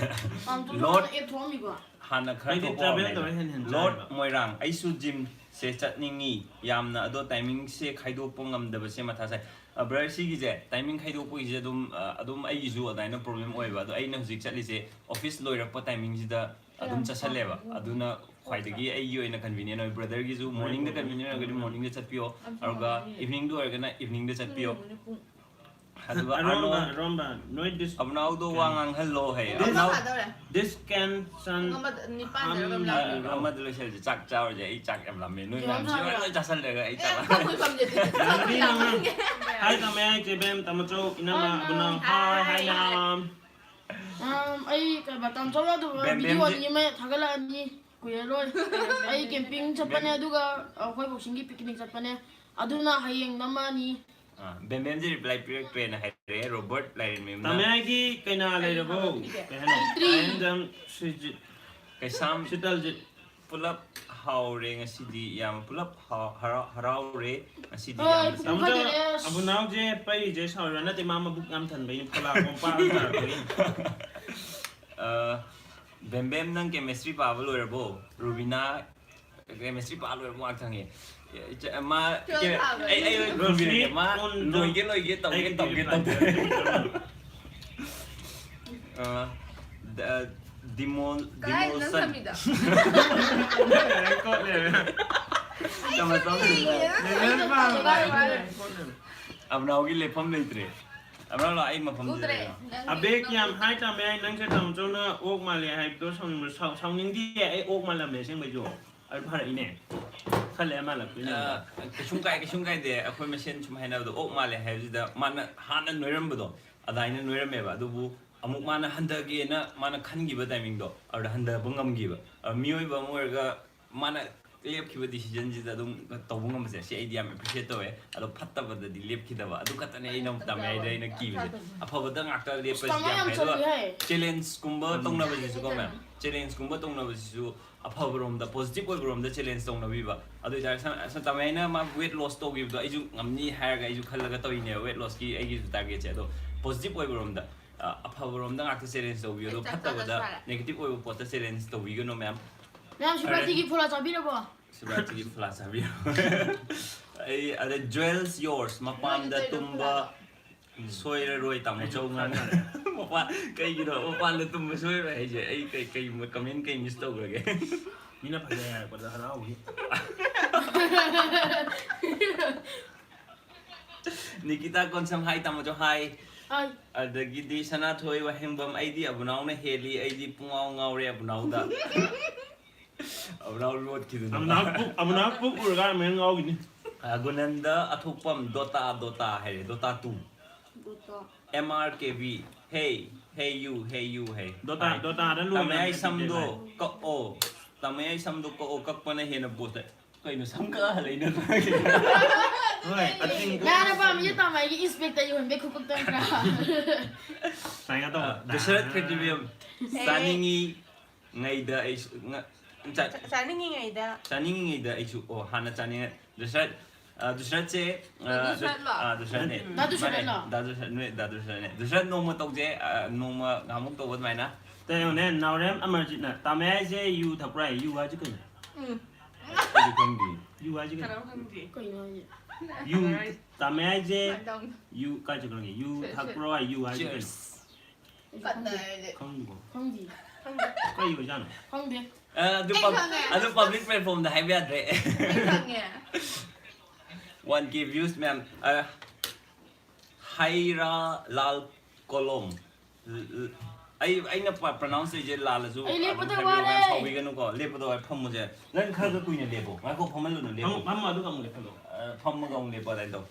ꯄꯥꯝꯖꯨ Lord ꯍꯥꯟꯅ app ꯊꯣꯛꯑꯝꯃꯤꯀꯣ꯫ ꯍꯥꯟꯅ ꯈꯔ ꯑꯩꯗꯤ ꯊꯣꯛꯄ travel ꯍꯧꯔꯝꯃꯦ꯫ ꯇꯧꯔ ꯍꯦꯟꯅ ꯍꯦꯟꯅ Lord ꯆꯥꯏꯕ꯫ ꯃꯣꯏꯔꯥꯡ, ꯑꯩꯁꯨ gymꯁꯦ ꯆꯠꯅꯤꯡꯉꯤ ꯌꯥꯝꯅ, ꯑꯗꯣ timingꯁꯦ ꯈꯥꯏꯗꯣꯛꯄ ꯉꯝꯗꯕꯁꯦ ꯃꯊꯥ ꯁꯥꯏ꯫ ꯑ, brother, ꯁꯤꯒꯤꯁꯦ timing ꯈꯥꯏꯗꯣꯛꯄꯒꯤꯁꯦ ꯑꯗꯨꯝ, ꯑ, ꯑꯗꯨꯝ ꯑꯩꯒꯤꯁꯨ ꯑꯗꯨꯃꯥꯏꯅ problem ꯑꯣꯏꯕ꯫ ꯑꯗꯣ ꯑꯩꯅ ꯍꯧꯖꯤꯛ ꯆꯠꯂꯤꯁꯦ office ꯂꯣꯏꯔꯛꯄ timingꯁꯤꯗ ꯑꯗꯨꯝ ꯌꯥꯝ ꯆꯠꯁꯜꯂꯦꯕ꯫ ꯐꯕ꯫ ꯑꯗꯨꯅ ꯈ꯭ꯋꯥꯏꯗꯒꯤ ꯑꯩꯒꯤ ꯑꯣꯏꯅ convenient ꯑꯣꯏ꯫ Brotherꯒꯤꯁꯨ morningꯗ convenient ꯑꯣꯏꯔꯒꯗꯤ morningꯗ ꯆꯠꯄꯤꯌꯣ, ꯑꯗꯨꯒ eveningꯗ ꯑꯣꯏꯔꯒꯅ eveningꯗ ꯆꯠꯄꯤꯌꯣ꯫ ꯄꯨꯡ ꯑꯗꯨꯒ ꯑꯔꯣꯝꯕ ꯑꯔꯅꯣꯜ ꯑꯔꯣꯝꯕ ꯅꯣꯏ ꯗꯤꯁ ꯑꯕꯨꯅꯥꯎꯗꯣ ꯋꯥ ꯉꯥꯡꯍꯜꯂꯣ ꯍꯥꯏꯌꯦ꯫ ꯗꯤꯁ ꯑꯕꯨꯅꯥꯎ ꯐꯥꯗꯧꯔꯦ꯫ This can ꯄꯨꯡ ꯑꯃꯗ ꯅꯤꯄꯥꯟꯗꯔ ꯀꯩꯅꯣꯝ ꯍꯥꯝ ꯂꯥꯛꯄꯤꯔꯣ꯫ ꯑꯃꯗ ꯂꯣꯏꯁꯜꯂꯁꯤ꯫ ꯆꯥꯛ ꯆꯥꯔꯨꯔꯁꯦ꯫ ꯑꯩ ꯆꯥꯛ ꯌꯥꯝ ꯂꯥꯝꯃꯦ꯫ ꯅꯣꯏ ꯌꯥꯝ ꯃꯌꯥꯝꯁꯤ ꯆꯥꯎꯕ꯭ꯔꯥ? ꯂꯣꯏ ꯆꯥꯁꯜꯂꯒ ꯑꯩ ꯆꯥꯛ ꯑꯦ, ꯂꯥꯝꯃꯦ꯫ ꯐꯝꯃꯣꯏ ꯐꯝꯗꯦ ꯑꯗꯨꯗꯤ꯫ ꯂꯝꯕꯤ ꯉꯥꯡꯉ ꯍꯥꯏ ꯇꯝꯃꯦ ꯍꯥꯏ ꯆꯦꯕꯦꯝ ꯇꯥꯃꯣꯆꯧ ꯏꯅꯝꯃ ꯍꯣꯏ, ꯑꯕꯨꯅꯥꯎ ꯍꯣꯏ꯫ ꯍꯥꯏ ꯍꯥꯏ ꯃꯌꯥꯝ꯫ ꯑꯝ, ꯑꯩ ꯀꯩꯕ ꯇꯥꯃꯣꯆꯧ ꯑꯗꯨꯒ ꯕꯦꯝ ꯚꯤꯗꯤꯑꯣ ꯕꯦꯝꯗꯤ ꯑꯅꯤ ꯑꯃ ꯊꯥꯒꯠꯂꯛꯑꯅꯤ꯫ ꯀꯨꯏꯔꯔꯣꯏ꯫ ꯑꯩ ꯀꯦꯝꯄꯤꯡ ꯆꯠꯄꯅꯦ ꯑꯗꯨꯒ ꯑꯩꯈꯣꯏ ꯕꯣꯛꯁꯤꯡꯒꯤ ꯄꯤꯛꯅꯤꯛ ꯆꯠꯄꯅꯦ꯫ ꯑꯗꯨꯅ ꯍꯌꯦꯡ ꯅꯝꯃꯅꯤ꯫ ꯑꯥ, ꯕꯦꯝꯕꯦꯝꯁꯦ ꯔꯤꯄ꯭ꯂꯥꯏ ꯄꯤꯔꯛꯇ꯭ꯔꯦꯅ ꯍꯥꯏꯔꯛꯑꯦ ꯔꯣꯕꯔꯠ ꯂꯥꯏꯔꯦꯟꯃꯌꯨꯝꯅ꯫ ꯇꯥꯃꯦ ꯍꯥꯏꯒꯤ ꯀꯩꯅꯥ ꯂꯩꯔꯕꯣ? ꯄꯤꯒꯦ꯫ ꯀꯩ ꯍꯥꯏꯅꯣ? ꯂꯩꯇ꯭ꯔꯤ꯫ ꯑꯥꯏ ꯑꯦꯝ ꯗꯝ ꯁꯤꯖꯤꯠ ꯀꯩꯁꯥꯝ ꯁꯤꯇꯜꯖꯤꯠ꯫ ꯄꯨꯂꯞ ꯍꯥꯎꯔꯦ ꯉꯁꯤꯗꯤ ꯏꯌꯥꯝꯕ꯫ ꯄꯨꯂꯞ ꯍꯥꯎ- ꯍꯔꯥꯎ- ꯍꯥꯎꯔꯦ ꯉꯁꯤꯗꯤ ꯍꯣꯏ, ꯏꯌꯥꯝꯕ꯫ ꯄꯨꯡ ꯇꯥꯃꯣꯆꯧ ꯐꯥꯗꯣꯔꯦ꯫ ꯑꯕꯨꯅꯥꯎꯁꯦ ꯄꯩꯔꯤꯁꯦ ꯁꯥꯎꯔꯤꯔꯥ? ꯅꯠꯇꯦ, ꯃꯥ ꯃꯕꯨꯛ ꯌꯥꯝ ꯊꯟꯕꯩꯅꯤ꯫ ꯐꯣꯂꯥ ꯀꯣꯝꯄꯥꯛ ꯑꯃ ꯇꯥꯔꯛꯄꯩꯅꯤ꯫ ꯑ, ꯕꯦꯝꯕꯦꯝ ꯅꯪ ꯀꯦꯃꯦꯁꯇ꯭ꯔꯤ ꯄꯥꯕ ꯂꯣꯏꯔꯕꯣ? ꯔꯨꯕꯤꯅꯥ ꯀꯦꯃꯦꯁꯇ꯭ꯔꯤ ꯄꯥ ꯂꯣꯏꯔꯕ ꯉꯥꯛꯇ ꯍꯪꯉꯦ꯫ ꯏꯆꯦ- ꯃꯥ ꯀꯩꯅꯣ ꯊꯥꯕ? ꯑꯩ ꯑꯩ ꯑꯣꯏꯅ ꯈꯨꯝꯕꯤꯔꯒꯦ꯫ ꯃꯥ ꯔꯣꯁꯅꯤ, ꯂꯣꯏꯒꯦ ꯂꯣꯏꯒꯦ ꯇꯧꯒꯦ ꯑꯩꯒꯤ ꯇꯧꯒꯦ ꯄꯤꯔꯤꯕ ꯇꯧꯗꯦ꯫ ꯇꯥꯏꯇꯜ ꯑ, ꯗ- ꯗꯤꯃꯣꯜ ꯀꯗꯥꯏꯗ ꯅꯪ ꯗꯤꯃꯣꯜꯁꯟ꯫ ꯊꯝꯃꯤꯗꯣ? ꯀꯣꯠ ꯂꯩꯔꯦ꯫ ꯇꯃꯣꯆꯧ ꯁꯤꯡꯅ꯫ ꯂꯦꯚꯦꯜ ꯄꯥꯕ꯫ ꯀꯗꯥꯏ ꯋꯥꯏ? ꯑꯕꯅꯥꯎꯒꯤ ꯂꯦꯞꯐꯝ ꯂꯩꯇ꯭ꯔꯦ꯫ ꯑꯕꯅꯥꯎ ꯂꯥꯛꯑꯣ, ꯑꯩ ꯃꯐꯝꯁꯤꯗ ꯎꯗ꯭ꯔꯦ꯫ ꯂꯩꯔꯣ꯫ ꯅꯪ ꯑꯕꯦꯛ ꯌꯥꯝ ꯍꯥꯏ ꯇꯝꯃꯦ꯫ ꯅꯪꯁꯦ ꯇꯥꯃꯣꯆꯧꯅ ꯑꯣꯛ ꯃꯥꯜꯂꯦ ꯍꯥꯏꯕꯗꯣ ꯁꯥꯎꯅꯤꯡꯕ꯭ꯔꯥ? ꯁꯥꯎ- ꯁꯥꯎꯅꯤꯡꯗꯤꯌꯦ꯫ ꯑꯩ ꯑꯣꯛ ꯃꯥꯜꯂꯝꯃꯦ ꯑꯁꯦꯡꯕꯩꯁꯨ꯫ ꯑꯗꯨ ꯐꯔꯛꯏꯅꯦ꯫ ꯈꯜꯂꯦ ꯃꯥꯜꯂꯛꯄꯩꯅꯦ꯫ ꯑ, ꯀꯩꯁꯨꯝ ꯀꯥꯏ ꯀꯩꯁꯨꯝ ꯀꯥꯏꯗꯦ꯫ ꯑꯩꯈꯣꯏ ꯃꯁꯦꯟ ꯁꯨꯝ ꯍꯥꯏꯅꯕꯗꯣ ꯑꯣꯛ ꯃꯥꯜꯂꯦ ꯍꯥꯏꯕꯁꯤꯗ ꯃꯥꯅ ꯍꯥꯟꯅ ꯅꯣꯏꯔꯝꯕꯗꯣ ꯑꯗꯥꯏꯅ ꯅꯣꯏꯔꯝꯃꯦꯕ꯫ ꯑꯗꯨꯕꯨ ꯑꯃꯨꯛ ꯃꯥꯅ ꯍꯟꯊꯒꯦꯅ ꯃꯥꯅ ꯈꯟꯈꯤꯕ ꯇꯥꯏꯃꯤꯡꯗꯣ ꯑꯗꯨꯗ ꯍꯟꯊꯕ ꯉꯝꯈꯤꯕ꯫ ꯑ, ꯃꯤꯑꯣꯏꯕ ꯑꯃ ꯑꯣꯏꯔꯒ ꯃꯥꯅ ꯂꯦꯞꯈꯤꯕ ꯗꯤꯁꯤꯖꯟꯁꯤꯗ ꯑꯗꯨꯝ ꯇꯧꯕ ꯉꯝꯕꯁꯦ ꯁꯤ ꯑꯩꯗꯤ ꯌꯥꯝ ꯑꯦꯄ꯭ꯔꯤꯁꯤꯌꯦꯠ ꯇꯧꯋꯦ꯫ ꯑꯗꯣ ꯐꯠꯇꯕꯗꯗꯤ ꯂꯦꯞꯈꯤꯗꯕ ꯑꯗꯨ ꯈꯛꯇꯅꯦ ꯑꯩꯅ ꯇꯝꯃꯦ ꯍꯥꯏꯗ ꯑꯩꯅ ꯀꯤꯕꯁꯦ꯫ ꯑꯐꯕꯗ ꯉꯥꯛꯇ ꯂꯦꯞꯄꯁꯤꯗꯤ ꯇꯥꯃꯣ ꯌꯥꯝ ꯌꯥꯝ ꯐꯩ꯫ ꯑꯗꯨꯒ ꯆꯠꯂꯤ ꯍꯥꯏ꯫ ꯆꯦꯂꯦꯟꯖꯀꯨꯝꯕ ꯇꯧꯅꯕꯁꯤꯁꯨꯀꯣ ꯃꯌꯥꯝ, ꯆꯦꯂꯦꯟꯖꯀꯨꯝꯕ ꯇꯧꯅꯕꯁꯤꯁꯨ ꯑꯐꯕꯔꯣꯝꯗ, ꯄꯣꯖꯤꯇꯤꯚ ꯑꯣꯏꯕꯔꯣꯝꯗ ꯆꯦꯂꯦꯟꯖ ꯇꯧꯅꯕꯤꯕ꯫ ꯑꯗꯨ ꯑꯣꯏꯇꯥꯔꯗꯤ ꯁꯝ- ꯁꯝ- ꯇꯥꯃꯣ ꯑꯩꯅ ꯃꯥ ꯋꯦꯠ ꯂꯣꯁ ꯇꯧꯈꯤꯕꯗꯣ ꯑꯩꯁꯨ ꯉꯝꯅꯤ ꯍꯥꯏꯔꯒ ꯑꯩꯁꯨ ꯈꯜꯂꯒ ꯇꯧꯔꯤꯅꯦꯕ꯫ ꯋꯦꯠ ꯂꯣꯁꯀꯤ ꯑꯩꯒꯤꯁꯨ ꯇꯥꯔꯒꯦꯠꯁꯦ꯫ ꯑꯗꯣ ꯄꯣꯖꯤꯇꯤꯚ ꯑꯣꯏꯕꯔꯣꯝꯗ, ꯑ, ꯑꯐꯕꯔꯣꯝꯗ ꯉꯥꯛꯇ ꯆꯦꯂꯦꯟꯖ ꯇꯧꯕꯤꯌꯨ꯫ ꯑꯗꯣ ꯑꯩ ꯆꯥꯛ ꯐꯠꯇꯕꯗ, ꯆꯥꯗ ꯁꯥꯔꯦ꯫ ꯅꯦꯒꯦꯇꯤꯚ ꯑꯣꯏꯕ ꯄꯣꯠꯇ ꯆꯦꯂꯦꯟꯖ ꯇꯧꯕꯤꯒꯅꯨ ꯃꯌꯥꯝ꯫ ꯃꯌꯥꯝ ꯁꯤꯕ꯭ꯔꯥꯇꯤꯒꯤ ꯐꯣꯂꯥ ꯆꯥꯕꯤꯔꯕꯣ? ꯁꯤꯕ꯭ꯔꯥꯇꯤꯒꯤ ꯐꯣꯂꯥ ꯆꯥꯕꯤꯔꯣ꯫ ꯑꯩ ꯑꯗ ꯖ꯭ꯋꯦꯜꯁ ꯌꯣꯔꯁ ꯃꯄꯥꯟꯗ ꯅꯣꯏꯁꯨ ꯀꯩꯅꯣ ꯇꯨꯝꯕ ꯐꯣꯂꯥ ꯁꯣꯏꯔꯔꯣꯏ ꯇꯥꯃꯣ ꯆꯧ ꯉꯥꯡ꯫ ꯃꯄꯥꯟ ꯀꯩꯒꯤꯅꯣ ꯃꯄꯥꯟꯗ ꯇꯨꯝꯕ ꯁꯣꯏꯔꯣꯏ ꯍꯥꯏꯁꯦ? ꯑꯩ ꯀꯩ ꯀꯩ ꯀꯃꯦꯟ ꯀꯩ ꯃꯤꯁ ꯇꯧꯈ꯭ꯔꯒꯦ? ꯃꯤꯅ ꯐꯖꯩ ꯍꯥꯏꯔꯛꯄꯗ ꯍꯔꯥꯎꯏ꯫ ꯅꯤꯀꯤꯇꯥ ꯀꯣꯟꯁꯝ, ꯍꯥꯏ ꯇꯥꯃꯣꯆꯧ, ꯍꯥꯏ꯫ ꯍꯥꯏ꯫ ꯑꯗꯒꯤꯗꯤ ꯁꯅꯥꯊꯣꯏ ꯋꯥꯍꯦꯡꯕꯝ, "ꯑꯩꯗꯤ ꯑꯕꯨꯅꯥꯎꯅ ꯍꯦꯜꯂꯤ, ꯑꯩꯗꯤ ꯄꯨꯡꯉꯥꯎ ꯉꯥꯎꯔꯦ ꯑꯕꯨꯅꯥꯎꯗ"꯫ ꯑꯕꯨꯅꯥꯎ ꯂꯣꯠꯈꯤꯗꯅ꯫ ꯑꯃꯅ ꯄꯨꯛ ꯑꯃꯅ ꯄꯨꯛ ꯎꯔꯒ ꯃꯌꯥꯝ ꯉꯥꯎꯈꯤꯅꯤ꯫ ꯑ, ꯒꯨꯅꯟꯗ ꯑꯊꯣꯛꯄꯝ, "ꯗꯣꯇꯥ ꯗꯣꯇꯥ" ꯍꯥꯏꯔꯦ, "ꯗꯣꯇꯥ ꯇꯨ"꯫ ꯗꯣꯇꯥ꯫ M R K B, "Hey, hey you, hey you" ꯍꯥꯏ꯫ ꯗꯣꯇꯥ ꯍꯥꯏ꯫ ꯗꯣꯇꯥꯗ ꯂꯣꯏꯅ "ꯇꯥꯃꯌꯥꯏ ꯍꯥꯏꯗꯤ ꯁꯝꯗꯣ ꯂꯩ꯫ ꯀꯛꯑꯣ, ꯇꯥꯃꯌꯥꯏ ꯁꯝꯗꯣ ꯀꯛꯑꯣ, ꯀꯛꯄꯅ ꯍꯦꯟꯅ ꯕꯣꯁ ꯇꯥꯏ"꯫ ꯀꯩꯅꯣ ꯁꯝ ꯀꯛꯑ ꯂꯩꯅ? ꯍꯣꯏ, ꯑꯊꯤꯡ ꯅꯥꯅ ꯄꯥꯝꯃꯤꯁꯦ ꯇꯥꯃꯥꯏꯒꯤ ꯏꯟꯁꯄꯦꯛꯇꯔ ꯌꯣꯟꯕꯩ ꯈꯨꯀꯛꯇ ꯅꯠꯇ꯭ꯔꯥ? ꯁꯨꯃꯥꯏꯅ ꯇꯧꯕ꯫ ꯗꯁꯔꯠ ꯈꯦꯇ꯭ꯔꯤꯕꯦꯝ, ꯍꯦ꯫ "ꯆꯥꯅꯤꯡꯉꯤꯉꯩꯗ ꯑꯩꯁꯨ ꯉ-, ꯆꯥ-, ꯆꯥ- ꯆꯥꯅꯤꯡꯉꯤꯉꯩꯗ꯫ ꯆꯥꯅꯤꯡꯉꯤꯉꯩꯗ ꯑꯩꯁꯨ"꯫ ꯑꯣ, ꯍꯥꯟꯅ ꯆꯥꯅꯤꯡꯉꯦ꯫ ꯗꯁꯔꯠ, ꯑ, ꯗꯁꯔꯠꯁꯦ, ꯑ, ꯗꯁꯔꯠꯂꯣ? ꯑ, ꯗꯁꯔꯠꯅꯦ꯫ ꯗꯥ ꯗꯁꯔꯠꯂꯣ? ꯃꯥꯅꯦ, ꯗꯥ ꯗꯁꯔꯠ, ꯅꯣꯏ ꯗꯥ ꯗꯁꯔꯠꯅꯦ꯫ ꯗꯁꯔꯠ ꯅꯣꯡꯃ ꯇꯧꯁꯦ, ꯑ, ꯅꯣꯡꯃ ꯉꯥꯃꯨꯛ ꯇꯧꯕ ꯑꯗꯨꯃꯥꯏꯅ꯫ ꯇꯥꯏꯌꯣꯅꯦ, ꯅꯥꯎꯔꯦꯝ ꯑꯃꯔꯖꯤꯠꯅ ꯇꯥꯃꯌꯥꯏꯁꯦ ꯌꯨ ꯊꯛꯄ꯭ꯔꯥ? ꯌꯨ ꯍꯥꯏꯁꯤ ꯀꯩꯅꯣ? ꯎꯝ꯫ ꯑꯩꯗꯤ ꯈꯪꯗꯦ꯫ ꯌꯨ ꯍꯥꯏꯁꯤ ꯀꯩꯅꯣ? ꯀꯅꯥꯝ ꯈꯪꯗꯦ꯫ ꯀꯩꯅꯣ ꯍꯥꯏꯁꯦ? ꯌꯨ, ꯇꯥꯃꯌꯥꯏꯁꯦ ꯀꯃꯥꯏꯅ ꯇꯧꯅꯤ? ꯌꯨ ꯀꯥꯏ ꯆꯠꯈ꯭ꯔꯒꯦ? ꯌꯨ ꯁꯦ, ꯁꯦ꯫ ꯊꯛꯄ꯭ꯔꯣ? ꯌꯨ ꯍꯥꯏꯁꯤ ꯀꯩꯅꯣ? Cheers꯫ ꯀꯗꯥꯏꯗ? ꯈꯪꯗ꯭ꯔꯤꯕꯣ? ꯈꯪꯗꯦ꯫ ꯀꯩ ꯑꯣꯏꯖꯥꯠꯅꯣ? ꯈꯪꯗꯦ꯫ ꯑ, ꯑꯗꯨ ꯑꯩ ꯄꯕ-, ꯈꯪꯉꯦ꯫ ꯑꯗꯨ public platformꯗ ꯍꯥꯏꯕ ꯌꯥꯗ꯭ꯔꯦ꯫ ꯑꯩ ꯈꯪꯉꯦ꯫ One K views ꯃꯌꯥꯝ꯫ ꯑ, ꯍꯩꯔꯥ ꯂꯥꯜ ꯀꯣꯂꯣꯝ꯫ ꯎ, ꯎ, ꯑꯩ, ꯑꯩꯅ ꯄ-, pronounce ꯇꯧꯔꯤꯁꯦ ꯂꯥꯜꯂꯁꯨ ꯑꯩ ꯑꯗꯨꯝ ꯂꯦꯞꯄꯗ ꯍꯥꯏꯕꯤꯔꯛꯑꯣ, ꯃꯌꯥꯝ ꯋꯥꯔꯦ꯫ ꯁꯥꯎꯕꯤꯒꯅꯨꯀꯣ꯫ ꯂꯦꯞꯄꯗꯣ ꯐꯝꯃꯨꯁꯦ꯫ ꯅꯪ ꯈꯔ ꯈꯔ ꯀꯨꯏꯅ ꯂꯦꯞꯄꯣ꯫ ꯉꯥꯏꯈꯣ, ꯐꯝꯍꯜꯂꯨꯅꯨ, ꯂꯦꯞꯄꯣ꯫ ꯐꯝ-, ꯐꯝꯃꯣ, ꯑꯗꯨꯒ ꯑꯃꯨꯛ ꯂꯦꯞꯍꯜꯂꯣ꯫ ꯑ, ꯐꯝꯃꯒ ꯑꯃꯨꯛ ꯂꯦꯞꯄꯣ, ꯑꯗꯨꯃꯥꯏꯅ ꯇꯧ꯫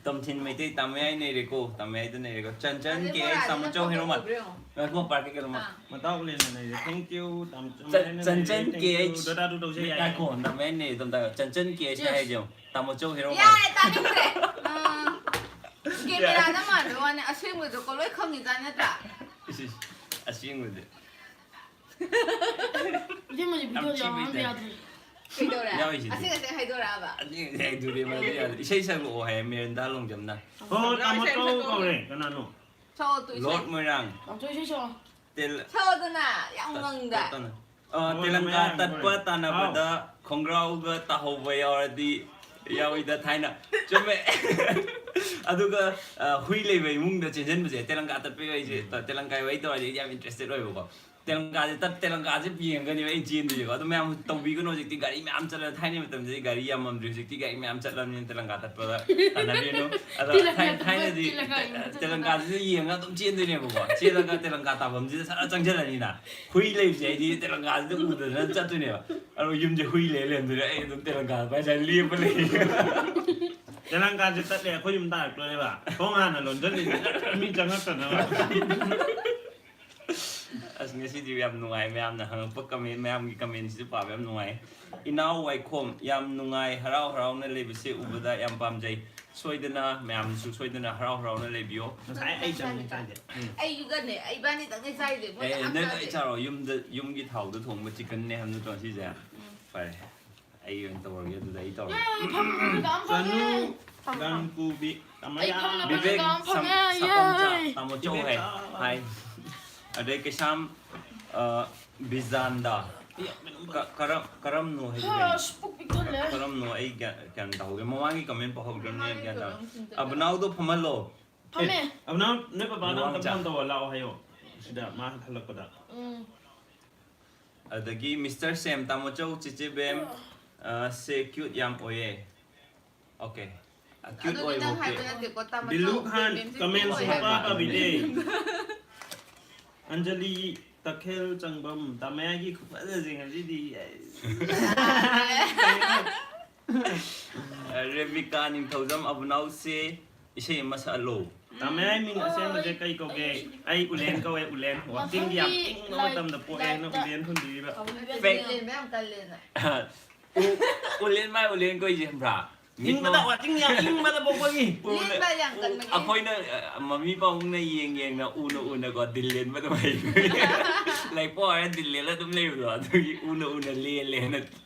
ꯇꯝꯊꯤꯟ ꯃꯩꯇꯩ, ꯇꯥꯃꯌꯥꯏ ꯅꯩꯔꯦꯀꯣ, ꯇꯥꯃꯌꯥꯏꯗ ꯅꯩꯔꯦꯀꯣ꯫ ꯆꯟꯆꯟ ꯑꯗꯩ ꯀꯦ ꯃꯣꯏ ꯑꯩꯆ, ꯑꯥꯗꯅ ꯇꯥꯃꯣꯆꯧ ꯍꯦꯔꯣꯃꯜ꯫ ꯐꯝꯃꯛꯄ꯭ꯔꯣ ꯌꯦꯡꯉꯣ꯫ ꯉꯥꯏꯈꯣ, ꯄꯥꯔꯛꯀꯦ ꯀꯩꯅꯣꯃ꯫ ꯑꯥ꯫ ꯃꯇꯥꯎ ꯂꯦꯟꯅ ꯅꯩꯔꯦ꯫ Thank you, ꯇꯥꯃꯣ-, ꯆꯟ-, ꯇꯥꯃꯌꯥꯏꯅ ꯆꯟꯆꯟ ꯅꯩꯔꯦ꯫ Thank ꯀꯦ you꯫ ꯑꯩꯆ꯫ ꯗꯣꯇꯥ ꯇꯨ ꯇꯧꯁꯦ ꯌꯥꯏ꯫ ꯉꯥꯏꯈꯣ, ꯇꯥꯃꯌꯥꯏ ꯅꯩꯔꯦ, ꯑꯗꯨꯝ ꯇꯥꯏꯌꯣ꯫ ꯆꯟꯆꯟ ꯀꯦ ꯑꯩꯆ Cheers꯫ ꯍꯥꯏꯔꯤꯁꯦ ꯌꯦꯡꯉꯣ꯫ ꯇꯥꯃꯣꯆꯧ ꯍꯦꯔꯣꯃꯜ꯫ ꯌꯥꯔꯦ, ꯇꯥꯅꯤꯡꯗ꯭ꯔꯦ꯫ ꯑꯥ꯫ ꯀꯦꯃꯦꯔꯥꯗ ꯃꯥꯟꯕ ꯋꯥꯅꯦ, ꯑꯁꯦꯡꯕꯗꯣꯀꯣ ꯂꯣꯏ ꯈꯪꯉꯤꯖꯥꯠ ꯅꯠꯇ꯭ꯔꯥ? ꯏꯁ, ꯏꯁ, ꯑꯁꯦꯡꯕꯗꯤ꯫ ꯏꯕꯦꯝꯃꯁꯦ ꯌꯥꯝ video ꯊꯤꯕꯩ ꯌꯥꯎꯍꯟꯕ ꯇꯥꯏꯞ꯫ ꯌꯥꯗ꯭ꯔꯦ꯫ ꯀꯩꯗꯧꯔꯦ? ꯌꯥꯎꯔꯤꯁꯤꯗꯤ꯫ ꯑꯁꯦꯡ ꯑꯁꯦꯡ ꯍꯥꯏꯗꯣꯔꯛꯑꯕ? ꯑꯗꯨꯗꯤ ꯍꯥꯏꯗꯨꯗꯤ ꯃꯗꯨ ꯌꯥꯗꯦ꯫ ꯏꯁꯩ ꯁꯛꯂꯛꯑꯣ ꯍꯥꯏ ꯃꯤꯔꯟꯗꯥ ꯂꯣꯡꯖꯝꯅ꯫ ꯍꯣ, ꯍꯣ, ꯇꯥꯃꯣ ꯇꯧ ꯀꯧꯔꯦ꯫ ꯀꯅꯥꯅꯣ? ꯁꯛꯑꯣ ꯇꯨ ꯏꯁꯩ꯫ Lord ꯃꯣꯏꯔꯥꯡ꯫ ꯇꯥꯃꯣꯆꯧ ꯏꯁꯩ ꯁꯛꯑꯣ꯫ ꯇꯦꯜ-, ꯁꯛꯑꯣꯗꯅ, ꯌꯥꯝ ꯉꯪꯗ꯫ ꯇꯠ-, ꯇꯠ-, ꯑ, ꯍꯣꯏ, "ꯇꯦꯂꯪꯒꯥ ꯃꯌꯥꯝ ꯇꯠꯄ ꯍꯣꯏ꯫ ꯇꯥꯟꯅꯕꯗ ꯈꯣꯡꯒ꯭ꯔꯥꯎꯒ ꯇꯥꯍꯧꯕ ꯌꯥꯎꯔꯗꯤ ꯌꯥꯎꯏꯗ ꯊꯥꯏꯅ"꯫ ꯆꯨꯝꯃꯦ꯫ ꯑꯗꯨꯒ, ꯑ, "ꯍꯨꯏ ꯂꯩꯕ ꯏꯃꯨꯡꯗ ꯆꯦꯟꯁꯤꯟꯕꯁꯦ ꯇꯦꯂꯪꯒꯥ ꯇꯠꯄ ꯌꯥꯎꯏꯁꯦ, ꯇ-, ꯇꯦꯂꯪꯒꯥ ꯋꯥꯔꯤ ꯇꯧꯔꯗꯤ ꯑꯩꯗꯤ ꯌꯥꯝ interested ꯑꯣꯏꯕꯀꯣ"꯫ ꯇꯦꯂꯪꯒꯥꯁꯦ ꯇꯠ ꯇꯦꯂꯪꯒꯥꯁꯦ ꯌꯦꯡꯒꯅꯦꯕ ꯑꯩꯅ ꯆꯦꯟꯗꯣꯏꯁꯦꯀꯣ꯫ ꯑꯗꯨ ꯃꯌꯥꯝ ꯇꯧꯕꯤꯒꯅꯨ꯫ ꯍꯧꯖꯤꯛꯇꯤ ꯒꯥꯔꯤ ꯃꯌꯥꯝ ꯆꯠꯂ, ꯊꯥꯏꯅ ꯃꯇꯝꯗꯗꯤ ꯒꯥꯔꯤ ꯌꯥꯝꯃꯝꯗ꯭ꯔꯤ꯫ ꯍꯧꯖꯤꯛꯇꯤ ꯒꯥꯔꯤ ꯃꯌꯥꯝ ꯆꯠꯂꯕꯅꯤꯅ ꯇꯦꯂꯪꯒꯥ ꯇꯠꯄꯗ ꯇꯥꯟꯅꯕꯤꯒꯅꯨ꯫ ꯑꯗꯣ ꯊꯥꯏ- ꯊꯥꯏꯅꯗꯤ ꯇꯦꯂꯪꯒꯥꯁꯤꯗ ꯌꯦꯡꯉꯒ ꯑꯗꯨꯝ ꯆꯦꯟꯗꯣꯏꯅꯦꯕꯀꯣ꯫ ꯆꯦꯜꯂꯒ ꯇꯦꯂꯪꯒꯥ ꯇꯥꯐꯝꯁꯤꯗ ꯁꯠ ꯆꯪꯁꯤꯜꯂꯅꯤꯅ꯫ ꯍꯨꯏ ꯂꯩꯕꯁꯦ ꯑꯩꯗꯤ ꯇꯦꯂꯪꯒꯥꯁꯤꯗ ꯎꯗꯗꯅ ꯆꯠꯇꯣꯏꯅꯦꯕ꯫ ꯑꯗꯣ ꯌꯨꯝꯁꯦ ꯍꯨꯏ ꯂꯩ ꯂꯩꯔꯝꯗꯣꯏꯅꯦ꯫ ꯑꯩ ꯑꯗꯨꯝ ꯇꯦꯂꯪꯒꯥꯗ ꯄꯥꯏꯁꯥꯏ ꯂꯦꯞꯄ ꯂꯩ꯫ ꯇꯦꯂꯪꯒꯥꯁꯦ ꯇꯠꯂꯦ, ꯑꯩꯈꯣꯏ ꯌꯨꯝ ꯇꯥꯔꯛꯇꯣꯏꯅꯦꯕ꯫ ꯊꯣꯡ ꯍꯥꯟꯅ ꯂꯣꯟꯁꯤꯜꯂꯤꯅꯦ, ꯃꯤ ꯆꯪꯉꯛꯇꯅꯕ꯫ ꯑꯁ, ꯉꯁꯤꯗꯤ ꯌꯥꯝ ꯅꯨꯡꯉꯥꯏ, ꯃꯌꯥꯝꯅ ꯍꯪꯉꯛꯄ comment, ꯃꯌꯥꯝꯒꯤ commentꯁꯤꯁꯨ ꯄꯥꯕ ꯌꯥꯝ ꯅꯨꯡꯉꯥꯏ꯫ ꯏꯅꯥꯎ ꯋꯥꯏꯈꯣꯝ, ꯌꯥꯝ ꯅꯨꯡꯉꯥꯏ, ꯍꯔꯥꯎ ꯍꯔꯥꯎꯅ ꯂꯩꯕꯁꯦ ꯎꯕꯗ ꯌꯥꯝ ꯄꯥꯝꯖꯩ꯫ ꯁꯣꯏꯗꯅ, ꯃꯌꯥꯝꯁꯨ ꯁꯣꯏꯗꯅ ꯍꯔꯥꯎ ꯍꯔꯥꯎꯅ ꯂꯩꯕꯤꯌꯣ꯫ ꯉꯁꯥꯏ ꯑꯩ ꯆꯪꯉꯦ ꯆꯥꯏꯁꯦ꯫ ꯎꯝ꯫ ꯑꯩꯒꯅꯦ, ꯏꯕꯥꯅꯤꯗꯪꯅꯦ ꯆꯥꯏꯁꯦ, ꯃꯣꯏ ꯑꯦ, ꯑꯝ ꯅꯪ ꯆꯥꯗꯦ꯫ ꯂꯣꯏ ꯆꯥꯔꯣ꯫ ꯌꯨꯝꯗ, ꯌꯨꯝꯒꯤ ꯊꯥꯎꯗ ꯊꯣꯡꯕ chickenꯅꯦ ꯍꯥꯏꯕ ꯅꯠꯇ꯭ꯔꯣ ꯁꯤꯁꯦ? ꯎꯝ꯫ ꯐꯔꯦ, ꯑꯩ ꯑꯣꯏꯅ ꯇꯧꯔꯒꯦ ꯑꯗꯨꯗ, ꯑꯩ ꯇꯧꯔꯒꯦ꯫ ꯌꯥꯏ, ꯐꯝ, ꯐꯝ, ꯐꯝ, ꯐꯝ, ꯆꯅꯨ, ꯐꯝ, ꯐꯝ꯫ ꯒꯟꯀꯨꯕꯤ, ꯇꯃꯌꯥ꯫ ꯑꯩ ꯐꯝꯅꯕ ꯕꯤꯕꯦꯛ ꯖꯒꯥ ꯑꯃ ꯁꯝ-, ꯐꯪꯉꯦ, ꯁꯥꯄꯝꯆꯥ, ꯌꯥꯏ꯫ ꯇꯥꯃꯣ ꯆꯧ ꯍꯥꯏ꯫ ꯕꯤꯕꯦꯛ ꯆꯥ꯫ ꯍꯥꯏ꯫ ꯑꯗꯩ ꯀꯩꯁꯥꯝ, ꯑ, ꯕꯤꯖꯥꯟꯗ꯫ ꯀ-, ꯀꯔꯝ-, ꯀꯔꯝꯅꯣ ꯍꯥꯏꯁꯦ ꯀꯩꯅꯣ? ꯑꯁ, ꯄꯨꯛ ꯄꯤꯛ ꯊꯜꯂꯦ꯫ ꯀꯔꯝꯅꯣ ꯑꯩ ꯒ꯭ꯌꯥꯟ, ꯒ꯭ꯌꯥꯟ ꯇꯥꯍꯧꯗꯦ꯫ ꯃꯃꯥꯡꯒꯤ comment ꯄꯥꯍꯧꯗ꯭ꯔꯕꯅꯤꯅ ꯃꯃꯥꯡꯒꯤ ꯒ꯭ꯌꯥꯟ ꯇꯥꯍꯧꯗꯦ꯫ ꯀꯩꯅꯣꯝ ꯁꯤꯟꯗꯣꯛꯑꯦ꯫ ꯑꯕꯅꯥꯎꯗꯣ ꯐꯝꯍꯜꯂꯣ꯫ ꯐꯝꯃꯦ꯫ ꯑꯦ, ꯑꯕꯅꯥꯎ, ꯅꯣꯏ ꯄꯄꯥꯗ ꯑꯝꯇ ꯅꯨꯡꯉꯥꯏ꯫ Phone ꯇꯧꯔ ꯂꯥꯛꯑꯣ ꯍꯥꯏꯌꯣ꯫ ꯁꯤꯗ ꯃꯥ ꯍꯜꯂꯛꯄꯗ꯫ ꯎꯝ꯫ ꯑꯗꯒꯤ Mister Sam, ꯇꯥꯃꯣ ꯆꯧ, ꯆꯦꯆꯦ ꯕꯦꯝ, ꯑ, ꯁꯦ cute ꯌꯥꯝ ꯑꯣꯏꯌꯦ꯫ Okay꯫ ꯑ, cute ꯑꯗꯨꯗꯤ ꯑꯣꯏꯕ ꯅꯪ ꯍꯥꯏꯕ okay꯫ ꯅꯠꯇꯦꯀꯣ, ꯇꯥꯃꯣ ꯕꯤꯂꯨ ꯆꯧ, ꯈꯥꯟ, ꯄ꯭ꯔꯦꯝꯁꯦ comment cute ꯑꯣꯏ ꯁꯨꯡꯄꯥ ꯍꯥꯏꯕ꯫ ꯄꯥꯕꯤꯗꯦ꯫ ꯑꯟꯖꯂꯤ ꯇꯈꯦꯜ ꯆꯪꯕꯝ, ꯇꯥꯃꯌꯥꯒꯤ ꯈꯨꯐꯖꯁꯦ ꯉꯁꯤꯗꯤ꯫ ꯑ, ꯔꯦꯕꯤꯀꯥ ꯅꯤꯡꯊꯧꯖꯝ, ꯑꯕꯨꯅꯥꯎꯁꯦ ꯏꯁꯩ ꯑꯃ ꯁꯛꯍꯜꯂꯣ꯫ ꯇꯥꯃꯌꯥꯏ ꯃꯤꯡ ꯑꯁꯦꯡꯕꯁꯦ ꯀꯩ ꯀꯧꯒꯦ? ꯑꯩ ꯎꯂꯦꯟ ꯀꯧꯋꯦ, ꯎꯂꯦꯟ꯫ ꯋꯥꯆꯤꯡꯒꯤ ꯌꯥꯝ ꯃꯊꯪꯒꯤ ꯏꯪꯕ ꯂꯥꯏ-, ꯃꯇꯝꯗ ꯄꯣꯛꯑꯦ ꯍꯥꯏꯅ ꯂꯥꯏꯐꯇ ꯎꯂꯦꯟ ꯊꯣꯟꯕꯤꯔꯤꯕ꯫ ꯐꯦꯛ꯫ ꯂꯦꯟꯕ ꯌꯥꯝ ꯀꯜꯂꯦꯅ꯫ ꯎ-, ꯎꯂꯦꯟ ꯃꯥꯏ ꯎꯂꯦꯟ ꯀꯧꯏꯁꯦ ꯈꯪꯕ꯭ꯔꯥ? ꯃꯤꯠ ꯏꯪꯕꯗ, ꯃꯃꯥ-, ꯋꯥꯆꯤꯡ ꯌꯥꯝ ꯏꯪꯕꯗ ꯄꯣꯛꯄꯒꯤ꯫ ꯎꯅ-, ꯂꯦꯟꯕ ꯌꯥꯝ ꯀꯟꯕꯒꯤ꯫ ꯑꯩꯈꯣꯏꯅ, ꯑ, ꯃꯃꯤ ꯄꯥꯕꯨꯡꯅ ꯌꯦꯡ ꯌꯦꯡꯅ ꯎꯅ ꯎꯅꯀꯣ ꯗꯤꯜ ꯂꯦꯟꯕ ꯑꯗꯨꯝ ꯍꯩꯕꯅꯤ꯫ ꯂꯥꯏꯔꯤꯛ ꯄꯥꯎ ꯍꯥꯏꯔ ꯗꯤꯜ ꯂꯦꯜꯂ ꯑꯗꯨꯝ ꯂꯩꯕꯗꯣ, ꯑꯗꯨꯒꯤ ꯎꯅ ꯎꯅ ꯂꯦꯜꯂꯦꯅ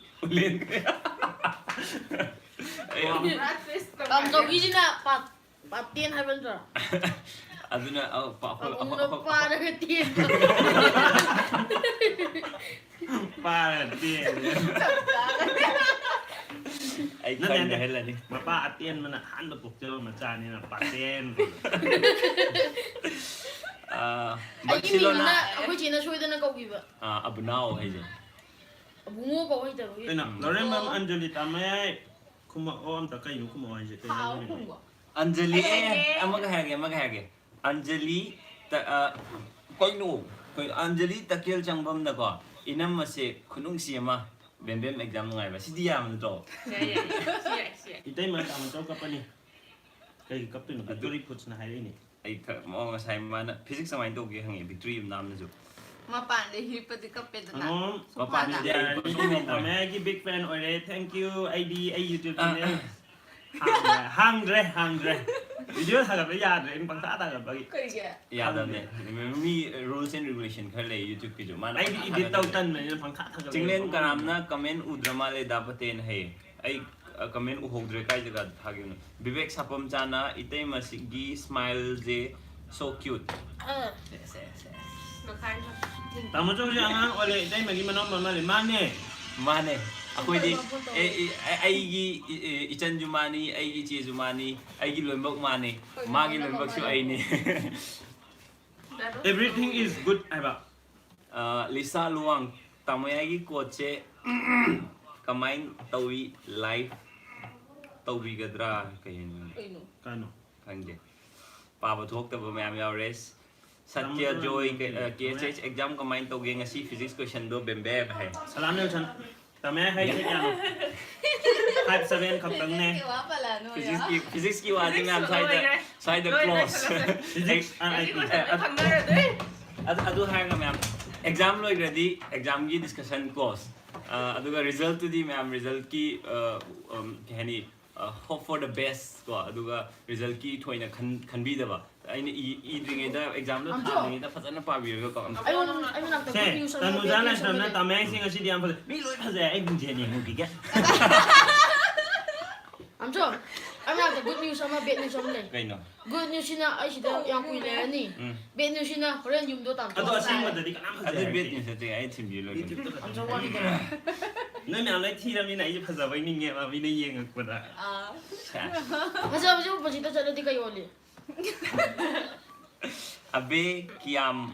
ꯎꯂꯦꯟ꯫ ꯑꯩ ꯄꯨꯔꯥ twist ꯇꯧꯔꯦ꯫ ꯀꯝꯗꯧꯒꯤꯁꯤꯅ ꯄꯥ-, ꯄꯥꯇꯦꯟ ꯍꯥꯏꯕ ꯅꯠꯇ꯭ꯔꯣ? ꯑꯗꯨꯅ, ꯑ, ꯄꯥ-, ꯑꯩꯈꯣꯏ, ꯑꯃꯨꯛꯅ ꯑꯩꯈꯣꯏ, ꯑꯩꯈꯣꯏ, ꯄꯥꯔꯒ ꯇꯦꯟꯕ꯫ ꯄꯥꯔꯒ ꯇꯦꯟꯕ꯫ ꯑꯩ ꯅꯠꯇꯦ, ꯈꯔ ꯅꯠꯇꯦ꯫ ꯅꯣꯏꯍꯜꯂꯅꯤ꯫ ꯃꯄꯥ ꯑꯇꯦꯟꯕꯅ ꯑꯍꯥꯟꯕ ꯄꯣꯛꯆꯕ ꯃꯆꯥꯅꯤꯅ ꯄꯥꯇꯦꯟ꯫ ꯑ, ꯑꯥ, ꯑꯩꯒꯤ ꯕꯥꯔꯁꯦꯂꯣꯅꯥ꯫ ꯃꯤꯡꯗꯨꯅ ꯑꯩꯈꯣꯏ ꯆꯦꯅ ꯁꯣꯏꯗꯅ ꯀꯧꯈꯤꯕ꯫ ꯑꯥ, ꯑꯕꯨꯅꯥꯎ ꯍꯥꯏꯁꯦ꯫ ꯑꯕꯨꯡꯉꯣ ꯀꯧ ꯍꯩꯇꯕꯒꯤ꯫ ꯀꯩꯅꯣ? ꯎꯝ꯫ ꯂꯣꯔꯦꯟꯕꯝ ꯑꯣ꯫ ꯑꯟꯖꯂꯤ ꯇꯥꯃꯌꯥꯏ ꯈꯨꯝꯃꯛꯑꯣ ꯑꯝꯇ꯫ ꯀꯩꯅꯣ ꯈꯨꯝꯃꯛꯑꯣ ꯍꯥꯏꯁꯦ? ꯀꯩꯅꯣ ꯍꯥꯎ ꯍꯥꯏꯅꯤꯡꯉꯤꯅꯣ? ꯈꯨꯝꯃꯣ꯫ ꯑꯟꯖꯂꯤ ꯑꯦ ꯍꯥꯏꯔꯒꯦ꯫ ꯑꯃꯒ ꯍꯥꯏꯔꯒꯦ, ꯑꯃꯒ ꯍꯥꯏꯔꯒꯦ꯫ ꯑꯟꯖꯂꯤ ꯇ-, ꯑ, ꯀꯩꯅꯣ? ꯀꯩꯅꯣ? ꯑꯟꯖꯂꯤ ꯇꯀꯦꯜ ꯆꯪꯕꯝꯅꯀꯣ, "ꯏꯅꯝ ꯑꯁꯦ ꯈꯨꯅꯨꯡꯁꯤ ꯑꯃ, ꯕꯦꯝꯕꯦꯝ exam ꯅꯨꯡꯉꯥꯏꯕ"꯫ ꯁꯤꯗꯤ ꯌꯥꯕ ꯅꯠꯇ꯭ꯔꯣ? ꯌꯥꯏ, ꯌꯥꯏ, ꯌꯥꯏ, ꯁꯤ ꯌꯥꯏ, ꯁꯤ ꯌꯥꯏ꯫ ꯏꯇꯩꯃ ꯇꯥꯃꯣꯆꯧ ꯀꯞꯄꯅꯤ꯫ ꯀꯩꯒꯤ ꯀꯞꯇꯣꯏꯅꯣ? ꯑꯗꯨ Victory Foodsꯅ ꯍꯥꯏꯔꯛꯏꯅꯦ꯫ ꯑꯩ ꯈ-, ꯃꯑꯣꯡ ꯉꯁꯥꯏ ꯃꯥꯅ physics ꯀꯃꯥꯏꯅ ꯇꯧꯒꯦ ꯍꯪꯉꯦ, ꯕꯤꯛꯇ꯭ꯔꯤ ꯌꯨꯝꯅꯥꯝꯅꯁꯨ꯫ ꯃꯄꯥꯟꯗ ꯍꯤꯞꯄꯗꯤ ꯀꯞꯄꯦꯗꯅ꯫ ꯑꯣ, ꯃꯄꯥꯟꯗ ꯁꯣꯐꯥꯗ꯫ ꯌꯥꯏ, ꯌꯥꯔꯅꯤ, ꯄꯪꯊꯣꯛ ꯊꯣꯛꯄ꯫ ꯇꯥꯃꯌꯥꯏꯒꯤ big fan ꯑꯣꯏꯔꯦ꯫ Thank you꯫ ꯑꯩꯗꯤ ꯑꯩ YouTube ꯑ, channel ꯍꯥꯡꯗ꯭ꯔꯦ, ꯍꯥꯡꯗ꯭ꯔꯦ, ꯍꯥꯡꯗ꯭ꯔꯦ꯫ Video ꯊꯥꯒꯠꯄ ꯌꯥꯗ꯭ꯔꯦ, ꯑꯩꯅ ꯄꯪꯊꯥ ꯊꯥꯒꯠꯄꯒꯤ꯫ ꯀꯩꯒꯤ? ꯌꯥꯗꯕꯅꯦ꯫ ꯃꯤ rules and regulation ꯈꯔ ꯂꯩ YouTube-ꯀꯤꯁꯨ꯫ ꯃꯥꯅ ꯑꯩꯗꯤ ꯄꯪꯊꯥ edit ꯇꯧ ꯊꯥꯒꯠꯂꯦ꯫ ꯇꯟꯕꯅꯤꯅ ꯄꯪꯊꯥ ꯊꯥꯒꯠꯂꯦ꯫ ꯆꯤꯡꯂꯦꯟ ꯀꯅꯥꯝꯅ comment ꯎꯗ꯭ꯔ ꯃꯥꯜꯂꯦ ꯗꯥ ꯄꯇꯦꯟ ꯍꯩ꯫ ꯑꯩ, ꯑ, comment ꯎꯍꯧꯗ꯭ꯔꯦ, ꯀꯥꯏ ꯖꯒꯥꯗ ꯊꯥꯈꯤꯕꯅꯣ꯫ ꯕꯤꯕꯦꯛ ꯁꯥꯄꯝ ꯆꯥꯅ ꯏꯇꯩꯃꯁꯤꯒꯤ smileꯁꯦ so cute꯫ ꯑ, ꯁꯦ, ꯁꯦ, ꯁꯦ꯫ ꯃꯈꯥꯏ ꯊꯝ-, ꯇꯥꯃꯣꯆꯧꯁꯦ ꯑꯉꯥꯡ ꯑꯣꯜꯂꯦ, ꯏꯇꯩꯃꯒꯤ ꯃꯅꯥꯎ ꯃꯃꯥꯜꯂꯦ꯫ ꯃꯥꯅꯦ꯫ ꯃꯥꯅꯦ꯫ ꯑꯩꯈꯣꯏꯗꯤ, ꯐꯣꯇꯣ, ꯐꯣꯇꯣ꯫ ꯑꯦ, ꯑꯦ, ꯑꯩꯒꯤ, ꯏ-, ꯑꯦ, ꯏꯆꯟꯁꯨ ꯃꯥꯅꯤ, ꯑꯩꯒꯤ ꯏꯆꯦꯁꯨ ꯃꯥꯅꯤ, ꯑꯩꯒꯤ ꯂꯣꯏꯅꯃꯛ ꯃꯥꯅꯤ, ꯑꯩꯈꯣꯏ ꯃꯥꯒꯤ ꯂꯣꯏꯅꯃꯛ ꯂꯣꯏꯅꯃꯛꯁꯨ ꯃꯥꯅꯤ꯫ ꯑꯩꯅꯤ꯫ Everything is good ꯍꯥꯏꯕ꯫ ꯑ, ꯂꯤꯁꯥ ꯂꯨꯋꯥꯡ, ꯇꯥꯃꯣꯌꯥꯏꯒꯤ quoteꯁꯦ ꯀꯃꯥꯏꯅ ꯇꯧꯏ, live ꯇꯧꯕꯤꯒꯗ꯭ꯔꯥ? ꯀꯩ ꯍꯥꯏꯅꯣ? ꯀꯩꯅꯣ? ꯀꯩꯅꯣ? ꯈꯪꯗꯦ꯫ ꯄꯥꯕ ꯊꯣꯛꯇꯕ ꯃꯌꯥꯝ ꯌꯥꯎꯔꯦ꯫ ꯁꯠꯌ ꯖꯣꯏ, ꯀꯩ-, ꯑ, K S H exam ꯀꯃꯥꯏꯅ ꯇꯧꯒꯦ? ꯉꯁꯤ physics questionꯗꯣ ꯕꯦꯝꯕꯦꯝ ꯍꯥꯏ꯫ ꯁꯂꯥꯝ ꯅꯦꯜꯁꯟ꯫ ꯇꯥꯃꯌꯥꯏ height ꯀꯌꯥꯅꯣ? Five seven ꯈꯛꯇꯪꯅꯦ꯫ ꯀꯩ ꯋꯥ ꯄꯜꯂꯛꯑꯅꯣ ꯌꯥ? Physicsꯀꯤ, physicsꯀꯤ ꯋꯥꯗꯤ ꯃꯌꯥꯝ ꯁ꯭ꯋꯥꯏꯗ, ꯂꯣꯏꯈ꯭ꯔꯦ꯫ ꯁ꯭ꯋꯥꯏꯗ ꯂꯣꯏ close꯫ ꯂꯣꯏꯁꯜꯂꯁꯦ꯫ Physics and I T꯫ ꯑꯩ ꯈꯪꯅꯔꯗꯤ꯫ ꯑꯗꯨ, ꯑꯗꯨ ꯍꯥꯏꯔꯒ ꯃꯌꯥꯝ, exam ꯂꯣꯏꯈ꯭ꯔꯗꯤ examꯒꯤ discussion close꯫ ꯑ, ꯑꯗꯨꯒ resultꯇꯨꯗꯤ ꯃꯌꯥꯝ resultꯀꯤ, ꯑ, ꯎꯝ, ꯀꯩ ꯍꯥꯏꯅꯤ, ꯑ, hope for the best ꯀꯣ, ꯑꯗꯨꯒ resultꯀꯤ ꯊꯣꯏꯅ ꯈꯟ-, ꯈꯟꯕꯤꯗꯕ꯫ ꯑꯩꯅ ꯏ-, ꯏꯗ꯭ꯔꯤꯉꯩꯗ, examꯗꯣ ꯑꯝꯖꯣ꯫ ꯊꯥꯗ꯭ꯔꯤꯉꯩꯗ ꯐꯖꯅ ꯄꯥꯕꯤꯔꯒ ꯀꯣ꯫ ꯑꯩꯉꯣꯟꯗ, ꯑꯩ ꯃꯅꯥꯛꯇ ꯁꯦ, good news ꯑꯃ, ꯇꯅꯨꯖꯥ bad news ꯑꯃ ꯂꯥꯏꯁ꯭ꯔꯝꯅ ꯂꯩ꯫ ꯇꯥꯃꯌꯥꯏꯁꯦ ꯉꯁꯤꯗꯤ ꯌꯥꯝ ꯐꯖꯩ꯫ ꯃꯤ ꯂꯣꯏ ꯐꯖꯩ, ꯑꯩ ꯒꯨꯟꯖꯦꯟ ꯌꯦꯡꯉꯨꯈꯤꯒꯦ꯫ ꯑꯝꯖꯣ, ꯑꯩ ꯃꯅꯥꯛꯇ good news ꯑꯃ, bad news ꯑꯃ ꯂꯩ꯫ ꯀꯩꯅꯣ? Good newsꯁꯤꯅ ꯑꯩ ꯁꯤꯗ ꯌꯥꯝ ꯀꯨꯏ ꯂꯩꯔꯅꯤ꯫ ꯎꯝ꯫ Bad newsꯁꯤꯅ ꯍꯣꯔꯦꯟ ꯌꯨꯝꯗꯣ ꯇꯥꯟꯊꯣꯛ ꯑꯗꯣ ꯇꯥꯔꯦ꯫ ꯑꯁꯦꯡꯕꯗꯗꯤ ꯀꯅꯥꯝ ꯑꯗꯨ ꯐꯖꯩ bad ꯍꯥꯏꯔꯛꯇꯦ꯫ news ꯅꯠꯇꯦ, ꯑꯩ ꯊꯤꯟꯕꯤꯔ ꯂꯣꯏꯔꯦ꯫ YouTubeꯇ ꯈꯛꯇ ꯑꯝꯖꯣ ꯐꯖꯩ꯫ ꯋꯥꯔꯤꯗꯣ꯫ ꯅꯣꯏ ꯃꯌꯥꯝ ꯂꯣꯏ ꯊꯤꯔꯕꯅꯤꯅ ꯑꯩꯁꯦ ꯐꯖꯕꯩ ꯅꯤꯡꯉꯦꯕ ꯃꯤꯅ ꯌꯦꯡꯉꯛꯄꯗ꯫ ꯑꯥ꯫ ꯁꯦꯁ꯫ ꯐꯖꯕꯁꯦ oppositeꯇ ꯆꯠꯂꯗꯤ ꯀꯩ ꯑꯣꯜꯂꯤ? ꯑꯕꯦ ꯀꯤꯌꯥꯝ,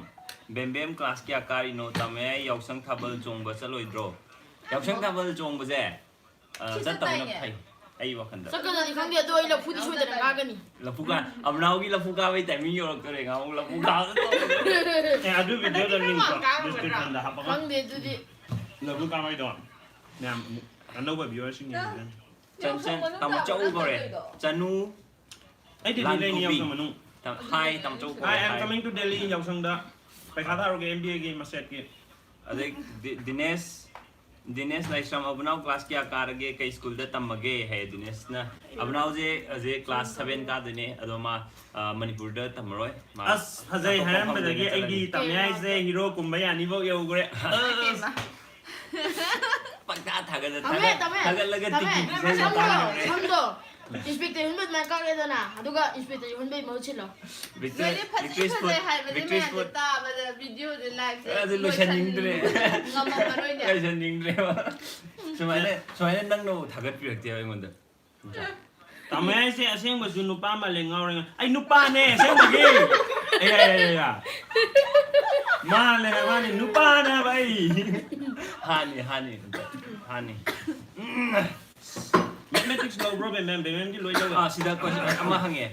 ꯕꯦꯝꯕꯦꯝ class ꯀꯌꯥ ꯀꯥꯔꯤꯅꯣ? ꯇꯥꯃꯌꯥꯏ ꯌꯥꯎꯁꯪ ꯊꯥꯕꯜ ꯆꯣꯡꯕ ꯆꯠꯂꯣꯏꯗ꯭ꯔꯣ? ꯌꯥꯎꯁꯪ ꯊꯥꯕꯜ ꯆꯣꯡꯕꯁꯦ, ꯑ, ꯁꯤ ꯆꯠꯇꯕꯅ ꯆꯠꯇꯥꯏꯅꯦ꯫ ꯐꯩ, ꯑꯩ ꯋꯥꯈꯜꯗ꯫ ꯆꯠꯀꯗ꯭ꯔꯗꯤ ꯈꯪꯗꯦ, ꯑꯗꯣ ꯑꯩ ꯂꯐꯨꯗꯤ ꯁꯣꯏꯗꯅ ꯀꯥꯒꯅꯤ꯫ ꯂꯐꯨ ꯀꯥ-, ꯑꯕꯅꯥꯎꯒꯤ ꯂꯐꯨ ꯀꯥꯕꯩ timing ꯌꯧꯔꯛꯇꯣꯔꯦ, ꯉꯥꯍꯥꯛꯃꯨꯛ ꯂꯐꯨ ꯀꯥꯕ ꯇꯧꯕꯗꯣ꯫ ꯑꯦ, ꯑꯗꯨ videoꯗ link ꯀꯣ, descriptionꯗ ꯍꯥꯞꯄꯒ꯫ ꯈꯪꯗꯦ ꯑꯗꯨꯗꯤ꯫ ꯂꯐꯨ ꯀꯥꯕꯩꯗꯣ ꯃꯌꯥꯝ ꯑꯅꯧꯕ viewerꯁꯤꯡ ꯌꯦꯡꯕꯤꯔꯅꯤ꯫ ꯆꯟ, ꯆꯟ, ꯇꯥꯃꯣ ꯆꯧ ꯀꯧꯔꯦ꯫ ꯆꯅꯨ ꯑꯩ ꯗꯦꯜꯂꯤ ꯂꯩꯅꯤ ꯂꯥꯟꯀꯨꯕꯤ꯫ ꯌꯥꯎꯁꯪ ꯃꯅꯨꯡ꯫ ꯇ-, hi, ꯇꯥꯃꯣ ꯆꯧ ꯀꯧꯔꯦ, Hi, I am hi꯫ Coming to Delhi ꯌꯥꯎꯁꯪꯗ꯫ ꯄꯩꯈꯥ ꯊꯥꯔꯨꯒꯦ MBAꯒꯤ ꯃꯁꯦꯠꯀꯤ꯫ ꯑꯗꯩ ꯗꯤ-, ꯗꯤꯅꯦꯁ, ꯗꯤꯅꯦꯁ ꯂꯥꯏꯁ꯭ꯔꯝ, "ꯑꯕꯨꯅꯥꯎ class ꯀꯌꯥ ꯀꯥꯔꯒꯦ? ꯀꯩ schoolꯗ ꯇꯝꯃꯒꯦ?" ꯍꯥꯏ ꯗꯤꯅꯦꯁꯅ꯫ ꯑꯕꯨꯅꯥꯎꯁꯦ ꯍꯧꯖꯤꯛ class seven ꯀꯥꯗꯣꯏꯅꯦ, ꯑꯗꯣ ꯃꯥ, ꯑ, ꯃꯅꯤꯄꯨꯔꯗ ꯇꯝꯃꯔꯣꯏ꯫ ꯃꯥ ꯑꯁ, ꯐꯖꯩ ꯑꯇꯣꯞꯄ ꯍꯥꯏꯔꯝꯕꯗꯒꯤ ꯃꯐꯝꯗ ꯑꯩꯒꯤ ꯆꯠꯂꯅꯤ꯫ ꯇꯥꯃꯌꯥꯏꯁꯦ hero ꯀꯨꯝꯕ ꯌꯥꯅꯤꯐꯧ ꯌꯧꯈ꯭ꯔꯦ꯫ ꯑꯁ꯫ ꯄꯪꯊꯥ ꯊꯥꯒꯠꯂ-, ꯇꯝꯃꯦ, ꯊꯥꯒꯠ-, ꯇꯝꯃꯦ, ꯊꯥꯒꯠꯂꯒ ꯇꯝꯃꯦ꯫ ꯇꯤꯀꯤ ꯄꯤꯖꯕ ꯁꯝꯗꯣ, ꯃꯇꯥꯡ ꯌꯧꯔꯦ꯫ ꯁꯝꯗꯣ inspector ꯌꯣꯟꯕ ꯑꯗꯨꯃꯥꯏꯅ ꯀꯛꯂꯦꯗꯅ, ꯑꯗꯨꯒ inspector ꯌꯣꯟꯕꯩ ꯃꯍꯨꯠ ꯁꯤꯜꯂꯣ꯫ ꯚꯤꯛꯇꯔ, ꯂꯣꯏꯔꯦ, ꯐꯖꯩ, ꯚꯤꯛꯇꯔ ꯐꯖꯩ ꯁ꯭ꯄꯣꯔꯠ, ꯍꯥꯏꯕꯁꯦ ꯚꯤꯛꯇꯔ ꯃꯌꯥꯝꯁꯦ ꯁ꯭ꯄꯣꯔꯠ꯫ ꯇꯥꯕꯗ videoꯁꯦ, liveꯁꯦ ꯑꯗꯨ ꯂꯣꯏꯁꯟꯅꯤꯡꯗ꯭ꯔꯦ꯫ ꯂꯣꯏꯁꯟ-, ꯉꯝꯃꯝꯃꯔꯣꯏꯅꯦ꯫ ꯂꯣꯏꯁꯟꯅꯤꯡꯗ꯭ꯔꯦꯕ꯫ ꯁꯨꯃꯥꯏꯅ, ꯁꯨꯃꯥꯏꯅ ꯅꯪꯅ ꯊꯥꯒꯠꯄꯤꯔꯛꯇꯦꯕ ꯑꯩꯉꯣꯟꯗ꯫ ꯇꯥꯃꯣ ꯍꯥꯏꯁꯦ ꯑꯁꯦꯡꯕꯁꯨ ꯅꯨꯄꯥ ꯃꯥꯜꯂꯦ, ꯉꯥꯎꯔꯦ, ꯉꯥꯎꯔꯦ꯫ ꯑꯩ ꯅꯨꯄꯥꯅꯦ ꯑꯁꯦꯡꯕꯒꯤ꯫ ꯑꯩ, ꯑꯩ, ꯑꯩ, ꯑꯩ, ꯑꯩ꯫ ꯃꯥꯜꯂꯦ ꯍꯥꯏꯕ ꯃꯥꯅꯤ, ꯅꯨꯄꯥꯅꯦ ꯍꯥꯏꯕ ꯑꯩ꯫ ꯍꯥꯅꯤ, ꯍꯥꯅꯤ, ꯍꯥꯅꯤ꯫ Mathematics ꯂꯧꯕ꯭ꯔꯣ, ꯕꯦꯝꯕꯦꯝ? ꯕꯦꯝꯕꯦꯝꯗꯤ ꯂꯣꯏ ꯂꯧꯋꯦ꯫ ꯑꯥ, ꯁꯤꯗ question ꯑꯃ ꯍꯪꯉꯦ꯫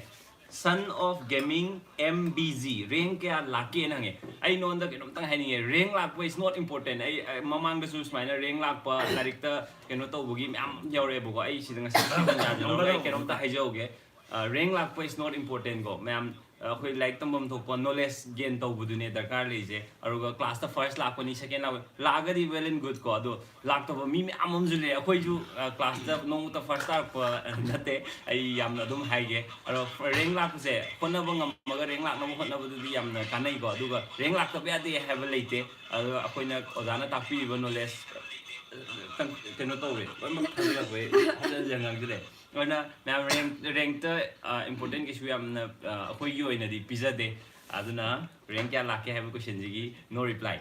Son of Gaming M B G, rank ꯀꯌꯥ ꯂꯥꯛꯀꯦꯅ ꯍꯪꯉꯦ꯫ ꯑꯩ ꯅꯉꯣꯟꯗ ꯀꯩꯅꯣꯝꯇꯪ ꯍꯥꯏꯅꯤꯡꯉꯦ, rank ꯂꯥꯛꯄ is not important꯫ ꯑꯩ, ꯑꯩ ꯃꯃꯥꯡꯗꯁꯨ ꯁꯨꯃꯥꯏꯅ rank ꯂꯥꯛꯄ, ꯂꯥꯏꯔꯤꯛꯇ ꯀꯩꯅꯣ ꯇꯧꯕꯒꯤ ꯃꯌꯥꯝ ꯌꯥꯎꯔꯛꯑꯦꯕꯀꯣ꯫ ꯑꯩ ꯁꯤꯗ ꯉꯁꯤ ꯇꯟꯖꯥꯁꯦ ꯂꯧꯔꯒ ꯑꯩ ꯀꯩꯅꯣꯝꯇ ꯍꯥꯏꯖꯍꯧꯒꯦ꯫ ꯑ, rank ꯂꯥꯛꯄ is not important ꯀꯣ, ꯃꯌꯥꯝ꯫ ꯑ, ꯑꯩꯈꯣꯏ ꯂꯥꯏꯔꯤꯛ ꯇꯝꯐꯝ ꯊꯣꯛꯄ knowledge gain ꯇꯧꯕꯗꯨꯅꯦ ꯗꯔꯀꯥꯔ ꯂꯩꯔꯤꯁꯦ꯫ ꯑꯗꯨꯒ classꯇ first ꯂꯥꯛꯄꯅꯤ, second ꯂꯥꯛꯄ-, ꯂꯥꯛꯑꯒꯗꯤ well and good ꯀꯣ, ꯑꯗꯣ ꯂꯥꯛꯇꯕ ꯃꯤ ꯃꯌꯥꯝ ꯑꯃꯁꯨ ꯂꯩ꯫ ꯑꯩꯈꯣꯏꯁꯨ, ꯑ, classꯇ ꯅꯣꯡꯃꯇ first ꯇꯥꯔꯛꯄ ꯅꯠꯇꯦ, ꯑꯩ ꯌꯥꯝꯅ ꯑꯗꯨꯝ ꯍꯥꯏꯒꯦ꯫ ꯑꯗꯣ rank ꯂꯥꯛꯄꯁꯦ, ꯍꯣꯠꯅꯕ ꯉꯝꯃꯒ rank ꯂꯥꯛꯅꯕ ꯍꯣꯠꯅꯕꯗꯨꯗꯤ ꯌꯥꯝꯅ ꯀꯥꯟꯅꯩꯀꯣ꯫ ꯑꯗꯨꯒ rank ꯂꯥꯛꯇꯕ ꯌꯥꯗꯦ ꯍꯥꯏꯕ ꯂꯩꯇꯦ꯫ ꯑꯗꯣ ꯑꯩꯈꯣꯏꯅ ꯑꯣꯖꯥꯅ ꯇꯥꯛꯄꯤꯔꯤꯕ knowledge, ꯑ, ꯀꯩꯅꯣ ꯇꯧꯔꯦ, ꯂꯣꯏꯅꯃꯛ ꯊꯥꯖꯤꯜꯂꯛꯄꯩ ꯍꯟꯖꯟ ꯍꯟꯖꯟ ꯉꯥꯡꯁꯤꯜꯂꯦ꯫ ꯑꯗꯨꯅ ꯃꯌꯥꯝ rank, rankꯇ, ꯑ, important ꯀꯩꯁꯨ ꯌꯥꯝꯅ, ꯑ, ꯑꯩꯈꯣꯏꯒꯤ ꯑꯣꯏꯅꯗꯤ ꯄꯤꯖꯗꯦ꯫ ꯑꯗꯨꯅ rank ꯀꯌꯥ ꯂꯥꯛꯀꯦ ꯍꯥꯏꯕ questionꯁꯤꯒꯤ no reply꯫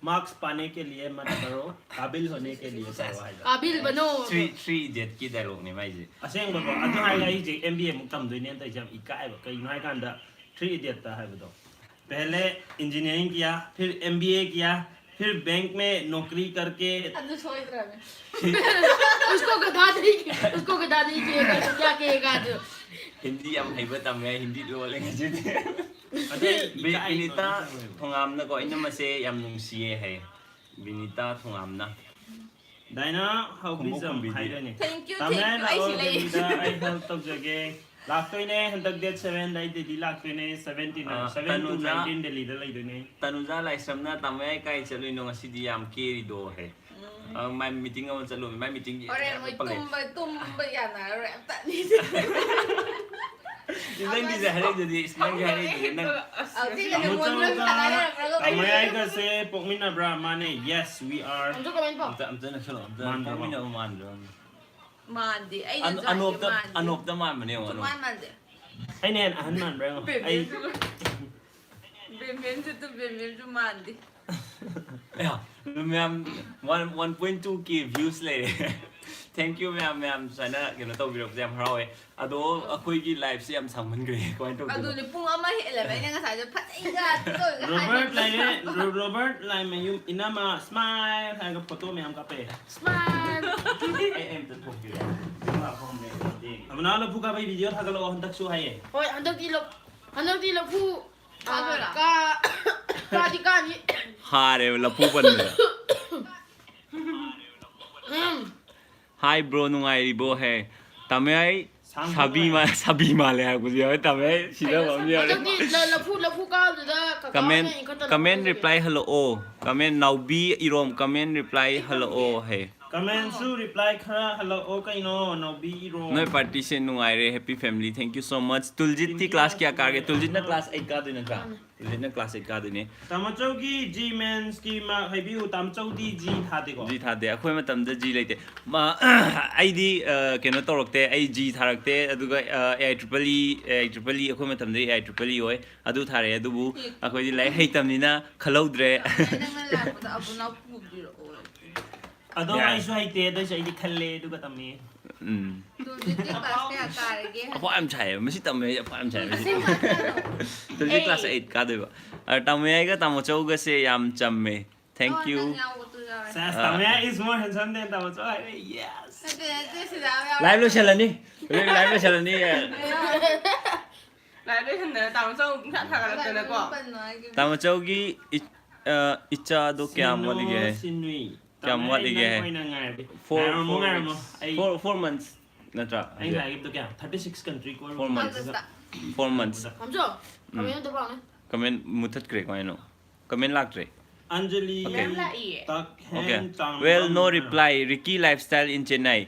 Marks पाने के लिए मत करो, काबिल होने के लिए करो ꯍꯥꯏꯕ꯫ ꯀꯥꯕꯤꯜ ꯕꯅꯣ꯫ Three, Three Idiotꯀꯤ dialogueꯅꯦ ꯃꯥꯏꯁꯦ꯫ ꯑꯁꯦꯡꯕꯀꯣ, ꯑꯗꯨ ꯍꯥꯏꯔꯒ ꯑꯩꯁꯦ MBA ꯑꯃꯨꯛ ꯇꯝꯗꯣꯏꯅꯦꯅ ꯇꯧꯔꯤꯁꯦ ꯌꯥꯝ ꯏꯀꯥꯏꯕ꯫ ꯀꯩꯒꯤꯅꯣ ꯍꯥꯏꯀꯥꯟꯗ Three Idiotꯇ ꯍꯥꯏꯕꯗꯣ, पहले इंजीनियरिंग किया, फिर एमबीए किया, फिर बैंक में नौकरी करके ꯑꯗꯨ ꯁꯣꯏꯗ꯭ꯔꯕꯅꯦ꯫ उसको गधा नहीं उसको गधा नहीं कहेगा तो क्या कहेगा जो ꯍꯤꯟꯗꯤ ꯌꯥꯝ ꯍꯩꯕ ꯇꯝꯃꯦ, ꯍꯤꯟꯗꯤ ꯂꯣꯜꯂꯦ ꯉꯁꯤꯗꯤ꯫ अरे ꯕꯤ- ꯕꯤꯅꯤꯇꯥ ꯊꯣꯉꯥꯝꯅꯀꯣ, ꯑꯩꯅ ꯃꯁꯦ ꯌꯥꯝ ꯅꯨꯡꯁꯤꯌꯦ ꯍꯥꯏ꯫ ꯕꯤꯅꯤꯇꯥ ꯊꯣꯉꯥꯝꯅ꯫ डायना, how ꯈꯨꯝꯃꯨ busy ꯈꯨꯝꯕꯤꯗꯦ꯫ ꯍꯥꯏꯗꯣꯏꯅꯦ꯫ Thank you, Tamenglong thank you, ꯑꯩꯁꯨ ꯂꯩ꯫ ꯗꯦꯜꯂꯤꯗ ꯑꯩ help ꯇꯧꯖꯒꯦ꯫ ꯂꯥꯛꯇꯣꯏꯅꯦ, ꯍꯟꯗꯛ date seven ꯗ ꯑꯩ ꯗꯦꯜꯂꯤ ꯂꯥꯛꯇꯣꯏꯅꯦ, seven to ah, seven to Tanuja. nineteen ꯗꯦꯜꯂꯤꯗ ꯂꯩꯗꯣꯏꯅꯦ꯫ ꯇꯅꯨꯖꯥ ꯂꯥꯏꯁ꯭ꯔꯝꯅ ꯇꯥꯃꯣ ꯌꯥꯏ ꯀꯥꯏ ꯆꯠꯂꯨꯏꯅꯣ ꯉꯁꯤꯗꯤ ꯌꯥꯝ ꯀꯦꯔꯤꯗꯣ ꯍꯥꯏ꯫ ꯑ, ꯃꯥꯏ meeting ꯑꯃ ꯆꯠꯂꯨꯕꯅꯤ, ꯃꯥꯏ meeting ꯍꯣꯔꯦꯟ ꯃꯣꯏ ꯄꯜꯂꯦ꯫ ꯇꯨꯝꯕ ꯇꯨꯝꯕ ꯌꯥꯅꯔꯔꯣꯏ ꯑꯝꯇ꯫ ꯅꯪꯒꯤꯁꯦ ꯍꯥꯏꯔꯛꯏꯗꯨꯗꯤ, ꯅꯪꯒꯤ ꯍꯥꯏꯔꯛꯏꯗꯨꯗꯤ ꯅꯪ꯫ ꯑ, ꯁꯤꯒ ꯇꯥꯃꯣ ꯅꯪꯉꯣꯟꯗ ꯆꯧꯒ ꯁꯥꯟꯅꯔꯛꯄ꯭ꯔꯥ? ꯇꯥꯃꯣ ꯌꯥꯏꯒꯁꯦ ꯄꯣꯛꯃꯤꯟꯅꯕ꯭ꯔꯥ? ꯃꯥꯅꯦ, yes, we are꯫ ꯑꯗꯨ ꯀꯃꯥꯏꯅ ꯄꯥꯎ? ꯑꯝꯇ ꯑꯝꯇ ꯅꯛꯁꯜꯂꯛꯑꯣ, ꯑꯝꯇ ꯃꯥꯟꯗ꯭ꯔꯕꯣ? ꯄꯣꯛꯃꯤꯟꯅꯕ ꯃꯥꯟꯗ꯭ꯔꯕ? ꯃꯥꯟꯗꯦ꯫ ꯑꯅꯣ- ꯑꯩꯅꯁꯨ ꯍꯥꯏꯗꯦ ꯑꯅꯣꯞꯇ ꯃꯥꯟꯗꯦ꯫ ꯑꯅꯣꯞꯇ ꯃꯥꯟꯕꯅꯦ ꯌꯦꯡꯉꯣ, ꯑꯅꯣꯞ꯫ ꯁꯨꯡꯃꯥꯟ ꯃꯥꯟꯗꯦ꯫ ꯑꯩꯅ ꯍꯦꯟꯅ ꯑꯍꯟ ꯃꯥꯟꯕ꯭ꯔꯥ ꯌꯦꯡꯉꯣ? ꯑꯩ ꯕꯦꯕꯤꯁꯨ ꯕꯦꯝꯕꯦꯝꯁꯨ ꯇꯨ ꯕꯦꯝꯕꯦꯝꯁꯨ ꯃꯥꯟꯗꯦ꯫ ꯑꯌꯥ, ꯃꯌꯥꯝ one, one point two K views ꯂꯩꯔꯦ꯫ Thank you ꯃꯌꯥꯝ, ꯃꯌꯥꯝ ꯁꯨꯃꯥꯏꯅ ꯀꯩꯅꯣ ꯇꯧꯕꯤꯔꯛꯄꯁꯦ ꯌꯥꯝ ꯍꯔꯥꯎꯋꯦ꯫ ꯑꯗꯣ ꯑꯩꯈꯣꯏꯒꯤ live ꯁꯦ ꯌꯥꯝ ꯁꯥꯡꯃꯟꯈ꯭ꯔꯦ, ꯀꯃꯥꯏꯅ ꯇꯧꯗꯣꯏꯅꯣ? ꯑꯗꯨꯅꯦ ꯄꯨꯡ ꯑꯃ ꯍꯦꯜꯂꯦꯕ ꯑꯩꯅ ꯉꯁꯥꯏꯗꯣ ꯐꯖꯩꯒ ꯇꯧꯔꯒ ꯔꯣꯕꯔꯠ ꯍꯥꯏꯕ꯫ ꯂꯩꯔꯦ, ꯔꯣ- ꯔꯣꯕꯔꯠ ꯂꯥꯏꯃꯌꯨꯝ ꯏꯅꯝꯃ smile ꯍꯥꯏꯔꯒ photo ꯃꯌꯥꯝ ꯀꯥꯞꯄꯦ꯫ Smile. ꯑꯩ ꯑꯩ ꯑꯝꯇ ꯊꯣꯛꯀꯦ꯫ ꯀꯩꯅꯣ ꯂꯥꯛꯄ ꯍꯧꯔꯝꯃꯦ, ꯑꯩ ꯌꯦꯡꯒꯦ꯫ ꯑꯃꯅ ꯂꯐꯨ ꯀꯥꯕꯩ video ꯊꯥꯒꯠꯂꯛꯑꯣ ꯍꯟꯗꯛꯁꯨ ꯍꯥꯏꯌꯦ꯫ ꯍꯣꯏ, ꯍꯟꯗꯛꯇꯤ ꯂꯧ ꯍꯟꯗꯛꯇꯤ ꯂꯐꯨ ꯑ, ꯀꯥꯗꯣꯏꯔꯥ? ꯀꯥ ꯀꯥꯗꯤ ꯀꯥꯅꯤ꯫ ꯍꯥꯔꯦꯕ ꯂꯐꯨ ꯄꯟꯕꯗ꯫ ꯎꯝ꯫ Hi bro, ꯅꯨꯡꯉꯥꯏꯔꯤꯕꯣ ꯍꯦ? ꯇꯥꯃꯣꯌꯥꯏ ꯁꯥꯡꯕ ꯁꯥꯕꯤ ꯃꯥ- ꯁꯥꯕꯤ ꯃꯥꯜꯂꯦ ꯍꯥꯏꯔꯛꯄꯁꯨ ꯌꯥꯎꯋꯦ, ꯇꯥꯃꯣꯌꯥꯏ ꯁꯤꯗꯕ ꯑꯃ ꯌꯥꯎꯔꯦ꯫ ꯍꯟꯗꯛꯇꯤ ꯂ- ꯂꯐꯨ ꯂꯐꯨ ꯀꯥꯕꯗꯨꯗ ꯀꯀꯥ Comment, ꯍꯣꯏꯅ ꯏꯟꯈꯠꯇꯅ comment ꯍꯣꯠꯅꯖꯒꯦ꯫ reply ꯍꯜꯂꯛꯑꯣ꯫ Comment ꯅꯥꯎꯕꯤ ꯏꯔꯣꯝ comment reply ꯍꯜꯂꯛꯑꯣ ꯍꯦ꯫ Comment ꯁꯨ reply ꯈꯔ ꯍꯜꯂꯛꯑꯣ ꯀꯩꯅꯣ, ꯅꯥꯎꯕꯤ ꯏꯔꯣ꯫ ꯅꯣꯏ party ꯁꯦ ꯅꯨꯡꯉꯥꯏꯔꯦ, happy family, thank you so much꯫ ꯇꯨꯜꯖꯤꯠꯇꯤ class ꯀꯌꯥ ꯀꯥꯔꯒꯦ? ꯇꯨꯜꯖꯤꯠꯅ class eight ꯀꯥꯗꯣꯏ ꯅꯠꯇ꯭ꯔꯥ? ꯇꯨꯜꯖꯤꯠꯅ class eight ꯀꯥꯗꯣꯏꯅꯦ꯫ ꯇꯥꯃꯣꯆꯧꯒꯤ G mains ꯀꯤ mark ꯍꯥꯏꯕꯤꯌꯨ꯫ ꯇꯥꯃꯣꯆꯧꯗꯤ G ꯊꯥꯗꯦꯀꯣ? G ꯊꯥꯗꯦ, ꯑꯩꯈꯣꯏ ꯃꯇꯝꯗ G ꯂꯩꯇꯦ꯫ ꯃꯥ ꯑꯩꯗꯤ ꯑ, ꯀꯩꯅꯣ ꯇꯧꯔꯛꯇꯦ, ꯑꯩ G ꯊꯥꯔꯛꯇꯦ꯫ ꯑꯗꯨꯒ ꯑ, A I triple E, A I triple E ꯑꯩꯈꯣꯏ ꯃꯇꯝꯗ A I triple E ꯑꯣꯏ, ꯑꯗꯨ ꯊꯥꯔꯛꯑꯦ꯫ ꯑꯗꯨꯕꯨ ꯑꯩꯈꯣꯏꯗꯤ ꯂꯥꯏꯔꯤꯛ ꯍꯩꯇꯕꯅꯤꯅ ꯈꯜꯍꯧꯗ꯭ꯔꯦ꯫ ꯅꯪꯅ ꯂꯥꯛꯄꯗ ꯑꯕꯨꯅꯥꯎ ꯄꯨꯕꯤꯔꯛꯑꯣ꯫ ꯑꯗꯣ ꯌꯥꯏ꯫ ꯑꯩꯁꯨ ꯍꯩꯇꯦ, ꯑꯗꯨꯏꯁꯨ ꯑꯩꯗꯤ ꯈꯜꯂꯦ ꯑꯗꯨꯒ ꯇꯝꯃꯤ꯫ ꯎꯝ꯫ ꯇꯣꯟꯖꯤꯠꯇꯤ ꯀ꯭ꯂꯥꯁ ꯀꯌꯥ ꯀꯥꯔꯒꯦ? ꯑꯐꯥꯎ ꯌꯥꯝ ꯁꯥꯏꯌꯦꯕ ꯃꯁꯤ ꯇꯝꯃꯦ, ꯑꯐꯥꯎ ꯌꯥꯝ ꯁꯥꯏ ꯃꯁꯤ꯫ ꯑꯁꯦꯡꯕ ꯍꯥꯏꯔꯣ? ꯇꯣꯟꯖꯤꯠ ꯀ꯭ꯂꯥꯁ ꯑꯩꯠ ꯀꯥꯗꯣꯏꯕ꯫ ꯑ, ꯇꯥꯃꯣꯌꯥꯏꯒ ꯇꯥꯃꯣꯆꯧꯒꯁꯦ ꯌꯥꯝ ꯆꯝꯃꯦ꯫ Thank ꯑꯣ, you꯫ ꯅꯪ ꯌꯥꯎꯕꯗꯨ ꯌꯥꯎꯔꯦ꯫ ꯁꯦꯁ, ꯑ꯫ ꯇꯥꯃꯣꯌꯥꯏ is more handsome than ꯇꯥꯃꯣꯆꯧ ꯍꯥꯏꯔꯦ꯫ Yes꯫ ꯅꯠꯇꯦ, ꯅꯠꯇꯦ, ꯁꯤꯗ ꯌꯥꯝ ꯌꯥꯎꯔꯦ꯫ ꯂꯥꯏꯚ ꯂꯣꯏꯁꯤꯜꯂꯅꯤ꯫ ꯍꯧꯖꯤꯛ ꯂꯥꯏꯚ ꯂꯣꯏꯁꯤꯜꯂꯅꯤ꯫ ꯂꯥꯏꯚ ꯂꯣꯏꯁꯟꯗꯅ ꯇꯥꯃꯣꯆꯧ ꯄꯨꯡꯊꯥ ꯊꯥꯒꯠꯂꯛꯇꯅꯀꯣ꯫ ꯄꯟꯅꯣ ꯍꯥꯏꯈꯤꯕꯅꯤ꯫ ꯇꯥꯃꯣꯆꯧꯒꯤ ꯏ-, ꯑ, ꯏꯆꯥꯗꯣ ꯀꯌꯥꯝ ꯋꯥꯠꯂꯤꯒꯦ? ꯁꯤꯅꯨꯏ꯫ ꯀꯌꯥꯝ ꯇꯥꯃꯣꯌꯥꯏ, ꯋꯥꯠꯂꯤꯒꯦ? ꯅꯪ ꯑꯣꯏꯅ ꯉꯥꯏꯔꯒꯦ꯫ Four, ꯉꯥꯏꯔꯝꯃꯣ, four ꯉꯥꯏꯔꯝꯃꯣ꯫ weeks. ꯑꯩ Four, four months ꯅꯠꯇ꯭ꯔꯥ? ꯑꯩ ꯉꯥꯏꯔꯤꯕꯗꯣ ꯀꯌꯥ? Thirty six country ꯀꯣꯏꯕ Four months. ꯆꯠꯄꯗ꯫ Four months. ꯇꯥꯃꯣꯆꯧ, comment ꯑꯝꯇ ꯄꯥꯎꯅꯦ꯫ Comment ꯃꯨꯊꯠꯈ꯭ꯔꯦ ꯀꯃꯥꯏꯅꯣ? Comment ꯂꯥꯛꯇ꯭ꯔꯦ꯫ ꯑꯟꯖꯂꯤ Okay. ꯌꯥꯝ ꯂꯥꯛꯏꯌꯦ꯫ ꯇꯥꯛꯍꯦꯟ Okay. ꯇꯥꯡꯕꯝ Well, no ꯍꯥꯏꯅ꯫ reply. Ricky lifestyle in Chennai.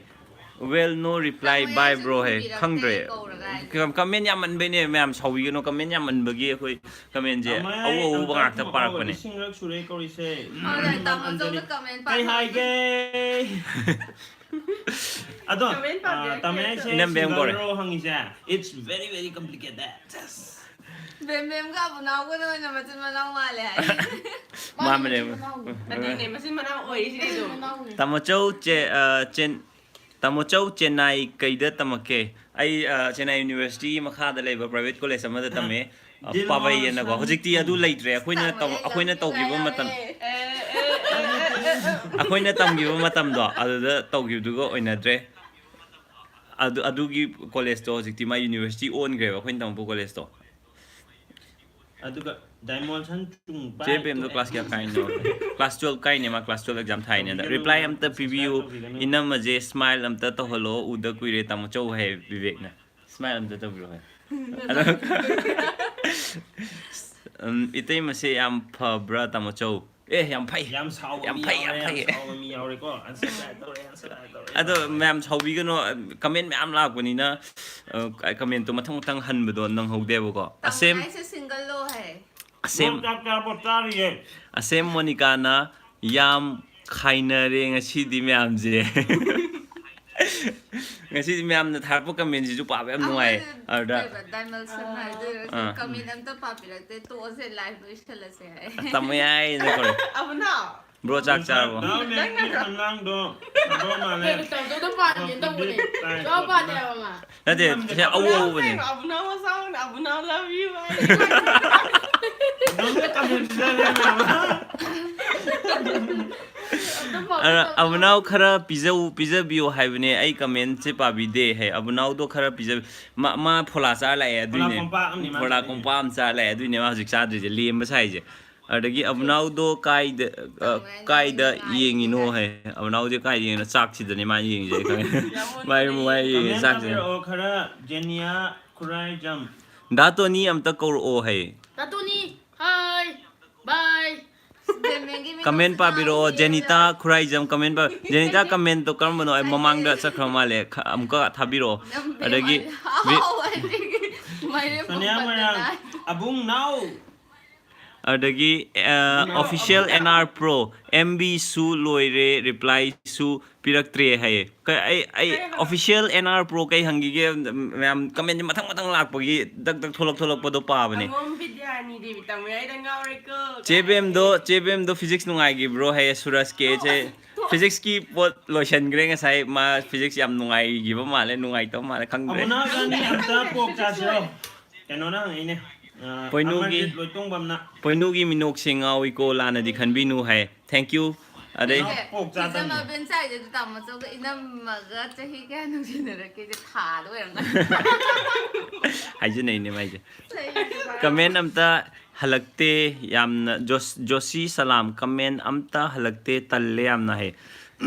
Well, no reply. ꯇꯥꯃꯣ Bye, ꯌꯥꯏꯁꯦ bro. ꯍꯦ, ꯈꯨꯝꯕꯤꯔꯛꯇꯦ ꯈꯪꯗ꯭ꯔꯦ꯫ ꯀꯧꯔꯒ ꯍꯥꯏꯁꯦ꯫ Comment ꯌꯥꯝꯃꯟꯕꯩꯅꯦ ꯃꯌꯥꯝ, ꯁꯥꯎꯕꯤꯒꯅꯨ꯫ Comment ꯌꯥꯝꯃꯟꯕꯒꯤ ꯑꯩꯈꯣꯏ commentꯁꯦ ꯇꯥꯃꯣꯌꯥꯏ ꯑꯎ ꯑꯎꯕ ꯑꯝꯇ ꯉꯥꯛꯇ ꯈꯨꯝꯃꯛꯑꯣ, ꯄꯥꯔꯛꯄꯅꯦ꯫ ꯏꯁꯤꯡ ꯈꯔ ꯁꯨꯔꯦ ꯀꯧꯔꯤꯁꯦ꯫ ꯍꯣꯏ, ꯇꯥꯃꯣꯆꯧꯗ comment ꯀꯩ ꯄꯥꯝꯃꯦ꯫ ꯍꯥꯏꯒꯦ? ꯑꯗꯣ Comment ꯄꯥꯝꯕꯤꯔꯛꯇꯦ꯫ ꯇꯥꯃꯣꯌꯥꯏꯁꯦ ꯏꯅꯝꯕꯦꯝ ꯀꯧꯔꯦ꯫ ꯁꯤꯡꯒꯜꯔꯣ ꯍꯪꯉꯤꯁꯦ? It's very very complicated. ꯕꯦꯝꯕꯦꯝꯒ ꯑꯕꯨꯅꯥꯎꯒꯅ ꯑꯣꯏꯅ ꯃꯆꯤꯟ ꯃꯅꯥꯎ ꯃꯥꯜꯂꯦ ꯍꯥꯏ꯫ ꯃꯥꯟꯕꯅꯦ꯫ ꯑꯗꯨꯅꯦ ꯃꯆꯤꯟ ꯃꯅꯥꯎ ꯑꯣꯏꯔꯤꯁꯤꯗꯤ ꯑꯗꯨꯝ꯫ ꯇꯥꯃꯣꯆꯧ ꯆꯦ-, ꯑ, ꯆꯦꯟ-, ꯇꯥꯃꯣꯆꯧ ꯆꯦꯟꯅꯥꯏ ꯀꯩꯗ ꯇꯝꯃꯛꯀꯦ? ꯑꯩ, ꯑ, ꯆꯦꯟꯅꯥꯏ University ꯃꯈꯥꯗ ꯂꯩꯕ private college ꯑꯃꯗ ꯇꯝꯃꯦ꯫ ꯑ, ꯗꯤꯜ ꯄꯥꯕꯩ ꯃꯥꯎꯁ ꯍꯥꯏꯅꯀꯣ꯫ ꯍꯧꯖꯤꯛꯇꯤ ꯑꯗꯨ ꯂꯩꯇ꯭ꯔꯦ꯫ ꯑꯩꯈꯣꯏꯅ ꯇꯝ-, ꯑꯩꯈꯣꯏꯅ ꯇꯧꯈꯤꯕ ꯃꯇꯝ, ꯑꯦ, ꯑꯦ, ꯑꯦ, ꯑꯦ, ꯑꯦ, ꯑꯦ꯫ ꯑꯩꯈꯣꯏꯅ ꯇꯝꯈꯤꯕ ꯃꯇꯝꯗꯣ ꯑꯗꯨꯗ ꯇꯧꯈꯤꯕꯗꯨꯒ ꯑꯣꯏꯅꯗ꯭ꯔꯦ꯫ ꯑꯗꯨ, ꯑꯗꯨꯒꯤ collegeꯇꯣ ꯍꯧꯖꯤꯛꯇꯤ ꯃꯥ university ꯑꯣꯟꯈ꯭ꯔꯦꯕ, ꯑꯩꯈꯣꯏꯅ ꯇꯝꯃꯛꯄ collegeꯇꯣ꯫ ꯑꯗꯨꯒ dimension ꯆꯨꯡꯕ ꯆꯦ ꯕꯦꯝꯗꯣ class ꯀꯌꯥ ꯀꯥꯏꯅꯣ? Class twelve ꯀꯥꯏꯅꯦ, ꯃꯥ class twelve exam ꯊꯥꯏꯅꯦ꯫ ꯑꯗ reply ꯑꯝꯇ ꯄꯤꯕꯤꯌꯨ, ꯏꯅꯝꯃꯁꯦ smile ꯑꯝꯇ ꯇꯧꯍꯜꯂꯣ, ꯎꯗ ꯀꯨꯏꯔꯦ ꯇꯥꯃꯣ ꯆꯧ ꯍꯥꯏ ꯕꯤꯕꯦꯛꯅ꯫ Smile ꯑꯝꯇ ꯇꯧꯕꯤꯔꯣ ꯍꯥꯏ꯫ ꯑꯗꯣ, ꯎꯝ, ꯏꯇꯩꯃꯁꯦ ꯌꯥꯝ ꯐꯕ꯭ꯔꯥ ꯇꯥꯃꯣ ꯆꯧ? ꯑꯦ, ꯌꯥꯝ ꯐꯩ꯫ ꯌꯥꯝ ꯁꯥꯎꯕ ꯌꯥꯝ ꯃꯤ ꯐꯩ, ꯌꯥꯎꯔꯦ, ꯌꯥꯝ ꯌꯥꯝ ꯐꯩ꯫ ꯁꯥꯎꯕ ꯃꯤ ꯌꯥꯎꯔꯦꯀꯣ꯫ Unsubscribe ꯇꯧꯔꯦ, unsubscribe ꯇꯧꯔꯦ꯫ ꯑꯗꯣ ꯃꯌꯥꯝ ꯁꯥꯎꯕꯤꯒꯅꯣ, comment ꯃꯌꯥꯝ ꯂꯥꯛꯄꯅꯤꯅ, ꯑ, commentꯇꯣ ꯃꯊꯪ ꯃꯊꯪ ꯍꯟꯕꯗꯣ ꯅꯪꯍꯧꯗꯦꯕꯀꯣ꯫ ꯑꯁꯦꯝ, ꯇꯥꯃꯣꯌꯥꯏꯁꯦ singleꯂꯣ ꯍꯥꯏ꯫ ꯑꯁꯦꯝ, ꯅꯪ ꯆꯥꯛ ꯆꯥꯔꯕꯣ? ꯆꯥꯔꯤꯌꯦ꯫ ꯑꯁꯦꯝ ꯃꯣꯅꯤꯀꯥꯅ ꯌꯥꯝ ꯈꯥꯏꯅꯔꯦ ꯉꯁꯤꯗꯤ ꯃꯌꯥꯝꯁꯦ꯫ ꯉꯁꯤꯗꯤ ꯃꯌꯥꯝꯅ ꯊꯥꯔꯛꯄ commentꯁꯤꯁꯨ ꯄꯥꯕ ꯌꯥꯝ ꯅꯨꯡꯉꯥꯏ꯫ ꯑꯃꯅ ꯑꯗꯨꯗ ꯀꯩꯕ, dimension ꯍꯥꯏꯗꯣꯏꯔꯥ? ꯑꯥ꯫ Comment ꯑꯝꯇ ꯄꯥꯕꯤꯔꯛꯇꯦ, ꯇꯣꯛꯑꯁꯦ, live ꯂꯣꯏꯁꯜꯂꯁꯦ ꯍꯥꯏ꯫ ꯇꯥꯃꯣꯌꯥꯏꯅ ꯀꯧꯔꯦ꯫ ꯑꯕꯨꯅꯥꯎ, ꯕ꯭ꯔꯣ, ꯆꯥꯛ ꯆꯥꯔꯕꯣ? ꯅꯪ ꯅꯪ ꯑꯉꯥꯡꯗꯣ ꯁꯟꯗꯣ ꯃꯥꯜꯂꯦ꯫ ꯇꯧꯗꯧꯗꯣ ꯄꯥꯗꯒꯦ ꯇꯧꯕꯅꯦ꯫ ꯁꯨꯡꯄꯥ ꯄꯥꯗꯦ ꯍꯥꯏꯕ ꯃꯥ꯫ ꯅꯠꯇꯦ, ꯁꯤ ꯑꯎ ꯑꯎꯕꯅꯦ꯫ ꯑꯕꯨꯅꯥꯎ ꯃꯆꯥ ꯑꯃꯅ ꯑꯕꯨꯅꯥꯎ love you ꯍꯥꯏ꯫ ꯑꯗꯨꯝ comment ꯄꯤꯖꯔꯦ ꯃꯌꯥꯝ꯫ ꯑꯗꯨꯝ ꯑꯗꯨꯅ ꯑꯕꯨꯅꯥꯎ ꯈꯔ ꯄꯤꯖꯧ, ꯄꯤꯖꯕꯤꯌꯣ ꯍꯥꯏꯕꯅꯦ꯫ ꯑꯩ commentꯁꯦ ꯄꯥꯕꯤꯗꯦ ꯍꯥꯏ꯫ ꯑꯕꯨꯅꯥꯎꯗꯣ ꯈꯔ ꯄꯤꯖ-, ꯃꯥ, ꯃꯥ ꯐꯣꯂꯥ ꯆꯥꯔ ꯂꯥꯛꯑꯦ, ꯐꯣꯂꯥ ꯑꯗꯨꯏꯅꯦ꯫ ꯀꯣꯝꯄꯥꯛ ꯑꯃꯅꯤ ꯃꯥ ꯐꯣꯂꯥ ꯆꯥꯔꯤꯁꯦ꯫ ꯀꯣꯝꯄꯥꯛ ꯑꯃ ꯆꯥꯔ ꯂꯥꯛꯑꯦ, ꯑꯗꯨꯏꯅꯦ ꯃꯥ ꯍꯧꯖꯤꯛ ꯆꯥꯗ꯭ꯔꯤꯁꯦ, ꯂꯦꯝꯕ ꯁꯥꯏꯁꯦ꯫ ꯑꯗꯒꯤ ꯑꯕꯨꯅꯥꯎꯗꯣ ꯀꯥꯏꯗ, ꯑ, ꯀꯥꯏꯗ ꯌꯦꯡꯉꯤꯅꯣ ꯍꯥꯏ꯫ ꯑꯕꯨꯅꯥꯎꯁꯦ ꯀꯥꯏꯗ ꯌꯦꯡꯉꯤꯅꯣ? ꯆꯥꯛꯁꯤꯗꯅꯦ ꯃꯥ ꯌꯦꯡꯉꯤꯁꯦ, ꯑꯩ ꯈꯪꯉꯦ꯫ ꯃꯥꯏ ꯃꯥꯏ ꯌꯦꯡꯉꯤ comment ꯆꯥꯛꯁꯤꯗ꯫ ꯊꯥꯕꯤꯔꯛꯑꯣ ꯈꯔ, ꯖꯦꯅꯤꯌꯥ ꯈꯨꯔꯥꯏꯖꯝ꯫ ꯗꯥ ꯇꯣꯅꯤ ꯑꯝꯇ ꯀꯧꯔꯛꯑꯣ ꯍꯥꯏ꯫ ꯗꯥ ꯇꯣꯅꯤ, hi, bye꯫ Comment ꯄꯥꯕꯤꯔꯛꯑꯣ, Jenita Khuraijam comment ꯄꯥ-, ꯖꯦꯅꯤꯇꯥ commentꯇꯣ ꯀꯔꯝꯕꯅꯣ? ꯑꯩ ꯃꯃꯥꯡꯗ ꯆꯠꯈ꯭ꯔ ꯃꯥꯜꯂꯦ, ꯈ-, ꯑꯃꯨꯛꯀ ꯊꯥꯕꯤꯔꯛꯑꯣ꯫ ꯑꯗꯒꯤ ꯚꯤ-, ꯁꯣꯅꯤꯌꯥ ꯃꯣꯏꯔꯥꯡ, ꯑꯕꯨꯡ ꯅꯥꯎ꯫ ꯑꯗꯒꯤ, ꯑ, ꯑꯕꯨꯡ ꯅꯥꯎ, official ꯑꯕꯨꯡ ꯑꯦꯟ ꯑꯥꯔ Pro, ꯑꯦꯝ ꯕꯤꯁꯨ ꯂꯣꯏꯔꯦ, replyꯁꯨ ꯄꯤꯔꯛꯇ꯭ꯔꯦ ꯍꯥꯏꯌꯦ꯫ ꯀ-, ꯑꯩ, ꯑꯩ ꯀꯩ ꯍꯥꯏꯕ? Official ꯑꯦꯟ ꯑꯥꯔ Pro ꯀꯩ ꯍꯪꯈꯤꯒꯦ? ꯃꯌꯥꯝ commentꯁꯦ ꯃꯊꯪ ꯃꯊꯪ ꯂꯥꯛꯄꯒꯤ ꯗꯛ ꯗꯛ ꯊꯣꯛꯂꯛ ꯊꯣꯛꯂꯛꯄꯗꯣ ꯄꯥꯕꯅꯦ꯫ ꯑꯉꯣꯝ ꯕꯤꯗ꯭ꯌꯥꯅꯤ ꯗꯦꯕꯤ ꯇꯝꯃꯦ ꯑꯩꯗ ꯉꯥꯎꯔꯦꯀꯣ꯫ ꯆꯦ ꯕꯦꯝꯗꯣ, ꯆꯦ ꯕꯦꯝꯗꯣ physics ꯅꯨꯡꯉꯥꯏꯈꯤꯕ꯭ꯔꯣ ꯍꯥꯏꯌꯦ ꯁꯨꯔꯖ ꯀꯦ ꯁꯦ꯫ ꯇꯣꯛ, ꯇꯣꯛ꯫ Physicsꯀꯤ ꯄꯣꯠ ꯂꯣꯏꯁꯟꯈ꯭ꯔꯦ ꯉꯁꯥꯏ, ꯃꯥ physics ꯌꯥꯝ ꯅꯨꯡꯉꯥꯏꯈꯤꯕ ꯃꯥꯜꯂꯦ, ꯅꯨꯡꯉꯥꯏꯇꯕ ꯃꯥꯜꯂꯦ, ꯈꯪꯗ꯭ꯔꯦ꯫ ꯑꯕꯨꯅꯥ ꯏꯕꯥꯅꯤ ꯑꯝꯇ pork ꯆꯥꯁꯤꯔꯣ? ꯀꯩꯅꯣꯅ ꯍꯪꯉꯛꯏꯅꯦ꯫ ꯑ, ꯄꯣꯏꯅꯨꯒꯤ, ꯑꯃꯔꯖꯤꯠ ꯂꯣꯏꯇꯣꯡꯕꯝꯅ꯫ ꯄꯣꯏꯅꯨꯒꯤ ꯃꯤꯅꯣꯛꯁꯦ ꯉꯥꯎꯏꯀꯣ, ꯂꯥꯟꯅꯗꯤ ꯈꯟꯕꯤꯅꯨ ꯍꯥꯏ꯫ Thank you꯫ ꯑꯗꯩ ꯀꯩꯅꯣ, pork ꯆꯥꯗꯕꯅꯤ꯫ ꯐꯤꯖꯝ ꯑꯕꯦꯟ ꯆꯥꯏꯗꯨ ꯇꯥꯃꯣꯆꯧꯒ ꯏꯅꯝꯃꯒ ꯆꯍꯤ ꯀꯌꯥ ꯅꯨꯡꯁꯤꯅꯔꯛꯀꯦꯁꯦ ꯊꯥꯗ ꯑꯣꯏꯔꯝꯒꯅꯤ꯫ ꯍꯥꯏꯖꯤꯟꯅꯩꯅꯦ ꯃꯥꯏꯁꯦ꯫ Comment ꯑꯝꯇ ꯍꯜꯂꯛꯇꯦ ꯌꯥꯝꯅ꯫ ꯖꯣꯁ-, ꯖꯣꯁꯤ ꯁꯂꯥꯝ, comment ꯑꯝꯇ ꯍꯜꯂꯛꯇꯦ, ꯇꯜꯂꯦ ꯌꯥꯝꯅ ꯍꯥꯏ꯫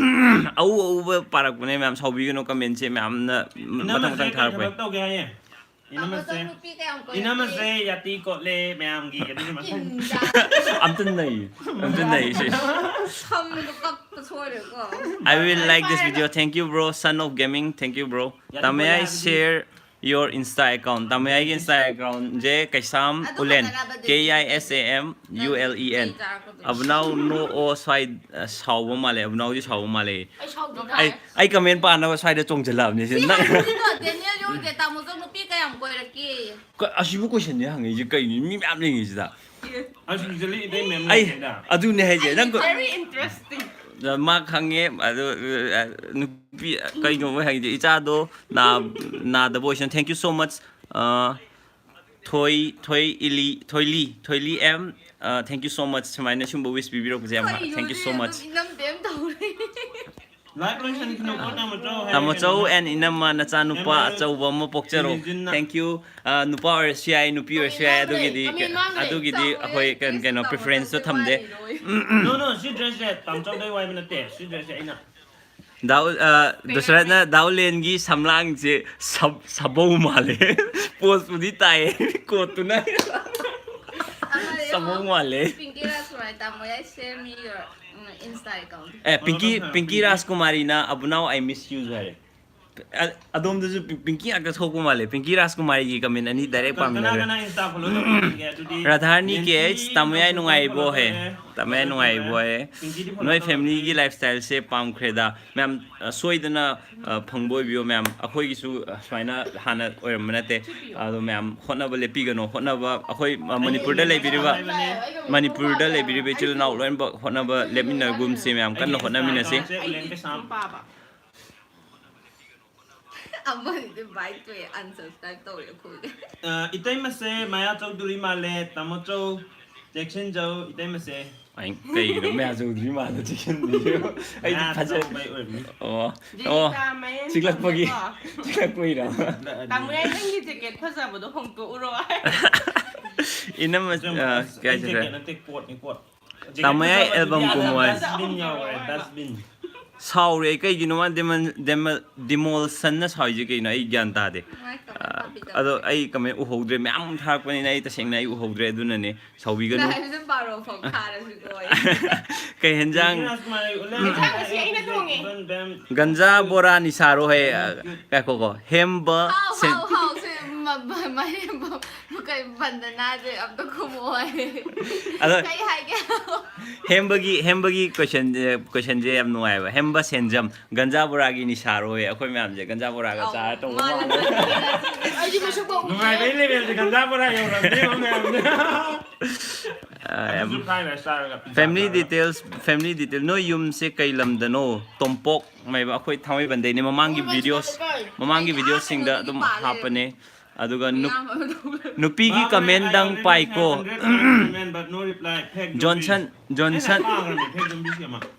ꯑꯎ ꯑꯎꯕ ꯄꯥꯔꯛꯄꯅꯦ ꯃꯌꯥꯝ, ꯁꯥꯎꯕꯤꯒꯅꯨ, commentꯁꯦ ꯃꯌꯥꯝꯅ ꯃꯊꯪ ꯏꯅꯝꯃꯁꯦ ꯃꯊꯪ ꯀꯩ ꯊꯥꯔꯛꯄꯅꯦ꯫ ꯊꯕꯛ ꯇꯧꯒꯦ ꯍꯥꯏꯌꯦ? ꯏꯅꯝꯃꯁꯦ, ꯇꯥꯃꯣꯆꯧ ꯅꯨꯄꯤ ꯀꯌꯥꯝ ꯀꯣꯏꯔꯛꯀꯦ? ꯏꯅꯝꯃꯁꯦ ꯌꯥꯇꯤ ꯀꯣꯠꯂꯦ ꯃꯌꯥꯝꯒꯤ, ꯑꯗꯨꯒꯤ ꯃꯊꯪ꯫ ꯏꯟꯖꯥ꯫ ꯑꯝꯇ ꯅꯩ, ꯑꯝꯇ ꯅꯩ ꯁꯤ꯫ ꯁꯝꯗꯣ ꯀꯛꯄ ꯁꯣꯏꯔꯦꯀꯣ꯫ I will like this video. Thank you, bro. Son of Gaming, thank you, bro. ꯌꯥꯇꯤ ꯀꯣꯠꯂꯦ ꯇꯥꯃꯌꯥꯏ ꯍꯥꯏꯕꯗꯤ? Share your Insta account. ꯇꯥꯃꯌꯥꯏꯒꯤ Insta accountꯁꯦ ꯀꯩꯁꯥꯝ ꯑꯗꯨ ꯎꯂꯦꯟ, ꯍꯪꯅꯔꯕ ꯑꯗꯨꯗꯤ꯫ K I S A M U L E N꯫ ꯅꯪ ꯆꯩ ꯆꯥꯔꯛꯀꯗꯣꯏꯅꯤ꯫ ꯑꯕꯨꯅꯥꯎ ꯅꯣꯛꯑꯣ ꯁ꯭ꯋꯥꯏ-, ꯑ, ꯁꯥꯎꯕ ꯃꯥꯜꯂꯦ꯫ ꯑꯕꯨꯅꯥꯎꯗꯤ ꯁꯥꯎꯕ ꯃꯥꯜꯂꯦ꯫ ꯑꯩ ꯁꯥꯎꯗꯦꯗ꯫ ꯑꯩ, ꯑꯩ comment ꯄꯥꯅꯕ ꯁ꯭ꯋꯥꯏꯗ ꯆꯣꯡꯁꯤꯜꯂꯛꯑꯕꯅꯦ ꯁꯤ꯫ ꯁꯤ ꯅꯪ ꯍꯪꯉꯤꯗꯣ ꯗꯦꯅꯤꯌꯦꯜ ꯌꯧꯗꯦ, ꯇꯥꯃꯣꯆꯧ ꯅꯨꯄꯤ ꯀꯌꯥꯝ ꯀꯣꯏꯔꯛꯀꯦ? ꯀ-, ꯑꯁꯤꯕꯨ questionꯁꯦ ꯍꯪꯉꯛꯏꯁꯦ ꯀꯩꯅꯣ? ꯃꯤ ꯃꯌꯥꯝ ꯂꯩꯉꯩꯁꯤꯗ꯫ ꯑꯁꯤꯗ ꯂꯤꯛꯏꯗꯩ ꯃꯦꯝ ꯑꯩ ꯂꯩꯇꯦꯗ꯫ ꯑꯗꯨꯅꯦ ꯍꯥꯏꯁꯦ ꯅꯪ ꯀ- Very interesting. ꯃꯥ ꯈꯪꯉꯦ ꯑꯗꯨ ꯑ, ꯅꯨꯄꯤ ꯀꯩꯅꯣ ꯃꯣꯏ ꯍꯥꯏꯗꯤ ꯏꯆꯥꯗꯣ ꯅꯥ- ꯅꯥꯗꯕ ꯑꯣꯏꯁꯅꯨ. Thank you so much. ꯑ, ꯊꯣꯏ ꯊꯣꯏ ꯏꯂꯤ ꯊꯣꯏꯂꯤ ꯊꯣꯏꯂꯤ M, thank you so much. ꯁꯨꯃꯥꯏꯅ ꯁꯨꯝꯕ wish ꯄꯤꯕꯤꯔꯛꯄꯁꯦ ꯌꯥꯝ thank you so much. ꯏꯅꯝꯗꯦꯝ ꯇꯧꯔꯦ꯫ Live ꯂꯣꯏꯁꯟꯈꯤꯅꯨꯀꯣ ꯇꯥꯃꯣ ꯆꯧ ꯍꯥꯏꯔꯦ ꯇꯥꯃꯣ ꯆꯧ ꯀꯩꯅꯣꯅꯦ꯫ ꯑꯦꯟ ꯏꯅꯝꯃ ꯅꯆꯥꯅꯨꯄꯥ ꯌꯥꯝ ꯏꯅꯤꯖꯤꯟꯅ꯫ Thank you. ꯑ, ꯅꯨꯄꯥ ꯑꯣꯏꯔꯁꯨ ꯌꯥꯏ, ꯅꯨꯄꯤ ꯑꯣꯏꯔꯁꯨ ꯌꯥꯏ. ꯑꯗꯨꯒꯤꯗꯤ ꯀꯃꯦꯟ ꯃꯥꯡꯈ꯭ꯔꯦ꯫ ꯑꯗꯨꯒꯤꯗꯤ ꯆꯥꯎꯔꯦ, ꯑꯩꯈꯣꯏ ꯀꯩꯅꯣ ꯁꯤ ꯀꯩꯅꯣ ꯇꯥꯃꯣ preference ꯇꯣ ꯆꯧꯁꯦ ꯊꯝꯗꯦ. ꯋꯥꯔꯤꯔꯣꯏ꯫ No no, ꯁꯤ dress ꯁꯦ ꯇꯥꯃꯣ ꯆꯧꯗꯩ ꯋꯥꯏꯕ ꯅꯠꯇꯦ, ꯁꯤ dress ꯁꯦ ꯑꯩꯅ ꯗꯥꯎ ꯑ, ꯗꯁꯔꯠꯅ ꯗꯥꯎꯂꯦꯟꯒꯤ ꯁꯝꯂꯥꯡꯁꯦ ꯁꯝ- ꯁꯥꯕꯧ ꯃꯥꯜꯂꯦ. Pose ꯄꯨꯗꯤ ꯇꯥꯏꯌꯦ ꯀꯣꯠꯇꯨꯅ. ꯁꯥꯕꯧ ꯃꯥꯜꯂꯦ. Pinky Rajkumar, ꯇꯥꯃꯣ ꯌꯥꯏ, share me your, um, Insta account. A ꯄꯤꯡꯀꯤ ꯄꯤꯡꯀꯤ ꯔꯥꯖꯀꯨꯃꯥꯔꯤꯅ ꯑꯕꯨꯅꯥꯎ I miss you ꯍꯥꯏꯔꯦ. ꯑ- ꯑꯗꯣꯝꯗꯁꯨ ꯄꯤꯡ- ꯄꯤꯡꯀꯤ ꯉꯥꯛꯇ ꯊꯣꯛꯄ ꯃꯥꯜꯂꯦ. ꯄꯤꯡꯀꯤ ꯔꯥꯖꯀꯨꯃꯥꯔꯤꯒꯤ comment ꯑꯅꯤ direct ꯀꯅꯥ ꯄꯥꯝꯅꯔꯦ. ꯀꯅꯥ Insta follow ꯇꯧꯕꯤꯒꯦ ꯑꯗꯨꯗꯤ? ꯔꯥꯙꯥꯔꯅꯤ Nancy ꯀꯦ ꯑꯩꯆ ꯇꯥꯃꯣꯌꯥꯏ ꯅꯪꯁꯨ ꯅꯨꯡꯉꯥꯏꯔꯤꯕꯣ follow ꯍꯦ? ꯇꯧꯔꯦ. ꯇꯥꯃꯣꯌꯥꯏ ꯅꯨꯡꯉꯥꯏꯔꯤꯕꯣ ꯍꯦ? Pinky ꯗꯤ follow ꯅꯣꯏ ꯇꯧꯔꯦ. Family ꯒꯤ lifestyle ꯁꯦ ꯄꯥꯝꯈ꯭ꯔꯦꯗ ꯃꯌꯥꯝ. ꯑ, ꯁꯣꯏꯗꯅ ꯑ, ꯐꯪꯕ ꯑꯣꯏꯕꯤꯌꯣ ꯃꯌꯥꯝ. ꯑꯩꯈꯣꯏꯒꯤꯁꯨ ꯑ, ꯁꯨꯃꯥꯏꯅ ꯍꯥꯟꯅ ꯑꯣꯏꯔꯝꯕ ꯅꯠꯇꯦ. ꯑꯗꯣ ꯃꯌꯥꯝ ꯍꯣꯠꯅꯕ ꯂꯦꯞꯄꯤꯒꯅꯣ. ꯍꯣꯠꯅꯕ ꯑꯩꯈꯣꯏ ꯑ, ꯃꯅꯤꯄꯨꯔꯗ ꯂꯩꯕꯤꯔꯤꯕ ꯃꯅꯤꯄꯨꯔꯗ ꯂꯩꯕꯤꯔꯤꯕ ꯏꯆꯤꯜ ꯏꯅꯥꯎ ꯂꯣꯏꯅꯃꯛ ꯍꯣꯠꯅꯕ ꯂꯦꯞꯃꯤꯟꯅꯒꯨꯝꯁꯦ ꯃꯌꯥꯝ. ꯀꯟꯅ ꯍꯣꯠꯅꯃꯤꯟꯅꯁꯤ. ꯆꯦ ꯎꯂꯦꯟ ꯀꯩꯁꯥꯝ꯫ ꯑꯃꯅꯤꯗꯤ ꯚꯥꯏ ꯇꯨ unsubscribe ꯇꯧꯔꯦ ꯑꯩꯈꯣꯏꯒꯤ꯫ ꯑ, ꯏꯇꯩꯃꯁꯦ ꯃꯌꯥ ꯆꯧꯗꯣꯔꯤ ꯃꯥꯜꯂꯦ ꯇꯥꯃꯣ ꯆꯧ. ꯆꯦꯛꯁꯤꯟꯖꯧ ꯏꯇꯩꯃꯁꯦ꯫ ꯑꯩ ꯀꯩꯒꯤꯅꯣ ꯃꯌꯥ ꯆꯧꯗꯣꯔꯤ ꯃꯥꯜꯂꯦ ꯆꯦꯛꯁꯤꯟꯕꯤꯌꯨ. ꯑꯩꯗꯤ ꯃꯌꯥ ꯐꯖꯩ. ꯆꯧꯕꯩ ꯑꯣꯏꯔꯝꯅꯤ꯫ ꯑꯣ ꯑꯣ. ꯖꯤꯔꯤꯀꯥ ꯃꯌꯥ ꯆꯤꯛꯂꯛꯄꯒꯤ ꯆꯧꯕꯀꯣ꯫ ꯆꯤꯛꯂꯛꯄꯒꯤꯔꯣ? ꯇꯥꯃꯣ ꯌꯥꯏ ꯅꯪꯒꯤ jacket ꯐꯖꯕꯗꯣ ꯍꯣꯡꯇꯣꯛꯎꯔꯣ꯫ ꯏꯅꯝꯃ ꯆꯨꯝ, ꯑ, ꯑꯁ, ꯀꯩ ꯑꯩ ꯍꯥꯏꯁꯤꯔꯦ? jacket ꯅꯠꯇꯦ, ꯀꯣꯠꯅꯤ, ꯀꯣꯠ꯫ ꯇꯥꯃꯣ ꯌꯥꯏ Jacket album ꯐꯖꯕꯗꯤ ꯀꯨꯝꯃꯣ ꯍꯥꯏ. Dustbin ꯌꯥꯎꯔꯦ, dustbin꯫ ꯁꯥꯎꯔꯦ ꯑꯩ. ꯀꯩꯒꯤꯅꯣ ꯃꯥ ꯗꯦꯃꯜ ꯗꯦꯃꯜ ꯗꯤꯃꯣꯜꯁꯟꯅ ꯁꯥꯎꯔꯤꯁꯦ ꯀꯩꯅꯣ? ꯑꯩ ꯒ꯭ꯌꯥꯟ ꯇꯥꯗꯦ. ꯃꯥꯏ comment ꯑ, ꯄꯥꯕꯤꯗꯕ꯫ ꯑꯗꯣ ꯑꯩ comment ꯎꯍꯧꯗ꯭ꯔꯦ. ꯃꯌꯥꯝ ꯊꯥꯔꯛꯄꯅꯤꯅ ꯑꯩ ꯇꯁꯦꯡꯅ ꯑꯩ ꯎꯍꯧꯗ꯭ꯔꯦ. ꯑꯗꯨꯅꯅꯦ ꯁꯥꯎꯕꯤꯒꯅꯨ. Live ꯁꯨꯝ ꯕꯥꯔꯣ ꯐꯥꯎ ꯊꯥꯔꯁꯨꯀꯣ ꯑꯩ꯫ ꯀꯩ ꯍꯦꯟꯖꯥꯡ? ꯏꯟꯁꯥꯡꯁꯦ ꯑꯩꯅ ꯊꯣꯡꯉꯦ꯫ ꯒꯟꯖꯥ ꯕꯣꯔꯥ ꯅꯤꯁꯥꯔꯣ ꯍꯦ. ꯑ, ꯉꯥꯏꯈꯣꯀꯣ. ꯍꯦꯝꯕ ꯍꯥꯎ ꯁꯦꯟ- ꯍꯥꯎ ꯍꯥꯎ ꯁꯦ ꯃ- ꯃ- ꯃ- ꯃ- ꯀꯩ ꯕꯟꯗꯅꯥꯁꯦ ꯑꯝꯇ ꯈꯨꯝꯃꯛꯑꯣ꯫ ꯑꯗꯣ ꯀꯩ ꯍꯥꯏꯒꯦ? ꯍꯦꯝꯕꯒꯤ ꯍꯦꯝꯕꯒꯤ ꯀꯣꯏꯁꯟ ꯀꯣꯏꯁꯟꯁꯦ ꯌꯥꯝ ꯅꯨꯡꯉꯥꯏꯕ꯫ ꯍꯦꯝꯕ ꯁꯦꯟꯖꯝ, ꯒꯟꯖꯥ ꯕꯣꯔꯥꯒꯤ ꯅꯤꯁꯥꯔꯣꯏ ꯑꯩꯈꯣꯏ ꯃꯌꯥꯝꯁꯦ ꯒꯟꯖꯥ ꯕꯣꯔꯥꯒ ꯆꯥꯔ ꯇꯧꯕ ꯃꯥꯜꯂꯦ꯫ ꯑꯩꯗꯤ ꯃꯁꯛ ꯐꯥꯎ ꯎꯗ꯭ꯔꯤ꯫ ꯅꯨꯡꯉꯥꯏꯕꯩ ꯂꯦꯕꯦꯜꯁꯦ ꯒꯟꯖꯥ ꯕꯣꯔꯥ ꯌꯧꯔꯕꯅꯦ ꯃꯌꯥꯝꯁꯦ꯫ ꯑꯗꯨꯁꯨ fried rice ꯆꯥꯔꯒ pizza family ꯆꯥꯔꯒ꯫ details family detail ꯅꯣꯏ ꯌꯨꯝꯁꯦ ꯀꯩ ꯂꯝꯗꯅꯣ? ꯇꯣꯝꯄꯣꯛ ꯃꯩꯕ ꯑꯩꯈꯣꯏ ꯊꯥꯡꯃꯩꯕꯟꯗꯩꯅꯦ꯫ ꯃꯃꯥꯡꯒꯤ videos ꯃꯃꯥꯡꯒꯤ videosꯁꯤꯡꯗ ꯑꯗꯨꯝ ꯍꯥꯞꯄꯅꯦ꯫ ꯑꯗꯨꯒ ꯅꯨ- ꯅꯨꯄꯤꯒꯤ commentꯗꯪ ꯄꯥꯏꯀꯣ꯫ Johnson Johnson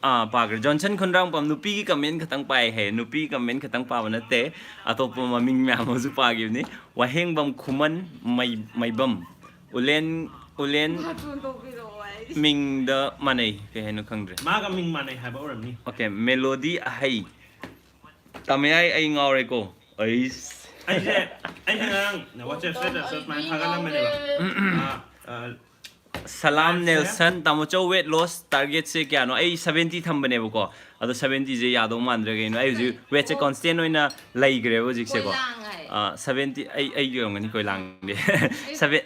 ꯑꯥ ꯄꯥꯈ꯭ꯔꯦ꯫ Johnson ꯈꯨꯟꯗ꯭ꯔꯥꯡꯄꯝ ꯅꯨꯄꯤꯒꯤ comment ꯈꯛꯇꯪ ꯄꯥꯏ ꯍꯥꯏ꯫ ꯅꯨꯄꯤ comment ꯈꯛꯇꯪ ꯄꯥꯕ ꯅꯠꯇꯦ, ꯑꯇꯣꯞꯄ ꯃꯃꯤꯡ ꯃꯌꯥꯝ ꯑꯃꯁꯨ ꯄꯥꯈꯤꯕꯅꯤ꯫ ꯋꯥꯍꯦꯡꯕꯝ ꯈꯨꯃꯟ ꯃꯩ ꯃꯩꯕꯝ ꯎꯂꯦꯟ ꯎꯂꯦꯟ ꯕꯥꯔꯇꯣꯟ ꯇꯧꯕꯤꯔꯛꯑꯣ ꯑꯩ꯫ ꯃꯤꯡꯗ ꯃꯥꯟꯅꯩ꯫ ꯀꯩ ꯍꯥꯏꯅꯣ ꯈꯪꯗ꯭ꯔꯦ꯫ ꯃꯥꯒ ꯃꯤꯡ ꯃꯥꯟꯅꯩ ꯍꯥꯏꯕ ꯑꯣꯏꯔꯝꯅꯤ꯫ Okay, melody ꯑꯍꯩ꯫ ꯇꯥꯃꯌꯥꯏ ꯑꯩ ꯉꯥꯎꯔꯦꯀꯣ꯫ ꯑꯩꯁ꯫ ꯑꯩꯁꯦ ꯑꯩꯁꯦ ꯉꯔꯥꯡ WhatsApp statusꯇ ꯁꯨꯃꯥꯏꯅ ꯊꯥꯒꯠꯂꯝꯕꯅꯦꯕ꯫ ꯑꯥ, ꯑꯥ, ꯁꯂꯥꯝ ꯅꯦꯜꯁꯟ, ꯇꯥꯃꯣꯆꯧ weight loss targetꯁꯦ ꯀꯌꯥꯅꯣ? ꯑꯩ seventy ꯊꯝꯕꯅꯦꯕꯀꯣ꯫ ꯑꯗꯣ seventyꯁꯦ ꯌꯥꯗꯧ ꯃꯥꯟꯗ꯭ꯔꯦ꯫ ꯀꯩꯅꯣ, ꯑꯩ ꯍꯧꯖꯤꯛ weightꯁꯦ constant ꯑꯣꯏꯅ ꯂꯩꯈ꯭ꯔꯦꯕ ꯍꯧꯖꯤꯛꯁꯦꯀꯣ꯫ ꯀꯣꯏꯂꯥꯡ ꯍꯥꯏ꯫ ꯑꯥ, seventy ꯑꯩ ꯑꯩꯒꯤ ꯑꯣꯏꯔꯝꯒꯅꯤ, ꯀꯣꯏꯂꯥꯡꯗꯤ꯫ Seven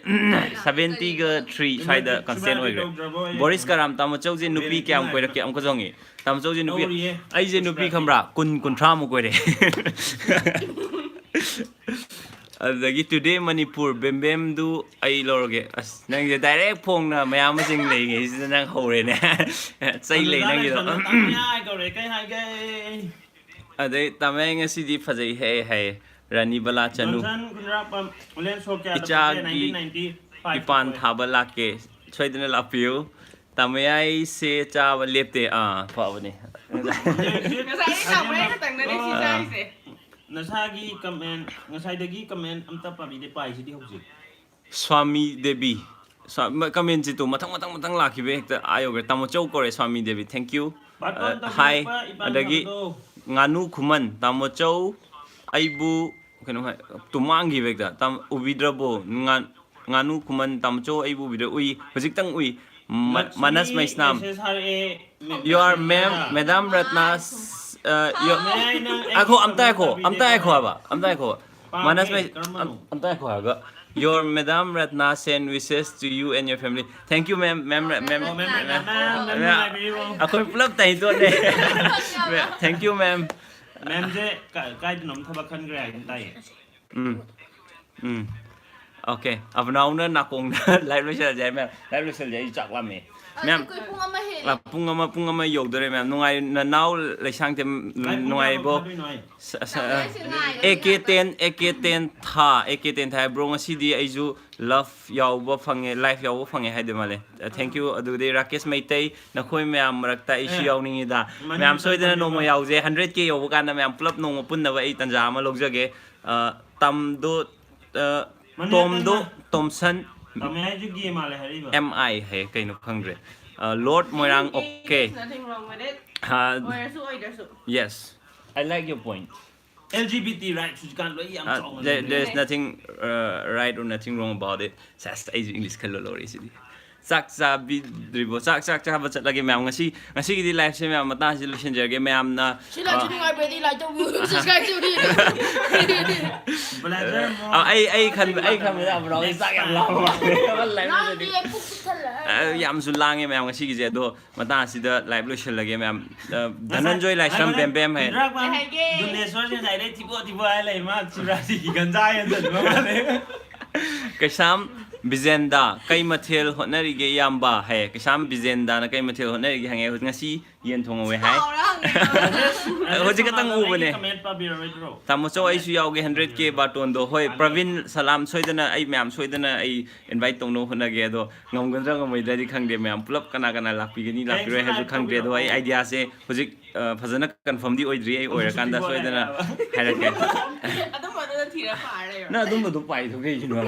seventyꯒ three ꯁ꯭ꯋꯥꯏꯗ constant ꯑꯣꯏꯈ꯭ꯔꯦ꯫ ꯕꯣꯔꯤꯁ ꯀꯔꯥꯝ, ꯇꯥꯃꯣꯆꯧꯁꯦ ꯅꯨꯄꯤ ꯀꯌꯥꯝ ꯀꯣꯏꯔꯛꯀꯦ? ꯑꯃꯨꯛꯀꯁꯨ ꯍꯪꯉꯤ꯫ ꯇꯥꯃꯣꯆꯧꯁꯦ ꯅꯨꯄꯤ ꯑꯩꯁꯦ ꯅꯨꯄꯤ ꯈꯪꯕ꯭ꯔꯥ? ꯀꯨꯟ ꯀꯨꯟꯊ꯭ꯔꯥꯃꯨꯛ ꯀꯣꯏꯔꯦ꯫ ꯑꯗꯨꯗꯒꯤ today ꯃꯅꯤꯄꯨꯔ ꯕꯦꯝꯕꯦꯝꯗꯨ ꯑꯩ ꯂꯧꯔꯒꯦ꯫ ꯑꯁ, ꯅꯪꯁꯦ direct ꯐꯣꯡꯅ ꯃꯌꯥꯝ ꯃꯁꯤꯡ ꯂꯩꯉꯩꯁꯤꯗ ꯅꯪ ꯍꯧꯔꯦꯅꯦ꯫ ꯆꯩ ꯂꯩ ꯅꯪꯒꯤꯗꯣ꯫ ꯇꯥꯃꯌꯥꯏ ꯀꯧꯔꯦ, ꯀꯩ ꯍꯥꯏꯒꯦ? ꯑꯗꯩ ꯇꯥꯃꯌꯥꯏ ꯉꯁꯤꯗꯤ ꯐꯖꯩ ꯍꯦ ꯍꯥꯏ ꯔꯥꯅꯤ ꯕꯂꯥ ꯆꯅꯨ꯫ Johnson ꯈꯨꯟꯗ꯭ꯔꯥꯛꯄꯝ, ꯎꯂꯦꯟ ꯁꯣꯛ ꯀꯌꯥꯗ ꯄꯣꯛꯀꯦ? ꯏꯆꯥꯒꯤ Nineteen ninety five ꯏꯄꯥꯟ ꯄꯣꯛꯑꯦ꯫ ꯊꯥꯕ ꯂꯥꯛꯀꯦ꯫ ꯁꯣꯏꯗꯅ ꯂꯥꯛꯄꯤꯌꯨ꯫ ꯇꯥꯃꯌꯥꯏꯁꯦ ꯆꯥꯕ ꯂꯦꯞꯇꯦ꯫ ꯑꯥ, ꯐꯕꯅꯦ꯫ ꯉꯁꯥꯏ ꯇꯥꯃꯣ ꯈꯛꯇꯪꯗꯅꯦ ꯁꯤ ꯑꯥ꯫ ꯆꯥꯏꯁꯦ꯫ ꯅꯁꯥꯒꯤ comment, ꯉꯁꯥꯏꯗꯒꯤ comment ꯑꯝꯇ ꯄꯥꯕꯤꯗꯦ, ꯄꯥꯏꯁꯤꯗꯤ ꯍꯧꯖꯤꯛ꯫ ꯁ꯭ꯋꯥꯃꯤ ꯗꯦꯕꯤ꯫ ꯁ꯭ꯋꯥ- ꯃ- commentꯁꯤ ꯇꯨ ꯃꯊꯪ ꯃꯊꯪ ꯃꯊꯪ ꯂꯥꯛꯈꯤꯕ ꯍꯦꯛꯇ ꯑꯥ ꯌꯧꯈ꯭ꯔꯦ꯫ ꯇꯥꯃꯣꯆꯧ ꯀꯧꯔꯦ ꯁ꯭ꯋꯥꯃꯤ ꯗꯦꯕꯤ꯫ Thank you꯫ ꯕꯥꯔꯇꯣꯟ ꯑ, hi꯫ ꯇꯧꯕꯤꯔꯛꯄ ꯏꯄꯥꯟ ꯑꯗꯒꯤ ꯊꯥꯕꯗꯣ꯫ ꯉꯥꯅꯨ ꯈꯨꯃꯟ, ꯇꯥꯃꯣꯆꯧ ꯑꯩꯕꯨ ꯀꯩꯅꯣ ꯍꯥꯏ, ꯇꯨ ꯃꯥꯡꯈꯤꯕ ꯍꯦꯛꯇ꯫ ꯇꯥꯃꯣ, ꯎꯕꯤꯗ꯭ꯔꯕꯣ? ꯉꯥ- ꯉꯥꯅꯨ ꯈꯨꯃꯟ, ꯇꯥꯃꯣꯆꯧ ꯑꯩꯕꯨ ꯎꯕꯤꯗ꯭ꯔ? ꯎꯏ, ꯍꯧꯖꯤꯛꯇꯪ ꯎꯏ꯫ ꯃ- ꯂꯛꯁꯃꯤ ꯃꯅꯁ ꯃꯩꯁꯅꯥꯝ꯫ message ꯊꯥꯔꯛꯑꯦ꯫ You are ma'am, madam Ratna. Uh, you- ꯃꯌꯥꯏ ꯅꯪ ꯑꯩꯒꯤ ꯑꯈꯣ, ꯑꯝꯇ comment ꯑꯈꯣ, ꯄꯥꯕꯤꯗꯦ ꯑꯝꯇ ꯑꯈꯣ ꯀꯃꯥꯏꯅ? ꯍꯥꯏꯕ, ꯑꯝꯇ ꯑꯈꯣ꯫ ꯄꯥꯒꯦ, ꯃꯅꯁ ꯃꯩ- ꯀꯔꯝꯕꯅꯣ? ꯑꯝ- ꯑꯝꯇ ꯑꯈꯣ ꯍꯥꯏꯕ꯫ Your Madam Ratna send wishes to you and your family. Thank you, ma'am. Ma'am, ma'am, Oh, ma'am, ma'am, ma'am, ma'am, ma'am. ꯅꯨꯡꯉꯥꯏꯕꯤꯔꯤꯕꯣ? ꯑꯩꯈꯣꯏ ꯄꯨꯂꯞ ꯇꯩꯗꯣꯠꯂꯦ꯫ Thank you, ma'am. ꯃꯦꯝꯁꯦ ꯀ- ꯀꯥꯏꯗꯅꯣꯝ ꯊꯕꯛ ꯈꯟꯈ꯭ꯔꯦ ꯍꯥꯏꯅ ꯇꯥꯏꯌꯦ꯫ ꯎꯝ ꯎꯝ ꯑꯣꯀꯦ, ꯑꯕꯅꯥꯎꯅ ꯅꯥꯀꯣꯡꯗ ꯂꯥꯏꯚ ꯂꯣꯏꯁꯤꯜꯂꯁꯦ ꯍꯥꯏ, ꯃꯌꯥꯝ꯫ ꯂꯥꯏꯚ ꯂꯣꯏꯁꯤꯜꯂꯁꯦ, ꯑꯩꯁꯨ ꯆꯥꯛ ꯂꯥꯝꯃꯦ, ꯃꯌꯥꯝ꯫ ꯑꯩꯈꯣꯏ ꯄꯨꯡ ꯑꯃ ꯍꯦꯜꯂꯦ꯫ ꯑ, ꯄꯨꯡ ꯑꯃ ꯄꯨꯡ ꯑꯃ ꯌꯧꯗꯣꯔꯦ, ꯃꯌꯥꯝ꯫ ꯅꯨꯡꯉꯥꯏ, ꯅꯅꯥꯎ ꯂꯩꯁꯥꯡꯊꯦꯝ꯫ ꯂꯥꯏꯚ ꯄꯨꯡ ꯅꯨꯡꯉꯥꯏꯔꯤꯕꯣ? ꯀꯌꯥ ꯐꯥꯗꯣꯏꯅꯣ ꯍꯥꯏ? ꯁ- ꯁ- ꯆꯥꯛ ꯂꯣꯏꯁꯤꯜ ꯉꯥꯏꯔꯦ꯫ A K ten, A K ten ꯊꯥ, ꯑꯦ ꯀꯦ ꯇꯦꯟ ꯊꯥ꯫ ꯕ꯭ꯔꯣ, ꯉꯁꯤꯗꯤ ꯑꯩꯁꯨ ꯂꯚ ꯌꯥꯎꯕ ꯐꯪꯉꯦ, ꯂꯥꯏꯐ ꯌꯥꯎꯕ ꯐꯪꯉꯦ ꯍꯥꯏꯗꯣꯏ ꯃꯥꯜꯂꯦ꯫ ꯊꯦꯡꯀ꯭ꯌꯨ꯫ ꯑꯗꯨꯗꯤ ꯔꯥꯀꯦꯁ ꯃꯩꯇꯩ, ꯅꯈꯣꯏ ꯃꯌꯥꯝ ꯃꯔꯛꯇ ꯑꯩꯁꯨ ꯑꯦ, ꯌꯥꯎꯅꯤꯡꯉꯤꯗ꯫ ꯃꯅꯤꯄꯨꯔ ꯃꯌꯥꯝ ꯁꯣꯏꯗꯅ ꯆꯠꯄ ꯅꯣꯡꯃ ꯃꯌꯥꯝ꯫ ꯌꯥꯎꯁꯦ꯫ ꯍꯟꯗ꯭ꯔꯦꯠ ꯀꯦ ꯌꯧꯕ ꯀꯥꯟꯗ ꯃꯌꯥꯝ ꯄꯨꯂꯞ ꯅꯣꯡꯃ ꯄꯨꯟꯅꯕ ꯑꯩ ꯇꯥꯟꯖꯥ ꯑꯃ ꯂꯧꯖꯒꯦ꯫ ꯑ, ꯇꯝꯗꯣ, ꯑ, ꯃꯅꯤꯄꯨꯔ ꯇꯣꯝꯗꯣ ꯆꯠꯄ꯫ ꯇꯣꯝꯁꯟ꯫ ꯇꯝꯃꯦ ꯍꯥꯏꯁꯨ ꯒꯦ ꯃꯥꯜꯂꯦ ꯍꯥꯏꯔꯛꯏꯕ꯫ ꯑꯦꯝ ꯑꯥꯏ ꯍꯥꯏ, ꯀꯩꯅꯣ ꯈꯪꯗ꯭ꯔꯦ꯫ ꯑ, ꯂꯣꯔꯗ ꯃꯣꯏꯔꯥꯡ꯫ Okay. Nothing wrong with it. ꯑ, ꯑꯣꯏꯔꯁꯨ ꯑꯣꯏꯗ꯭ꯔꯁꯨ꯫ yes, I like your point. L G B T rights ꯍꯧꯖꯤꯛꯀꯥꯟ ꯂꯣꯏ ꯌꯥꯝ Uh, ꯆꯥꯎꯅ there, ꯂꯩꯔꯦ꯫ there's nothing uh, right or nothing wrong about it. ꯁꯦꯁ, ꯑꯩꯁꯨ ꯏꯪꯂꯤꯁ ꯈꯜꯂ ꯂꯧꯔꯦ ꯁꯤꯗꯤ꯫ ꯆꯥꯛ ꯆꯥꯕꯤꯗ꯭ꯔꯤꯕꯣ? ꯆꯥꯛ, ꯆꯥꯛ ꯆꯥꯕ ꯆꯠꯂꯒꯦ, ꯃꯌꯥꯝ꯫ ꯉꯁꯤ, ꯉꯁꯤꯒꯤꯗꯤ ꯂꯥꯏꯐꯁꯦ, ꯃꯌꯥꯝ, ꯃꯇꯥꯡꯁꯤꯗ ꯂꯣꯏꯁꯤꯟꯖꯔꯒꯦ꯫ ꯃꯌꯥꯝꯅ, ꯁꯤ ꯂꯥꯏꯛꯁꯤ ꯑ, ꯅꯨꯡꯉꯥꯏꯕ꯭ꯔꯗꯤ ꯂꯥꯏꯛ ꯇꯧꯕꯤꯌꯨ꯫ Subscribe ꯇꯧꯕꯤꯌꯨ꯫ Blazer ꯑ, ꯑꯩ, ꯑꯩ ꯈꯟꯕ, ꯑꯩ ꯈꯟꯕꯗ ꯑꯕ꯭ꯔꯥꯎꯁꯦ ꯆꯥꯛ ꯌꯥꯝ ꯂꯥꯝꯕ ꯃꯥꯜꯂꯦ꯫ ꯂꯥꯝꯗꯦ, ꯄꯨꯛ ꯄꯤꯛ ꯊꯜꯂꯦ꯫ ꯑ, ꯌꯥꯝꯁꯨ ꯂꯥꯡꯉꯦ, ꯃꯌꯥꯝ, ꯉꯁꯤꯒꯤꯁꯦ꯫ ꯑꯗꯣ ꯃꯇꯥꯡ ꯑꯁꯤꯗ ꯂꯥꯏꯚ ꯂꯣꯏꯁꯤꯜꯂꯒꯦ, ꯃꯌꯥꯝ꯫ ꯑ, ꯙꯅꯟꯖꯣꯏ ꯂꯥꯏꯁ꯭ꯔꯝ ꯕꯦꯝ ꯕꯦꯝ ꯍꯥꯏ꯫ ꯀꯨꯟꯗ꯭ꯔꯥꯛꯄꯝ ꯀꯩ ꯍꯥꯏꯒꯦ? ꯗꯨꯅꯦꯁꯣꯔꯁꯦ ꯉꯁꯥꯏꯗꯩ ꯊꯤꯕꯣ ꯊꯤꯕꯣ ꯍꯥꯏ ꯂꯩ꯫ ꯃꯥ ꯁꯤꯕ꯭ꯔꯥꯁꯤꯒꯤ ꯒꯟꯖꯥ ꯍꯦꯟꯖꯟꯕ ꯃꯥꯜꯂꯦ꯫ ꯀꯩꯁꯥꯝ ꯕꯤꯖꯦꯟꯗꯥ, "ꯀꯩ ꯃꯊꯦꯜ ꯍꯣꯠꯅꯔꯤꯒꯦ, ꯏꯌꯥꯝꯕ?" ꯍꯥꯏꯌꯦ꯫ ꯀꯩꯁꯥꯝ ꯕꯤꯖꯦꯟꯗꯥꯅ "ꯀꯩ ꯃꯊꯦꯜ ꯍꯣꯠꯅꯔꯤꯒꯦ?" ꯍꯪꯉꯦ꯫ "ꯉꯁꯤ ꯌꯦꯟ ꯊꯣꯡꯍꯧꯋꯦ" ꯍꯥꯏ꯫ ꯆꯥꯎꯔꯥ ꯍꯪꯉꯦ꯫ ꯍꯧꯖꯤꯛ ꯈꯛꯇꯪ ꯎꯕꯅꯦ꯫ ꯀꯃꯦꯟ ꯄꯥꯕꯤꯔꯔꯣꯏꯗ꯭ꯔꯣ? ꯇꯥꯃꯣ ꯆꯧ, ꯑꯩꯁꯨ ꯌꯥꯎꯒꯦ ꯍꯟꯗ꯭ꯔꯦꯠ ꯀꯦ ꯕꯥꯔꯇꯣꯟꯗꯣ꯫ ꯍꯣꯏ, ꯄ꯭ꯔꯕꯤꯟ ꯁꯂꯥꯝ, ꯁꯣꯏꯗꯅ ꯑꯩ ꯃꯌꯥꯝ ꯁꯣꯏꯗꯅ ꯑꯩ ꯏꯟꯚꯥꯏꯠ ꯇꯧꯅꯕ ꯍꯣꯠꯅꯒꯦ꯫ ꯑꯗꯣ ꯉꯝꯒꯗ꯭ꯔꯥ ꯉꯝꯃꯣꯏꯗ꯭ꯔꯗꯤ ꯈꯪꯗꯦ꯫ ꯃꯌꯥꯝ ꯄꯨꯂꯞ ꯀꯅꯥ ꯀꯅꯥ ꯂꯥꯛꯄꯤꯒꯅꯤ, ꯂꯥꯛꯄꯤꯔꯣꯏ ꯍꯥꯏꯕꯁꯨ ꯈꯪꯗ꯭ꯔꯦ꯫ ꯑꯗꯣ ꯑꯩ ꯑꯥꯏꯗꯤꯌꯥꯁꯦ ꯍꯧꯖꯤꯛ, ꯑ, ꯐꯖꯅ ꯀꯟꯐꯥꯔꯝꯗꯤ ꯑꯣꯏꯗ꯭ꯔꯤ꯫ ꯑꯩ ꯑꯣꯏꯔꯀꯥꯟꯗ ꯁꯣꯏꯗꯅ ꯍꯥꯏꯔꯛꯀꯦ꯫ ꯑꯗꯨꯝꯕꯗꯨꯗ ꯊꯤꯔ ꯄꯥꯔ ꯂꯩꯔꯣ꯫ ꯅꯪ ꯑꯗꯨꯝꯕꯗꯣ ꯄꯥꯏꯗꯣ ꯀꯩꯒꯤꯅꯣ?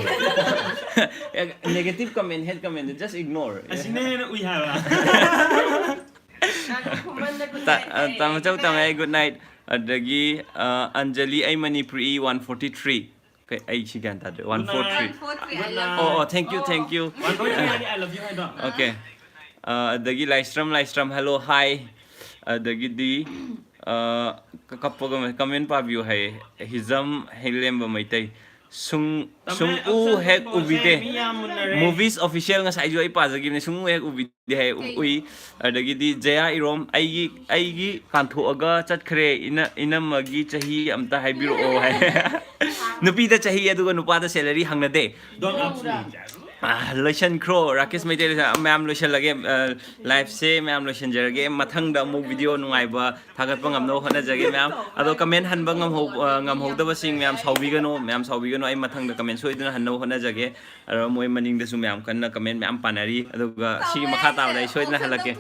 Negative comment, hate comment, just ignore. ꯑꯁꯤꯅ ꯍꯦꯟꯅ ꯎꯏ ꯍꯥꯏꯕ꯫ ꯅꯪ ꯈꯨꯃꯟꯗ good ꯇ-, night ꯑ, ꯍꯥꯏꯔꯦ꯫ ꯇꯥꯃꯣ ꯆꯧ ꯇꯝꯃꯦ, ꯑꯩ good night꯫ ꯑꯗꯒꯤ, ꯑ, ꯑꯟꯖꯂꯤ, ꯑꯩ ꯃꯅꯤꯄꯨꯔꯤ one forty three꯫ ꯀꯩ, ꯑꯩ ꯁꯤ ꯒ꯭ꯌꯥꯟ ꯇꯥꯗ꯭ꯔꯦ꯫ One four three꯫ One four three, I Good love night. you. ꯑꯣ, ꯑꯣ, thank you, thank you꯫ One forty three ꯍꯥꯏꯗꯤ I love you ꯍꯥꯏꯗꯣ꯫ Okay꯫ ꯑ, ꯑꯗꯒꯤ ꯂꯥꯏꯁ꯭ꯔꯝ, ꯂꯥꯏꯁ꯭ꯔꯝ, hello, hi꯫ ꯑꯗꯒꯤꯗꯤ, ꯑ, ꯀ-, ꯀꯞꯄꯒ ꯀꯃꯦꯟ ꯄꯥꯕꯤꯌꯨ ꯍꯥꯏꯌꯦ꯫ ꯍꯤꯖꯝ ꯍꯦꯛꯂꯦꯝꯕ ꯃꯩꯇꯩ꯫ ꯁꯨꯡ ꯁꯨꯡꯎ ꯍꯦꯛ ꯎꯕꯤꯗꯦ꯫ Movies official ꯉꯁꯥꯏꯁꯨ ꯑꯩ ꯄꯥꯖꯈꯤꯕꯅꯦ, ꯁꯨꯡꯎ ꯍꯦꯛ ꯎꯕꯤꯗꯦ ꯍꯥꯏ꯫ ꯎꯏ꯫ ꯑꯗꯒꯤꯗꯤ ꯖꯌꯥ ꯏꯔꯣꯝ, ꯑꯩꯒꯤ ꯑꯩꯒꯤ ꯀꯥꯟꯊꯣꯛꯑꯒ ꯆꯠꯈ꯭ꯔꯦ꯫ ꯏꯅ ꯏꯅꯝꯃꯒꯤ ꯆꯍꯤ ꯑꯝꯇ ꯍꯥꯏꯕꯤꯔꯛꯑꯣ ꯍꯥꯏ꯫ ꯅꯨꯄꯤꯗ ꯆꯍꯤ ꯑꯗꯨꯒ ꯅꯨꯄꯥꯗ salary ꯍꯪꯅꯗꯦ꯫ ꯑꯥ, ꯂꯣꯏꯁꯟꯈ꯭ꯔꯣ ꯔꯥꯀꯦꯁ ꯃꯩꯇꯩ꯫ ꯂꯣꯏꯁꯟ-, ꯃꯌꯥꯝ ꯂꯣꯏꯁꯜꯂꯒꯦ꯫ ꯑ, liveꯁꯦ ꯃꯌꯥꯝ ꯂꯣꯏꯁꯤꯟꯖꯔꯒꯦ꯫ ꯃꯊꯪꯗ ꯑꯃꯨꯛ video ꯅꯨꯡꯉꯥꯏꯕ ꯊꯥꯒꯠꯄ ꯉꯝꯅꯕ ꯍꯣꯠꯅꯖꯒꯦ ꯃꯌꯥꯝ꯫ ꯑꯗꯣ comment ꯍꯟꯕ ꯉꯝꯍꯧ-, ꯑ, ꯉꯝꯍꯧꯗꯕꯁꯤꯡ ꯃꯌꯥꯝ ꯁꯥꯎꯕꯤꯒꯅꯨ, ꯃꯌꯥꯝ ꯁꯥꯎꯕꯤꯒꯅꯨ꯫ ꯑꯩ ꯃꯊꯪꯗ comment ꯁꯣꯏꯗꯅ ꯍꯟꯅꯕ ꯍꯣꯠꯅꯖꯒꯦ꯫ ꯑꯗꯣ ꯃꯣꯏ ꯃꯅꯤꯡꯗꯁꯨ ꯃꯌꯥꯝ ꯀꯟꯅ comment ꯃꯌꯥꯝ ꯄꯥꯅꯔꯤ꯫ ꯑꯗꯨꯒ ꯁꯤꯒꯤ ꯃꯈꯥ ꯇꯥꯕꯗ ꯑꯩ ꯁꯣꯏꯗꯅ ꯍꯜꯂꯛꯀꯦ꯫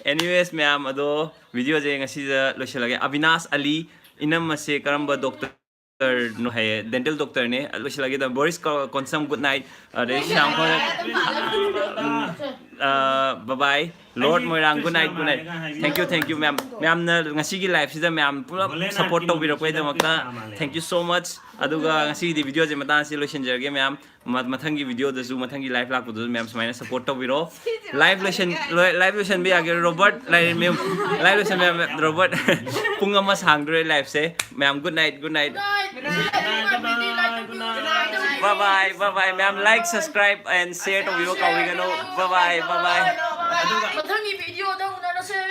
Anyways ꯃꯌꯥꯝ, ꯑꯗꯣ videoꯁꯦ ꯉꯁꯤꯗ ꯂꯣꯏꯁꯤꯜꯂꯒꯦ꯫ ꯑꯕꯤꯅꯥꯁ ꯑꯂꯤ, ꯏꯅꯝꯃꯁꯦ ꯀꯔꯝꯕ doctor ꯅꯣ ꯍꯥꯏꯌꯦ, dental doctorꯅꯦ꯫ ꯂꯣꯏꯁꯤꯜꯂꯒꯦ꯫ ꯕꯣꯔꯤꯁ ꯀ-, ꯀꯣꯟꯁꯝ, good night꯫ ꯑꯗꯩ ꯁ꯭ꯌꯥꯝ ꯈꯣꯏ, ꯎꯝ, ꯑ, bye bye꯫ Lord Moirang, good night, good night꯫ Thank you, thank you ꯃꯌꯥꯝ꯫ ꯃꯌꯥꯝꯅ ꯉꯁꯤꯒꯤ liveꯁꯤꯗ ꯃꯌꯥꯝ ꯄꯨꯂꯞ support ꯇꯧꯕꯤꯔꯛꯄꯒꯤꯗꯃꯛꯇ thank you so much꯫ ꯑꯗꯨꯒ ꯉꯁꯤꯒꯤꯗꯤ videoꯁꯦ ꯃꯇꯥꯡ ꯑꯁꯤ ꯂꯣꯏꯁꯤꯟꯖꯔꯒꯦ ꯃꯌꯥꯝ꯫ ꯃ-, ꯃꯊꯪꯒꯤ videoꯗꯁꯨ, ꯃꯊꯪꯒꯤ live ꯂꯥꯛꯄꯗꯁꯨ ꯃꯌꯥꯝ ꯁꯨꯃꯥꯏꯅ support ꯇꯧꯕꯤꯔꯣ꯫ Live ꯂꯣꯏꯁꯟ-, ꯂꯣꯏ-, live ꯂꯣꯏꯁꯟꯕ ꯌꯥꯒꯦ ꯔꯣꯕꯔꯠ ꯂꯥꯏꯔꯦꯝꯕꯤ? Live ꯂꯣꯏꯁꯟꯕ ꯌꯥꯒꯦ ꯔꯣꯕꯔꯠ? ꯄꯨꯡ ꯑꯃ ꯁꯥꯡꯗꯣꯔꯦ liveꯁꯦ꯫ ꯃꯌꯥꯝ good night, good night꯫ Bye bye, bye bye꯫ ꯃꯌꯥꯝ like, subscribe and share ꯇꯧꯕꯤꯕ ꯀꯥꯎꯕꯤꯒꯅꯨ꯫ Bye bye, bye bye꯫ ꯃꯊꯪꯒꯤ videoꯗ ꯎꯅꯔꯁꯦ꯫